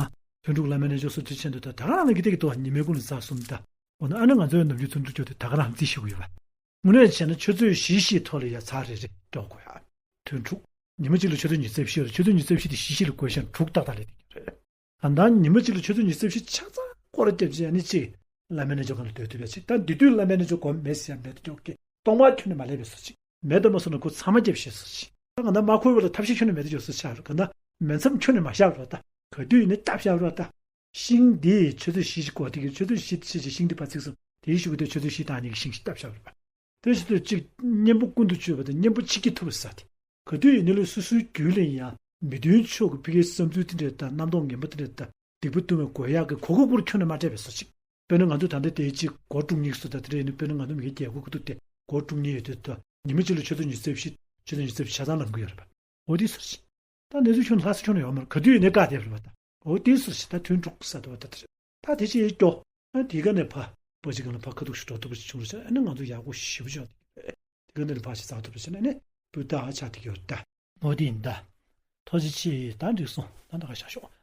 ཐུན་དྲུག་བླ་མའི་རྣལ་འབྱོར་སོགས་དེ་ཆེད་དུ་ད་ད་ག་རང་ལ་གི་དེ་གི་ཏོ་ཉི་མའི་ཀུན་ལ་ཚར་གསུམ་ད། འོ་ན་ཨ་ནི་ང་ཚོའི་ནམ་རྒྱུན་ཐུན་དྲུག་སྐྱོར་དེ་ད་ག་རང་རྩིས་ཤེས་ཀྱི་ཡོད་པ། དངོས་གནས་བྱས་ན་ཆུ་ཚོད་བཞི་བཞིའི་ཐོག་ལ་ཡ་ཚར་རེ་རེ་སྐྱོར་དགོས་ཡ། ཐུན་དྲུག་ཉི་མ་གཅིག་ལ་ཆུ་ཚོད་ཉི་ཤུ་རྩ་བཞི་ཡོད་རེད། ཆུ་ཚོད་ཉི་ཤུ་རྩ་བཞི་དེ་བཞི་བཞི་ལ་བགོས་ཤིང་དྲུག་ཏག་ཏག་ལས་བསྡད་ཀྱི་རེད། གང་ལྟར་ཉི་མ་གཅིག་ལ་ཆུ་ཚོད་ཉི་ཤུ་རྩ་བཞི་ཆ་ཚང་སྐོར་ར་བརྒྱབ་རྗེས་ཨ་ནི་གཅིག་བླ་མའི་རྣལ་འབྱོར་སྒང་ལ་སྡོད་ཐུབ་པ་ཅིག་ད་འདི་དུས་བླ་མའི་རྣལ་འབྱོར་སྒོམ་མེད་ཟེར་ཡ་མེད་དུ་འཇོག་གི་གཏོང་བ་ཁྱོན་ནས་མ་ལས་པའི་བཟོ་ཅིག་མེད་དུ་མ་སོང་ན་ཁོ་ཚང་མ་རྒྱབ་ཤེས་བཟོ་ཅིག་ད་གང་ལྟར་མ་འཁོར་བ་ལ་ཐབས་ཤེས་ཁྱོན་ནས་མེད་དུ་འཇོག་བཟོ་ཆགས་རེད། གང་ལྟར་ མེ་མཚམས་ཁྱོན་ནས་མ་བཞག་རོགས་ད། ག་དུས་ཡིན་ནའི་སྟབས་བཞག་རོགས་ད། ཤིང་འདི་ཆུ་ཚོད་བཞི་ཞིག་གོ་དེ་གི་ཆུ་ཚོད་བཞི་ཆེ་ཆེ་ཤིང་འདི་ཕར་ཚིག་སོང་དེའི་གཞུག་གུ་དེ་ཆུ་ཚོད་བཞི་དང་གཉིས་ཀྱི་ཤིང་ཞིག་སྟབས་བཞག་རོགས་པ། དེ་ཆུ་ཚོད་གཅིག་གཉེན་པོ་ཀུན་ཏུ་སྤྱོད་པ་དང་གཉེན་པོ་ཆིག་སྐྱིད་ཐུབ་པ་ས་དེ། ག་དུས་ཡིན་ནའི་ལས་སོ་སོའི་རྒྱུད་ལ་ཡིན་ཡང་མི་མཐུན་ཕྱོགས་ཀྱི་ཕ་གིའི་བསམ་ཚུལ་དེ་འདྲ་དང་རྣམ་རྟོག་ངན་པ་དེ་འདྲ་དང་སྡིག་པ་བཏུལ་བའི་དགོས་ཡག་གི་གོ་སྐབས་ཀུན་ཁྱོན་ནས་མ་སྤྲད་པའི་བཟོ་ཅིག་དཔེར་ན་ང་ཚོ་ད་ལྟ་དེ་གཅིག་སྒོར་དྲུག་གཉིས་སུ་ད་དེ་འདྲ་ཡིན་ན་དཔེར་ན་ང་ཚོ་མི་སྒེར་རྒྱལ་སྒོ་ཁུ་ཐུག་དེ་སྒོར་དྲུག་གཉིས་ཡོད་དུས་ད་ཉི་མ་གཅིག་ལ་ཆུ་ཚོད་ཉི་ཤུ་རྩ་བཞི་ཆུ་ཚོད་ཉི་ཤུ་རྩ་བཞི་ཆ་ཚང་ལངས་ཀྱི་ཡོད་རེད་པ། འོ་དེ་སོར་ཞིག་ད་གནས་ཚུལ་ཁྱོན་ལྷག་ས་ཁྱོན་ནས་ཡོང་མ་རེད། ག་དུས་ཡིན་ནའི་བཀག་བསྡད་པ་རེད་པ། ད་འོ་དེ་སོར་ཞིག་ད་ཐོན་འགྲོ་ས་དུ་བ་ད་དེ་རེད། ད་དེ་ཅི་ཡིན་སྐྱོ། ཨ་དེ་ག་ནས་ཕ་པ་ཅིག་ག་ལ་ཕ་ཁ་ཐུག་ཞིག་འགྲོ་ཐུབ་པ་ཞིག་བྱུང་རེད་ཤག་ཨ་ནི་ང་ཚོ་ཡག་པོ་ཞེ་པོ་བྱུང་། དེ་ག་ནས་ཕ་ཞིག་བཙག་ཐུབ་པ་བྱས་ན་ནི་སྤུས་དག་ཆགས་བསྡད་ཀྱི་ཡོད་རེད་ད། འོ་དེ་ཡིན་ད། ཐུགས་རྗེ་ཆེ། ད་འགྲིག་སོང་། ད་ད་ག་བཞག་ཤོག